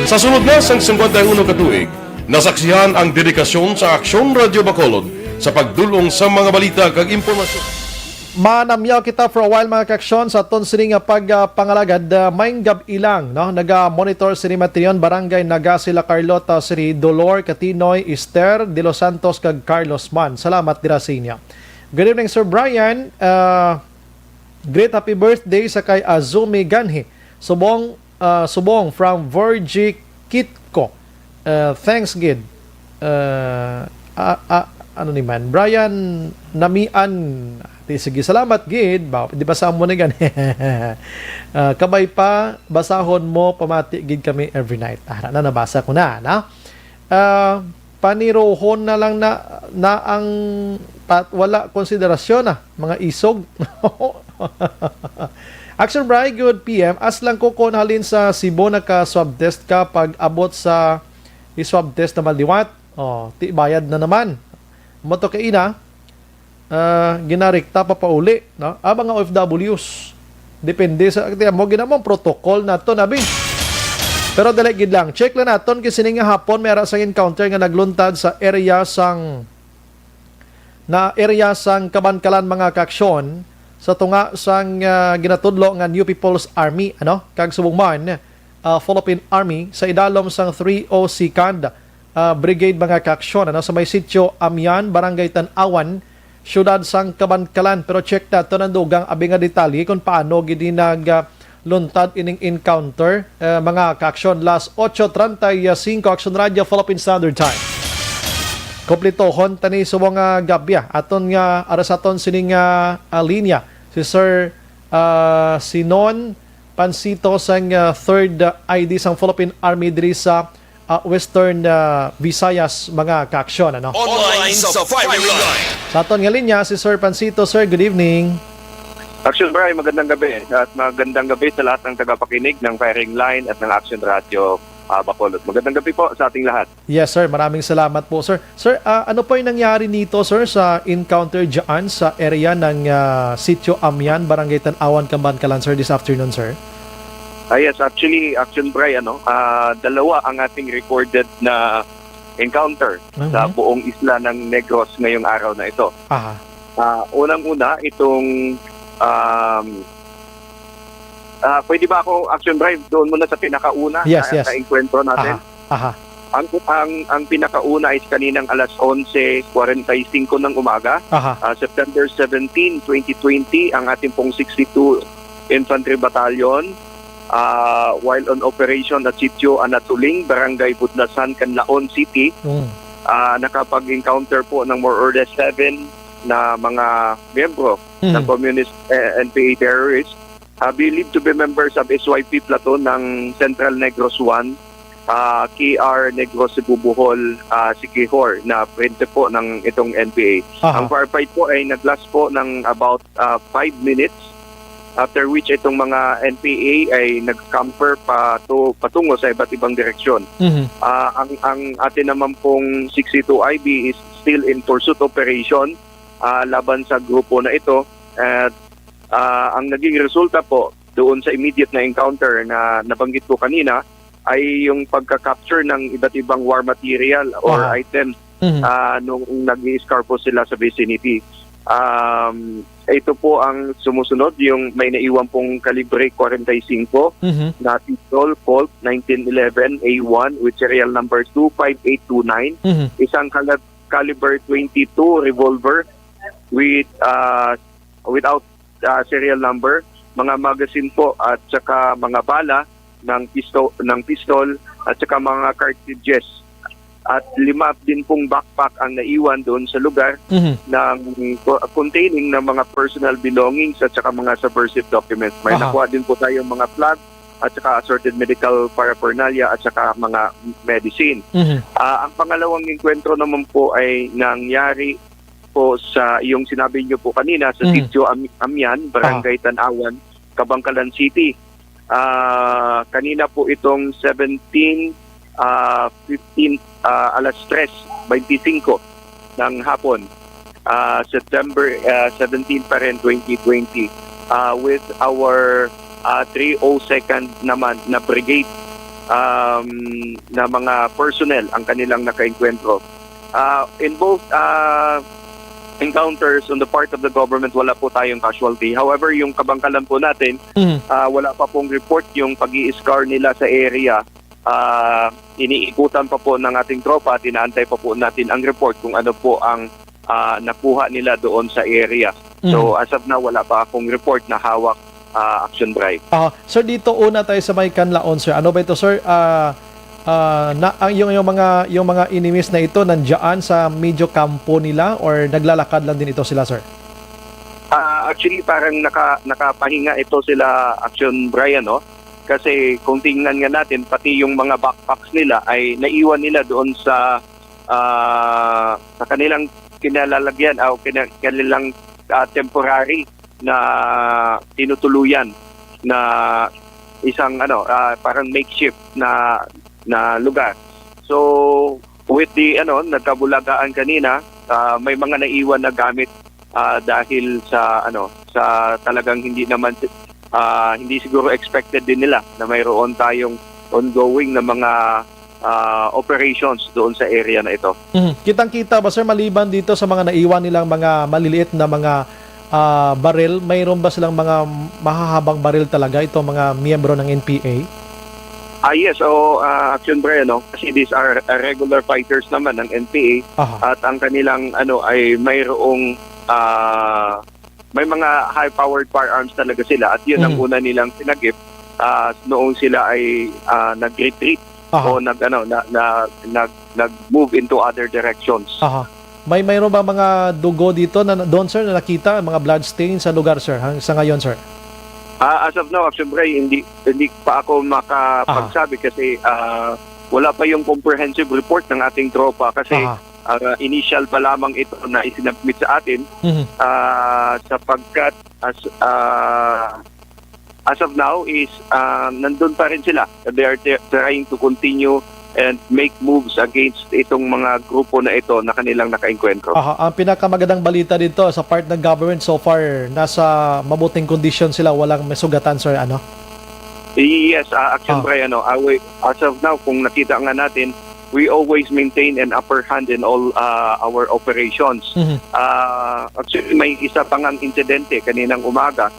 Sa sulod na sang singkwenta y uno ka tuig, nasaksihan ang dedikasyon sa Aksyon Radio Bacolod sa pagdul-ong sa mga balita kag impormasyon. Manamyaw kita for a while, mga kaaksyon, sa aton sini nga pag, ah, pangalagad, ah, maayong gab-i lang, no? Naga-monitor sini Matreon, Barangay Nagasi, La Carlota City, Dolor, Catinoy, Ester, De Los Santos, kag Carlos man. Salamat dira sa inyo. Good evening, Sir Brian. Ah, great happy birthday sa kay Azumi Ganhi. Subong, ah, subong from Virgie Kitco. Ah, thanks gid. Ah, ah, ah, ano ni man? Brian Namian. Di, sige, salamat gid. Ba, di ba sa amo ni gani? Ah, kabay pa, basahon mo, pamati gid kami every night. Ara na, nabasa ko na, na? Ah, panirohon na lang na, na ang pat-, wala konsiderasyon na, mga isog. Action Bri, good P M. As lang ko kon halin sa Cebu naka-swab test ka, pag abot sa i-swab test na maliwat. Oh, ti bayad na naman. Mo to kaina, ah, ginarekta pa pauli, no? Ah, mga O F Ws. Depende sa, ti mo, ginamong protocol nato, nabi. Pero dali gid lang. Check lang naton kay sini nga hapon may ara sang encounter nga nagluntad sa area sang na area sang Kabankalan, mga kaaksyon, sa tunga sang, ah, ginatudlo nga New People's Army, ano, kag subong man, ah, Philippine Army sa idalom sang three oh second, ah, Brigade, mga kaaksyon, ano, sa may Sitio Amian, Barangay Tan-awan, siyudad sang Kabankalan. Pero check naton ang dugang abi nga detalye kung paano gid ni nag, ah, luntad ining encounter, eh, mga kaaksyon. Las ocho treinta y cinco, Action Radio, Philippine Standard Time. Kumpletohon tani subong nga gab-i, ah. Aton nga, ara sa aton sining, ah, ah, linya, si Sir, ah, Sinon Pansito sang, ah, Third, ah, I D sang Philippine Army diri sa, ah, Western, ah, Visayas, mga kaaksyon, ano? Online sa firing line. Sa aton nga linya, si Sir Pansito. Sir, good evening. Action Bri, magandang gabi. At magandang gabi sa lahat ng tagapakinig ng Firing Line at ng Action Radio. ah, Bacolod. Magandang gabi po sa ating lahat. Yes, sir. Maraming salamat po, sir. Sir, ah, ano po yung nangyari nito, sir, sa encounter dyan sa area ng, ah, Sitio Amian, Barangay Tanawan, Kabankalan, sir, this afternoon, sir? Ah, yes, actually, Action Bry, ano, ah, dalawa ang ating recorded na encounter sa Mhm. buong isla ng Negros ngayong araw na ito. Aha. Ah, unang-una, itong, um, ah, pwede ba ako, Action Bry, doon muna sa pinakauna Yes, na, yes. na enkwentro natin? Aha, aha. Ang, ang, ang pinakauna is kaninang alas onse kwarenta y singko ng umaga, Aha. ah, September seventeen, twenty twenty, ang ating pong sixty-two Infantry Battalion, ah, while on operation at Sitio Anatuling, Barangay Budnasan, Canlaon City, Mm. ah, nakapag-encounter po ng more or less seven na mga miyembro Mhm. ng communist, eh, N P A terrorist, ah, believed to be members of S Y P platoon ng Central Negros one, ah, K R Negros Cebu Bohol, ah, Siquijor, na pwente po ng itong N P A. Aha. Ang firefight po ay nag-last po ng about, ah, five minutes, after which itong mga N P A ay nag-scamper patu-, patungo sa iba't ibang direksyon. Mhm. Ah, ang, ang atin naman pong sixty-two I B is still in pursuit operation, ah, laban sa grupo na ito. At, ah, ang naging resulta po doon sa immediate na encounter na nabanggit ko kanina ay yung pagka-capture ng iba't ibang war material or Aha. items, Mhm. ah, nung nag-i-scour po sila sa vicinity. Um, ito po ang sumusunod, yung may naiwan pong kalibre kwarenta y singko Mhm. na pistol, Colt nineteen eleven A one with serial number two five eight two nine, Mhm. isang kalab-, caliber twenty-two revolver with, ah, without, ah, serial number, mga magazine po at saka mga bala ng pisto-, ng pistol at saka mga cartridges. At lima din pong backpack ang naiwan doon sa lugar Mhm. ng co-, containing ng mga personal belongings at saka mga subversive documents. May Aha. nakuha din po tayong mga flag at saka assorted medical paraphernalia at saka mga medicine. Mhm. Ah, ang pangalawang engkwentro naman po ay nangyari po sa iyong sinabi niyo po kanina sa Mhm. Sitio Am-, Amian, Barangay Ah. Tanawan, Kabankalan City. Ah, kanina po itong seventeen, ah, fifteen, ah, alas tres beintisinko ng hapon, ah, September, ah, seventeen pa rin, twenty twenty, ah, with our, ah, three oh second naman na brigade, um, na mga personnel ang kanilang nakaengkwentro. Ah, in both, ah, encounters on the part of the government, wala po tayong casualty. However, yung Kabankalan po natin, Mhm. ah, wala pa pong report yung pag-i-scour nila sa area. Ah, iniikutan pa po ng ating tropa at inaantay pa po natin ang report kung ano po ang, ah, nakuha nila doon sa area. So, Mhm. as of now, wala pa akong report na hawak, ah, Action Bry. Ah, sir, dito una tayo sa may Canlaon, sir. Ano ba ito, sir? Ah, ah, na, ang, yung, yung mga, yung mga enemies na ito nandiyan sa medyo kampo nila or naglalakad lang din ito sila, sir? Ah, actually, parang naka-, nakapahinga ito sila, Action Bry, no? Kasi kung tingnan nga natin, pati yung mga backpacks nila ay naiwan nila doon sa, ah, sa kanilang kinalalagyan o kina-, kanilang, ah, temporary na tinutuluyan na isang, ano, ah, parang makeshift na, na lugar. So, with the, ano, nagkabulagaan kanina, ah, may mga naiwan na gamit, ah, dahil sa, ano, sa talagang hindi naman, ah, hindi siguro expected din nila na mayroon tayong ongoing na mga, ah, operations doon sa area na ito. Mhm. Kitang-kita ba, sir, maliban dito sa mga naiwan nilang mga maliliit na mga, ah, baril, mayroon ba silang mga mahahabang baril talaga itong mga miyembro ng N P A? Ah, yes, o, ah, Action Bry, no? Kasi these are, ah, regular fighters naman ng N P A. Aha. At ang kanilang, ano, ay mayroong, ah, may mga high-powered firearms talaga sila. At yun ang Mhm. una nilang sinagip, ah, noong sila ay, ah, nag-retreat Aha. o nag, ano, na, na, nag, nag-move into other directions. Aha. May, mayroon ba mga dugo dito na, doon, sir, na nakita, mga blood stain sa lugar, sir, hang-, sa ngayon, sir? Ah, as of now, Action Bry, hindi, hindi pa ako makapagsabi Aha. kasi, ah, wala pa yung comprehensive report ng ating tropa kasi, Aha. ah, initial pa lamang ito na isinabmit sa atin, Mhm. ah, sapagkat as, ah, as of now is, ah, nandun pa rin sila. They are t-, trying to continue and make moves against itong mga grupo na ito na kanilang nakaengkwentro. Aha, ang pinakamagandang balita dito sa part ng government so far, nasa mabuting kondisyon sila, walang masugatan, sir, ano? Yes, ah, Action Ah. Bray, ano, ah, we, as of now, kung nakita nga natin, we always maintain an upper hand in all, ah, our operations. Mhm. Ah, actually, may isa pa ngang insidente kaninang umaga,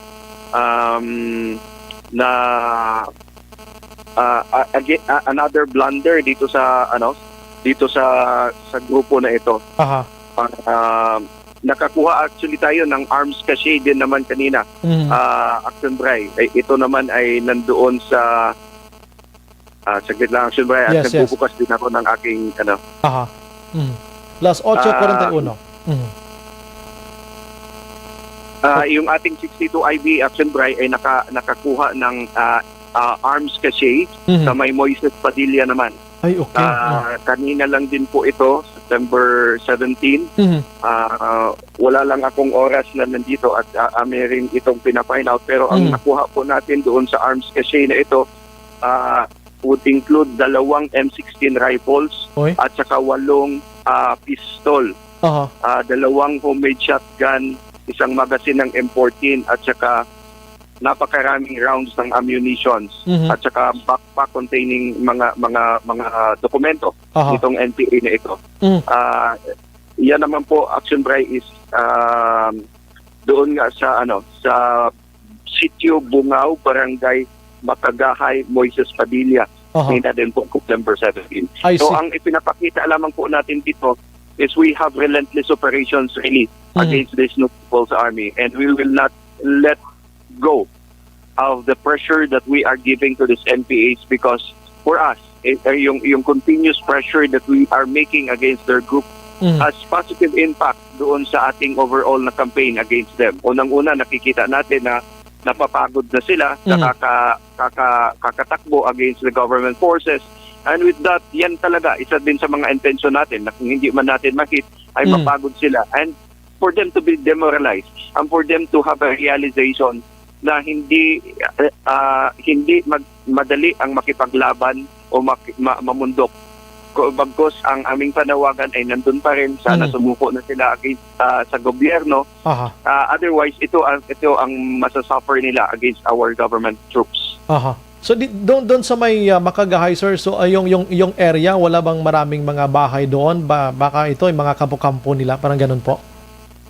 um, na, ah, a-, agi-, a-, another blunder dito sa, ano, dito sa, sa grupo na ito. Aha. Ah, nakakuha actually tayo ng arms cache din naman kanina. Mhm. Ah, Action Bray. Eh, ito naman ay nandoon sa, ah, saglit lang, Action Bray, at Yes, yes. nagbubukas din ako ng aking, ano. Aha. Mhm. Las otso kuwarenta y uno. Ah, Mhm. Ah, yung ating sixty-two I B, Action Bray, ay naka-, nakakuha ng, ah, ah, arms cache Mhm. sa may Moises Padilla naman. Ay, okay. Ah, kanina lang din po ito, September seventeen. Mhm. Ah, wala lang akong oras na nandito at, ah, kami rin itong pina-find out. Pero ang Mhm. nakuha po natin doon sa arms cache na ito, ah, would include dalawang M sixteen rifles Oy. at saka walong, ah, pistol. Aha. Ah, dalawang homemade shotgun, isang magazine ng M fourteen at saka napakaraming rounds ng ammunitions Mhm. at saka backpack containing mga, mga, mga dokumento Aha. nitong N P A na ito. Mm. Ah, yan naman po, Action Bray, is, um, doon nga sa, ano, sa Sitio Bungaw, Barangay Makagahay, Moises Padilla. Aha. Kanina din po, September seventeen. I So, see. ang ipinapakita lamang po natin dito is we have relentless operations really Mhm. against this new People's Army, and we will not let go of the pressure that we are giving to these N P As, because for us, eh, eh, yung, yung continuous pressure that we are making against their group Mhm. has positive impact doon sa ating overall na campaign against them. Unang-una, nakikita natin na napapagod na sila sa Mhm. kaka-, kaka-, kakatakbo against the government forces. And with that, yan talaga, isa din sa mga intensyon natin na kung hindi man natin ma-hit, ay Mhm. mapagod sila. And for them to be demoralized, and for them to have a realization na hindi, ah, hindi mag-, madali ang makipaglaban o mak-, ma-, mamundok. Ko-, bagkus ang aming panawagan ay nandun pa rin. Sana Mhm. sumuko na sila against, ah, sa gobyerno. Aha. Ah, otherwise, ito ang, ito ang masasuffer nila against our government troops. Aha. So, di, doon, doon sa may, ah, Makagahay, sir, so, ah, yung, yung, yung area, wala bang maraming mga bahay doon? Ba, baka ito ay mga kampo-kampo nila, parang ganun po?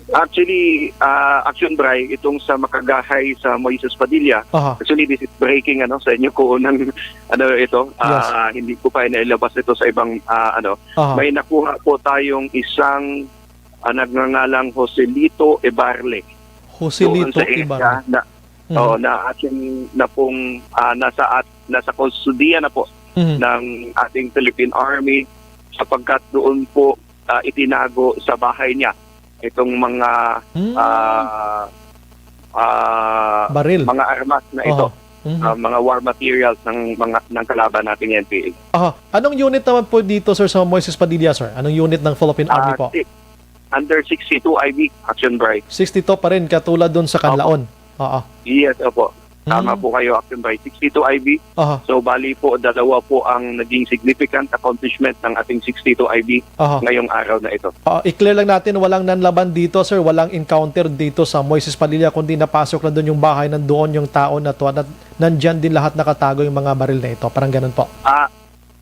Actually, ah, Action Bray, itong sa Makagahay sa Moises Padilla, Aha. actually, this is breaking, ano, sa inyo ko ng, ano, ito, Yes. ah, hindi ko pa inailabas ito sa ibang, ah, ano. Aha. May nakuha po tayong isang, ah, nagngangalang Joselito Ibarle. Joselito Doon sa area Ibarle. na, Mhm. oo, na ating na pong, ah, nasa at-, nasa kustodiya na po Mhm. ng ating Philippine Army, sapagkat doon po, ah, itinago sa bahay niya itong mga, Hmm. ah, ah, Baril. mga armas na ito, Oho. Mhm. ah, mga war materials ng mga, ng kalaban nating N P A. Aha. Anong unit naman po dito, sir, sa Moises Padilla, sir? Anong unit ng Philippine Army Ah, po? si-, under sixty-two I B, Action Bray. Sixty-two pa rin, katulad dun sa Opo. Canlaon. Oo. Yes, opo. Tama Hmm. po kayo, Action Bray. Sixty-two I B. Aha. So, bali po, dalawa po ang naging significant accomplishment ng ating sixty-two I B Aha. ngayong araw na ito. Ah, i-clear lang natin, walang nanlaban dito, sir. Walang encounter dito sa Moises Padilla, kundi napasok lang dun yung bahay, nandoon yung tao na to, at nandyan din lahat nakatago yung mga baril na ito. Parang ganun po. Ah,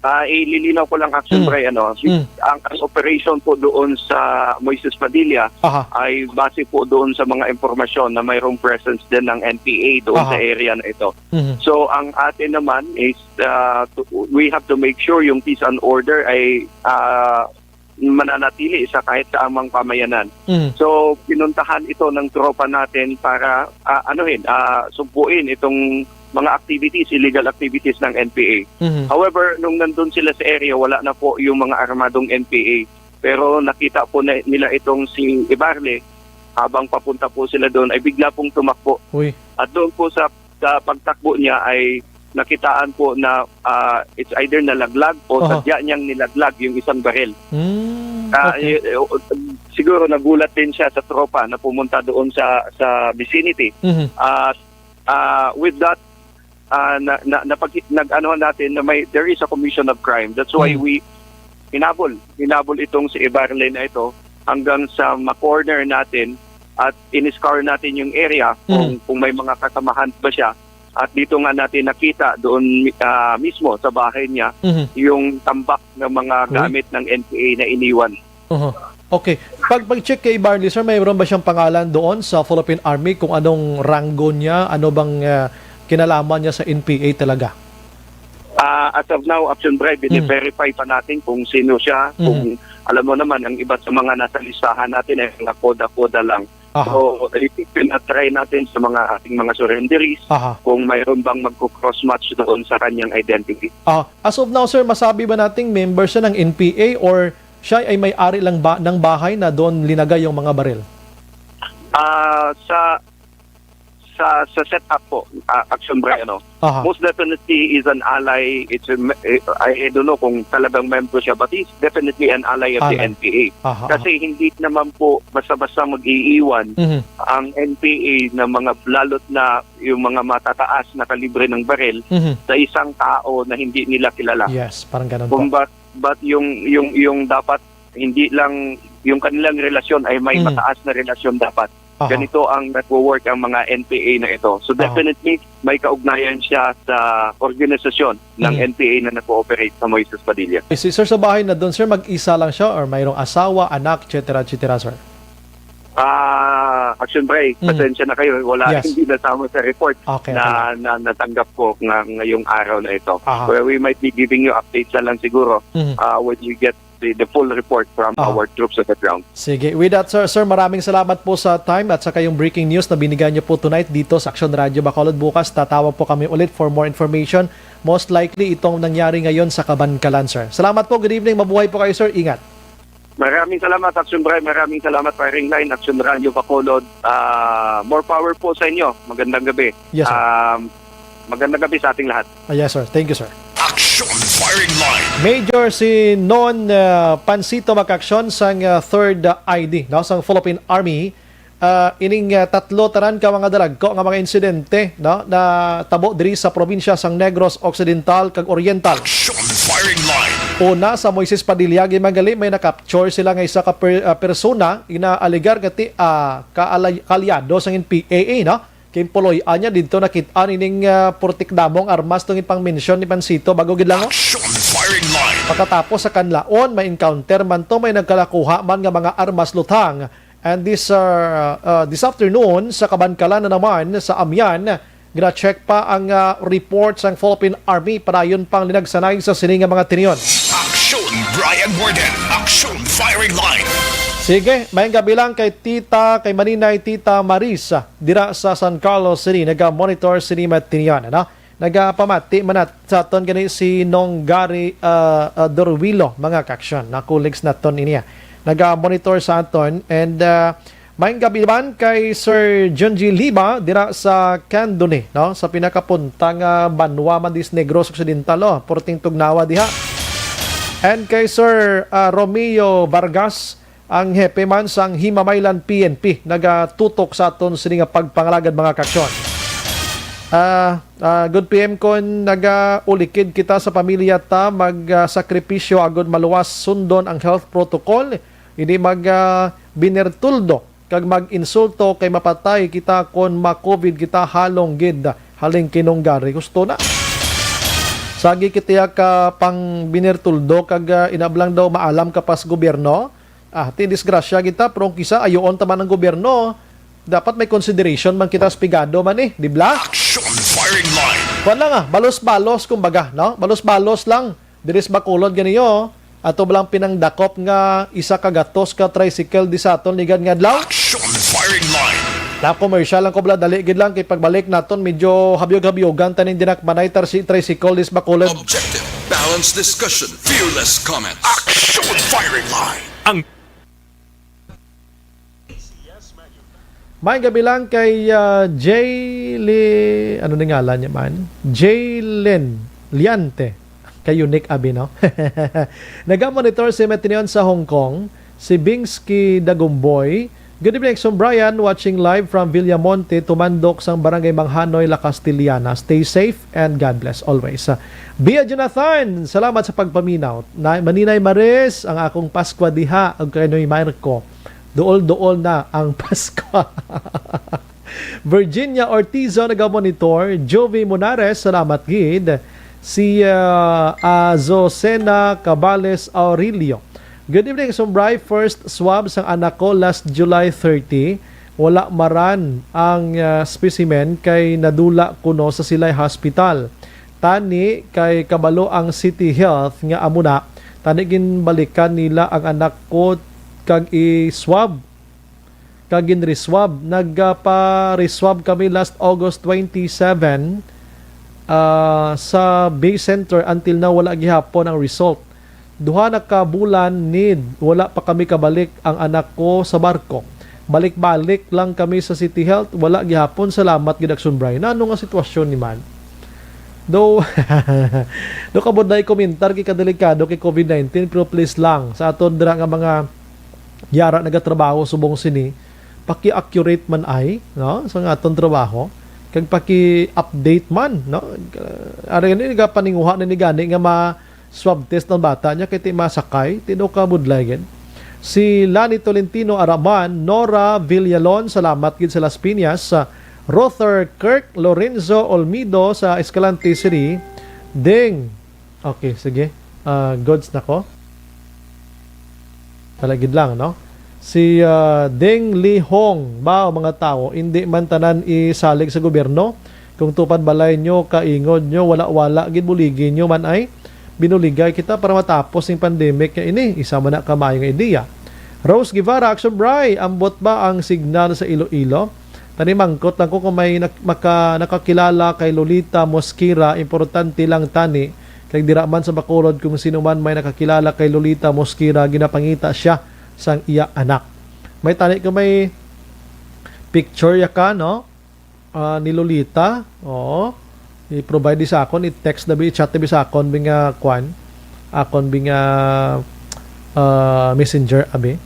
ah, ililinaw ko lang, Action Mm. Bray, ano, si-, Mm. ang, ang operation po doon sa Moises Padilla Aha. ay base po doon sa mga impormasyon na mayroong presence din ng N P A doon Aha. sa area na ito. Mhm. So, ang atin naman is, ah, to, we have to make sure yung peace and order ay, ah, mananatili sa kahit saamang pamayanan. Mhm. So, pinuntahan ito ng tropa natin para, ah, anuhin, ah, sugpuin itong mga activities, illegal activities ng N P A. Mhm. However, nung nandun sila sa area, wala na po yung mga armadong N P A. Pero nakita po na, nila itong si Ibarle, habang papunta po sila doon, ay bigla pong tumakbo. Uy. At doon po sa, sa pagtakbo niya ay nakitaan po na, ah, it's either nalaglag o Aha. sadya niyang nilaglag yung isang baril. Hmm, Ah, okay. y-, y-, siguro nagulat din siya sa tropa na pumunta doon sa, sa vicinity. Mhm. At, ah, with that, ah, na, na, napag-, nag-ano natin na may, there is a commission of crime. That's why Mm. we hinabol, hinabol itong si Evarley na ito hanggang sa ma-corner natin at in-scour natin yung area kung, Mm. kung may mga kasamahan ba siya. At dito nga natin nakita doon, ah, mismo sa bahay niya Mhm. yung tambak ng mga Uy. gamit ng N P A na iniwan. Oho. Okay. Pag, pag-check kay Evarley, sir, mayroon ba siyang pangalan doon sa Philippine Army kung anong ranggo niya, ano bang, ah, kinalaman niya sa N P A talaga? Ah, as of now, Action Bray, Mm. bini-verify pa natin kung sino siya. Mhm. Kung alam mo naman, ang iba sa mga nasa listahan natin ay mga koda-koda lang. Aha. So, i-, pinatry natin sa mga ating mga surrenderies Aha. kung mayroon bang magko-cross match doon sa kanyang identity. Ah, as of now, sir, masabi ba nating member siya ng N P A or siya ay may-ari lang ba ng bahay na doon linagay yung mga baril? Ah, sa sa sa setup po, ah, Action Bray, ano, Aha. most definitely is an ally. It's a me-, eh, I, I don't know kung talagang membro siya, but he's definitely an ally of the Ally. N P A. Aha, aha. Kasi hindi naman po basta-basta mag-iiwan Mhm. ang N P A ng mga, lalo't na yung mga matataas na kalibre ng baril Mhm. sa isang tao na hindi nila kilala. Yes, parang ganun po. Kung ba-, but yung, yung, yung dapat hindi lang yung kanilang relasyon ay may Mm. mataas na relasyon dapat. Aha. Ganito ang nagwo-work ang mga N P A na ito. So Aha. definitely, may kaugnayan siya sa organisasyon ng Mm. N P A na nag-ooperate sa Moises Padilla. Si sir sa bahay na doon, sir, mag-isa lang siya or mayroong asawa, anak, et cetera, et cetera, sir? Ah, Action Bray, Mm. pasensya na kayo. Wala, Yes. hindi nasama sa report Okay, na, okay. na natanggap ko nga, ngayong araw na ito. Aha. Well, we might be giving you updates na lang siguro, Mhm. ah, when we get the, the full report from Ah. our troops on the ground. Sige. With that, sir, sir, maraming salamat po sa time at sa kayong breaking news na binigay niyo po tonight dito sa Action Radio Bacolod. Bukas, tatawag po kami ulit for more information. Most likely, itong nangyari ngayon sa Kabankalan, sir. Salamat po. Good evening. Mabuhay po kayo, sir. Ingat. Maraming salamat, Action Bray. Maraming salamat, Firing Line, Action Radio Bacolod. Ah, more power po sa inyo. Magandang gabi. Yes, sir. Um, magandang gabi sa ating lahat. Ah, yes, sir. Thank you, sir. Action Firing Line. Major Sinon, ah, Pansito, mga kaaksyon, sang, ah, Third, ah, I D, no, sang Philippine Army. Ah, ining, ah, tatlo tanan ka mga dalagko nga mga insidente, no, na tabo diri sa probinsya sang Negros Occidental kag Oriental. Action Firing Line. Una, sa Moises Padilla, ginmagali may na-capture sila nga isa ka per-, ah, persona, inaalegar nga ti-, ah, kaalay-, kaalyado sang N P A, no? Ginpuloy-an niya didto nakit-an ining, ah, putik damong armas tungod pang-mention ni Pansito bago gid lang, oh. Action Firing Line. Pagkatapos sa kanlaon, may encounter man to, may nagkalakuha man nga mga armas lutang. And this, uh, uh, this afternoon, sa Kabankalan na naman, sa Amian, gina-check pa ang, uh, report sang Philippine Army. Padayon pang linagsanay sa sini nga mga tinion. Action, Brian Warden. Action, Firing Line. Sige, maayong gabi lang kay Tita, kay Maninay, Tita Maris, ah, dira sa San Carlos City, naga-monitor sini nga tinion, ano? Nagapamati man nat-, sa aton gani si Nong Gary, ah, ah, Dorwilo, mga kaaksyon, na colleagues naton ini, ah. Naga-monitor sa aton, and, ah, maayong gabi man kay Sir Junji Liba dira sa Candoni, no? Sa pinakapunta nga banwa man dis Negros Occidental, oh, purting tugnawa diha. And kay Sir, ah, Romeo Vargas, ang hepe man sang Himamaylan P N P, nagatutok sa aton sini nga pagpangalagad, mga kaaksyon. Ah, ah, good P M, kon nagaulikid kita sa pamilya ta, mag, ah, sakripisyo agud maluwas sundon ang health protocol, hindi mag, ah, binertuldo kag mag-insulto kay mapatay kita kon ma-covid kita, halong gid halin kay Nong Gary. Husto na. Sagi kita ka pang binertuldo kag, ah, inablang daw maalam ka pas gobyerno. Ah, ti disgrasya kita, pero kung kisa ayoon ta man ang gobyerno, dapat may consideration man kita sa pigado man eh, di bla? Action Firing Line. Kuwan lang ah, balos-balos kumbaga, no? Balos-balos lang. Diri sa Bacolod ganiyo, ato ba lang pinangdakop nga isa ka gatos ka tricycle di sa aton ligad nga adlaw? Action Firing Line. Na commercial lang ko bala, dali gid lang kay pagbalik naton medyo habyog-habyogan taning dinakmanay tarsi tricycle dis Bacolod. Objective, balanced discussion, fearless comments. Action Firing Line. Ang May gabi lang kay, ah, Jayli-, ano ni ngalan niya man? Jaylen Liante. Kay unique abi, no? Naga-monitor si Metrion sa Hong Kong, si Bingsky Dagumboy, Good evening, Exon Brian, watching live from Villamonte, tumandok sang Barangay Manghanoy, La Castellana. Stay safe and God bless always. Bia Jonathan, salamat sa pagpaminaw. Na, Maninay Maris, ang akong Paskwa diha, ug kay Noy Marco. Duol-duol na ang Paskwa. Virginia Ortizo nagamonitor, Jovi Monares, salamat gid. Si, ah, Azucena Cabales Aurelio. Good evening, Sumbray. First swab sang anak ko last July thirty. Wala maran ang, ah, specimen kay nadula kuno sa Silay Hospital. Tani kay kabalo ang City Health nga amo na. Tani ginbalikan nila ang anak ko kag i-swab, kag ginreswab. Nagpa-reswab kami last August twenty-seven, ah, sa Bay Center. Until now, wala gihapon ang result. Duha na ka bulan nid wala pa kami kabalik ang anak ko sa barko. Balik-balik lang kami sa City Health, wala gihapon. Salamat gid, Action Brian. Ano nga sitwasyon ni man? Though, do kabod na i-komentar kay kadelikado kay covid nineteen, pero please lang, sa aton dira nga mga yara nagatrabaho subong sini, paki-accurate man ay, no, sa nga aton trabaho, kag paki-update man, no? Ari ni, nagapaninguha na ni gani nga ma-swab test ang bata niya kay ti masakay, tinuod ka budlay gid. Si Lani Tolentino Araman, Nora Villalon, salamat gid sa Las Piñas, sa Rother Kirk Lorenzo Olmido sa Escalante City, Ding. Okay, sige. Ah, goods na ko. Talagid lang, no? Si, ah, Ding Li Hong, ba, mga tawo, hindi man tanan isalig sa gobyerno. Kung tupad balay nyo, kaingod nyo, wala-wala, gid buligi nyo man ay. Binuligay kita para matapos ning pandemic nga ini. Isa man na ka maayo nga ideya. Rose Guevara, Action Bray, ambot ba ang signal sa Iloilo? Tani, mangkot lang ko kung may nak-, maka-, nakakilala kay Lolita Mosquera, importante lang tani. Kay dira man sa Bacolod, kung sino man may nakakilala kay Lolita Mosquera, ginapangita siya sang iya anak. May tani ko may picture ya ka, no? Ah, ni Lolita. Oo. I-provide di sa akon, i-text na bi, i-chat na bi sa akon, bi nga kwan. Akon, bi nga, ah, messenger, abi.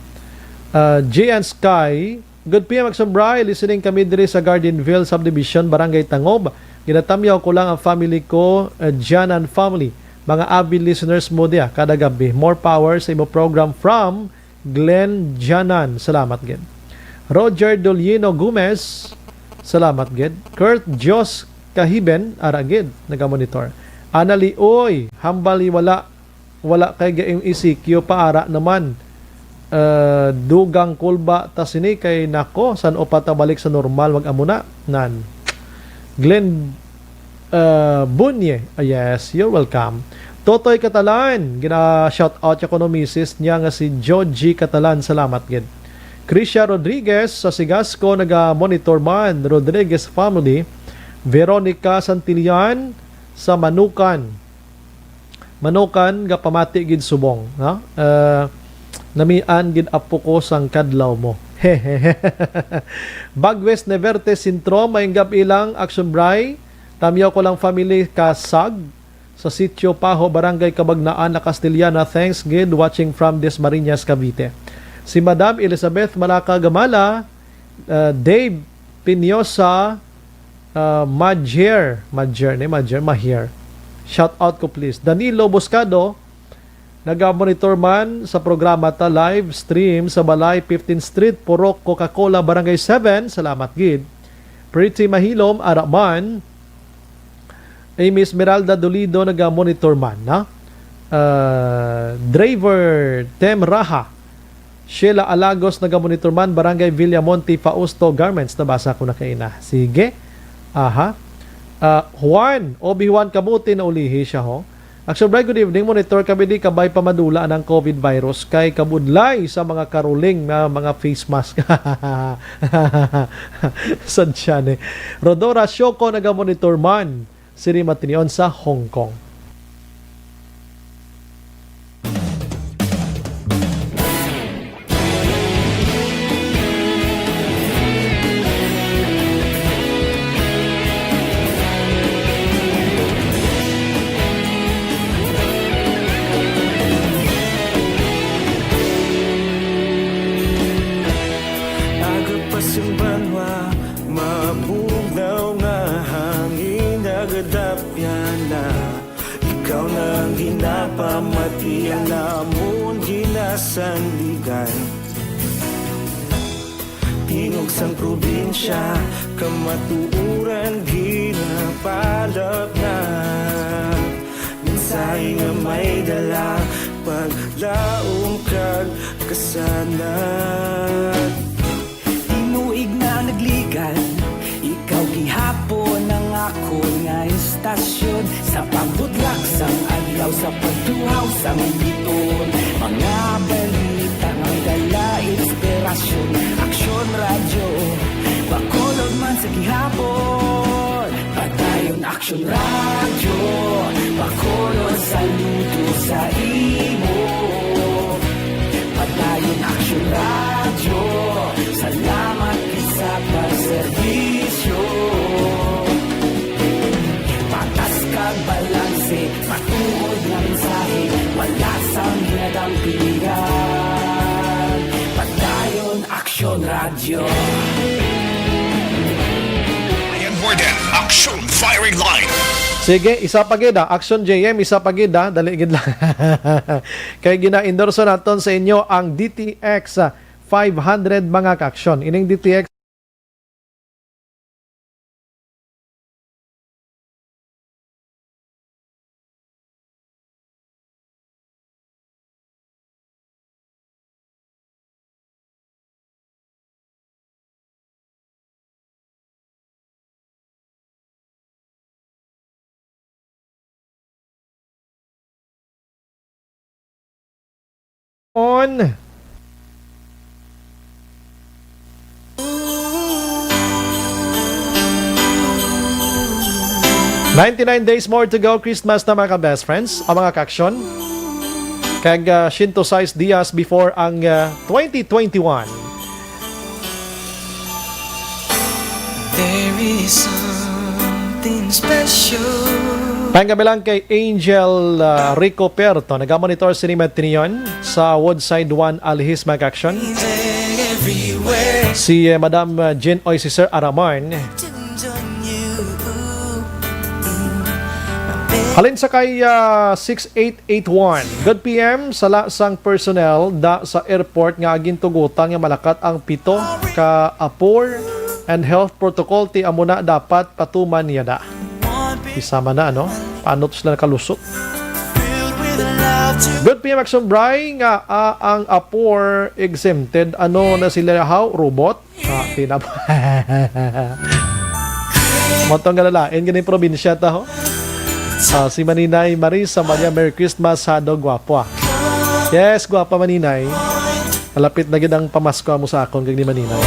Ah, J and Sky, good P M Action Bray, listening kami diri sa Gardenville Subdivision, Barangay Tangob. Ginatamyaw ko lang ang family ko, uh, Janan family. Mga avid listeners mo diya kada gabi. More power sa imo program from Glenn Janan. Salamat gid. Roger Dolino Gomez. Salamat gid. Kurt Dios Kahiben, ara gid, nagamonitor. Anali, oy, hambal ni wala wala kay gaing E C Q, paara naman. Eh, dugang kulba ta sini kay nako, san-o pa ta balik sa normal, wag amo na. Nan. Glenn, eh, Bunye. Ah, yes, you're welcome. Totoy Catalan, gina-shout out ko no misis niya nga si Georgie Catalan. Salamat gid. Krisha Rodriguez sa Sigasco, naga-monitor man. Rodriguez family. Veronica Santillan sa Manukan. Manukan nga pamati gid subong, no? Ah, namian gid apo ko sang kadlaw mo. Bagwes Neverte Sintro, maayong gab-i lang, Action Bray. Tamyaw ko lang family Kasag sa Sitio Paho, Barangay Cabagnaan, La Castellana. Thanks gid, watching from Dasmariñas, Cavite. Si Madam Elizabeth Malaca Gamala, uh, Dave Piniosa, uh, Majer, Majer, ni Majer, Maher. Shout out ko, please. Danilo Buscado, naga-monitor man sa programa ta live stream sa balay, fifteenth Street, Purok, Coca-Cola, Barangay seven. Salamat gid. Pretty Mahilom, ara man. Amy Esmeralda Dolido, naga-monitor man, na? Ah, Driver Tem Raha. Sheila Alagos, naga-monitor man, Barangay Villamonte, Fausto Garments. Nabasa ko na kaina. Sige. Aha. Ah, Juan, Obi Juan Kamuti, naulihi siya, ho. Action Bright, good evening. Monitor kami di kabay pa madula ang covid virus kay kabudlay sa mga karuling na mga face mask. Sad siya ni. Rodora Shoko, naga-monitor man. Siri matinion sa Hong Kong. Ikaw na ang ginapamati, ang namon ginasandigan. Tingog sang probinsya, kamatuoran ginapalabnag. Mensahe nga may dala, paglaom kag kasanag. Tinuig na nagligan, ikaw gihapon ang akon nga istasyon. Sa pagbutlak sang adlaw, sa pagtuhaw sang biton, mga balita nga dala inspirasyon. Aksyon Radyo, Bacolod man sa gihapon. Padayon Aksyon Radyo, Bacolod, saludo sa imo. Padayon Aksyon Radyo, salamat gid sa pagserbisyo. Patas kag balanse, matuod nga mensahe, wala sang ginadampigan. Padayon Aksyon Radyo. Ayan, Warden, Aksyon Firing Line. Sige, isa pa gid, ah. Aksyon J M, isa pa gid, ah. Dali gid lang. Kay gina-endorso naton sa inyo ang D T X, ah, five hundred, mga kaaksyon. Ining D T X on. Ninety-nine days more to go, Christmas na, mga ka-best friends, ang mga kaaksyon. Kag, ah, siyento sais dias before ang, ah, twenty twenty-one. There is something special. Panggabi lang kay Angel, ah, Rico Perto, nagamonitor sini Matinion sa Woodside One Alhis, mga kaaksyon. Everywhere. Si, eh, Madam, ah, Jean Oy, si Sir Araman. Halin sa kay, ah, six eight eight one. Good P M, sala sang personnel da sa airport nga gintugutan nga malakat ang pito ka apor and health protocol, ti amo na dapat patuman niya da. Isama na, ano? Paano to sila nakalusot? Good P M Action Bry nga, ah, ang apor exempted. Ano na sila, how? Robot? Ah, tinap. Motong nga lalain, ganing probinsya ta, ho? Ah, si Maninay Marisa Maria, Merry Christmas, Hado, guwapo, ah. Yes, guwapa, Maninay. Malapit na gid ang pamasko mo sa akon kag ni Maninay.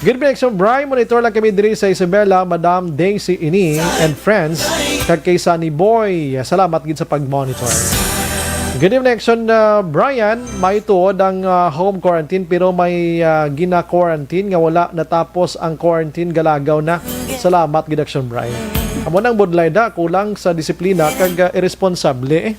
Good evening, Action Bry. Monitor lang kami diri sa Isabela, Madam Daisy Ini and friends, kag kay Sunny Boy. Salamat gid sa pag-monitor. Good evening, Action, uh, Brian. May tuod ang, uh, home quarantine, pero may, uh, gina-quarantine nga wala natapos ang quarantine, galagaw na. Salamat gid, Action Brian. Amo nang budlay da, kulang sa disiplina kag, uh, irresponsable, eh.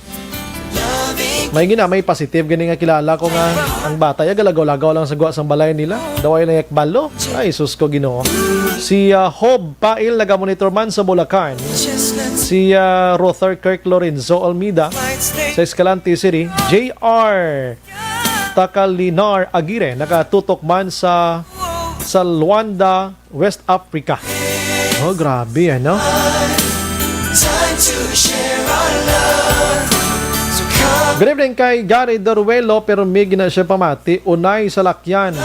May gina, may positive gani nga kilala ko nga ang bata ya galagaw-lagaw lang sa gwa sang balay nila. Daway lang yak balo. Ay, sus ko, Ginoo. Si, uh, Hob Pail, nagamonitor man sa Bulacan. Si, ah, Ruther Kirk Lorenzo Olmida sa Escalante City, J R Takalinar Aguirre, nakatutok man sa, sa Luanda, West Africa. Oh, grabe, ano? Good evening kay Gary Doruelo, pero may gina siya pamati, unay sa lakyan.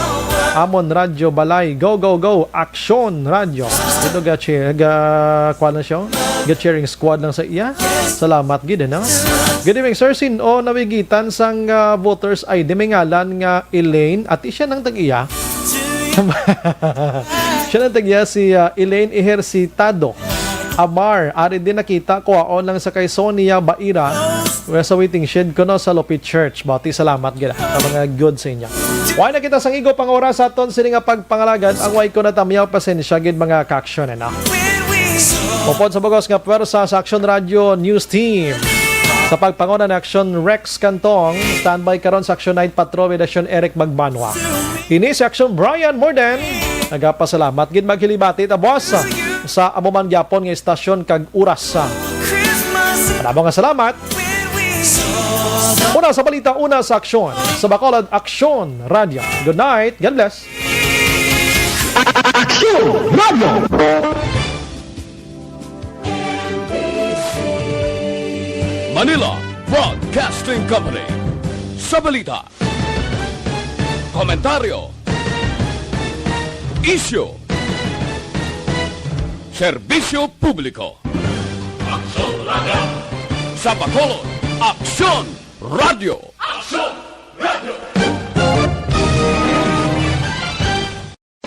Amon Radyo Balay, go, go, go, Aksyon Radyo. Ito ga-cheer, ga, kuwan lang siya, ga-cheering squad lang sa iya. Salamat gid, ano? Good evening, sir. Sin-o nawigitan sang, ah, voters I D may ngalan nga Elaine? Ati siya nang tag-iya? Siya nang tag-iya si, ah, Elaine Ejercitado Amar. Ari din nakita ko, aon lang sa kay Sonia Baira. We're sa waiting shed ko, no, sa Lopit Church. Bati, salamat gid, ah, sa mga good sa inyo. Way na kita sang igo pang oras sa aton sini nga pagpangalagad. Ang way ko natamyaw, pasensya gid, mga kaaksyon, ano? Upod sa bugos nga pwersa sa Aksyon Radyo News Team, sa pagpanguna ni Aksyon Rex Cantong, standby karon sa Aksyon Night Patrol with Aksyon Eric Magbanwa. Ini si Aksyon Brian Morden. Nagapasalamat gid, maghilibati ta, boss, sa amo man gyapon nga istasyon kag oras sa Madamo nga salamat. Una sa balita, una sa aksyon. Sa Bacolod, Aksyon Radyo. Good night. God bless. Aksyon Radyo. Manila Broadcasting Company. Sa balita, komentaryo, isyu, serbisyo publiko. Sa Bacolod, Aksyon Radyo.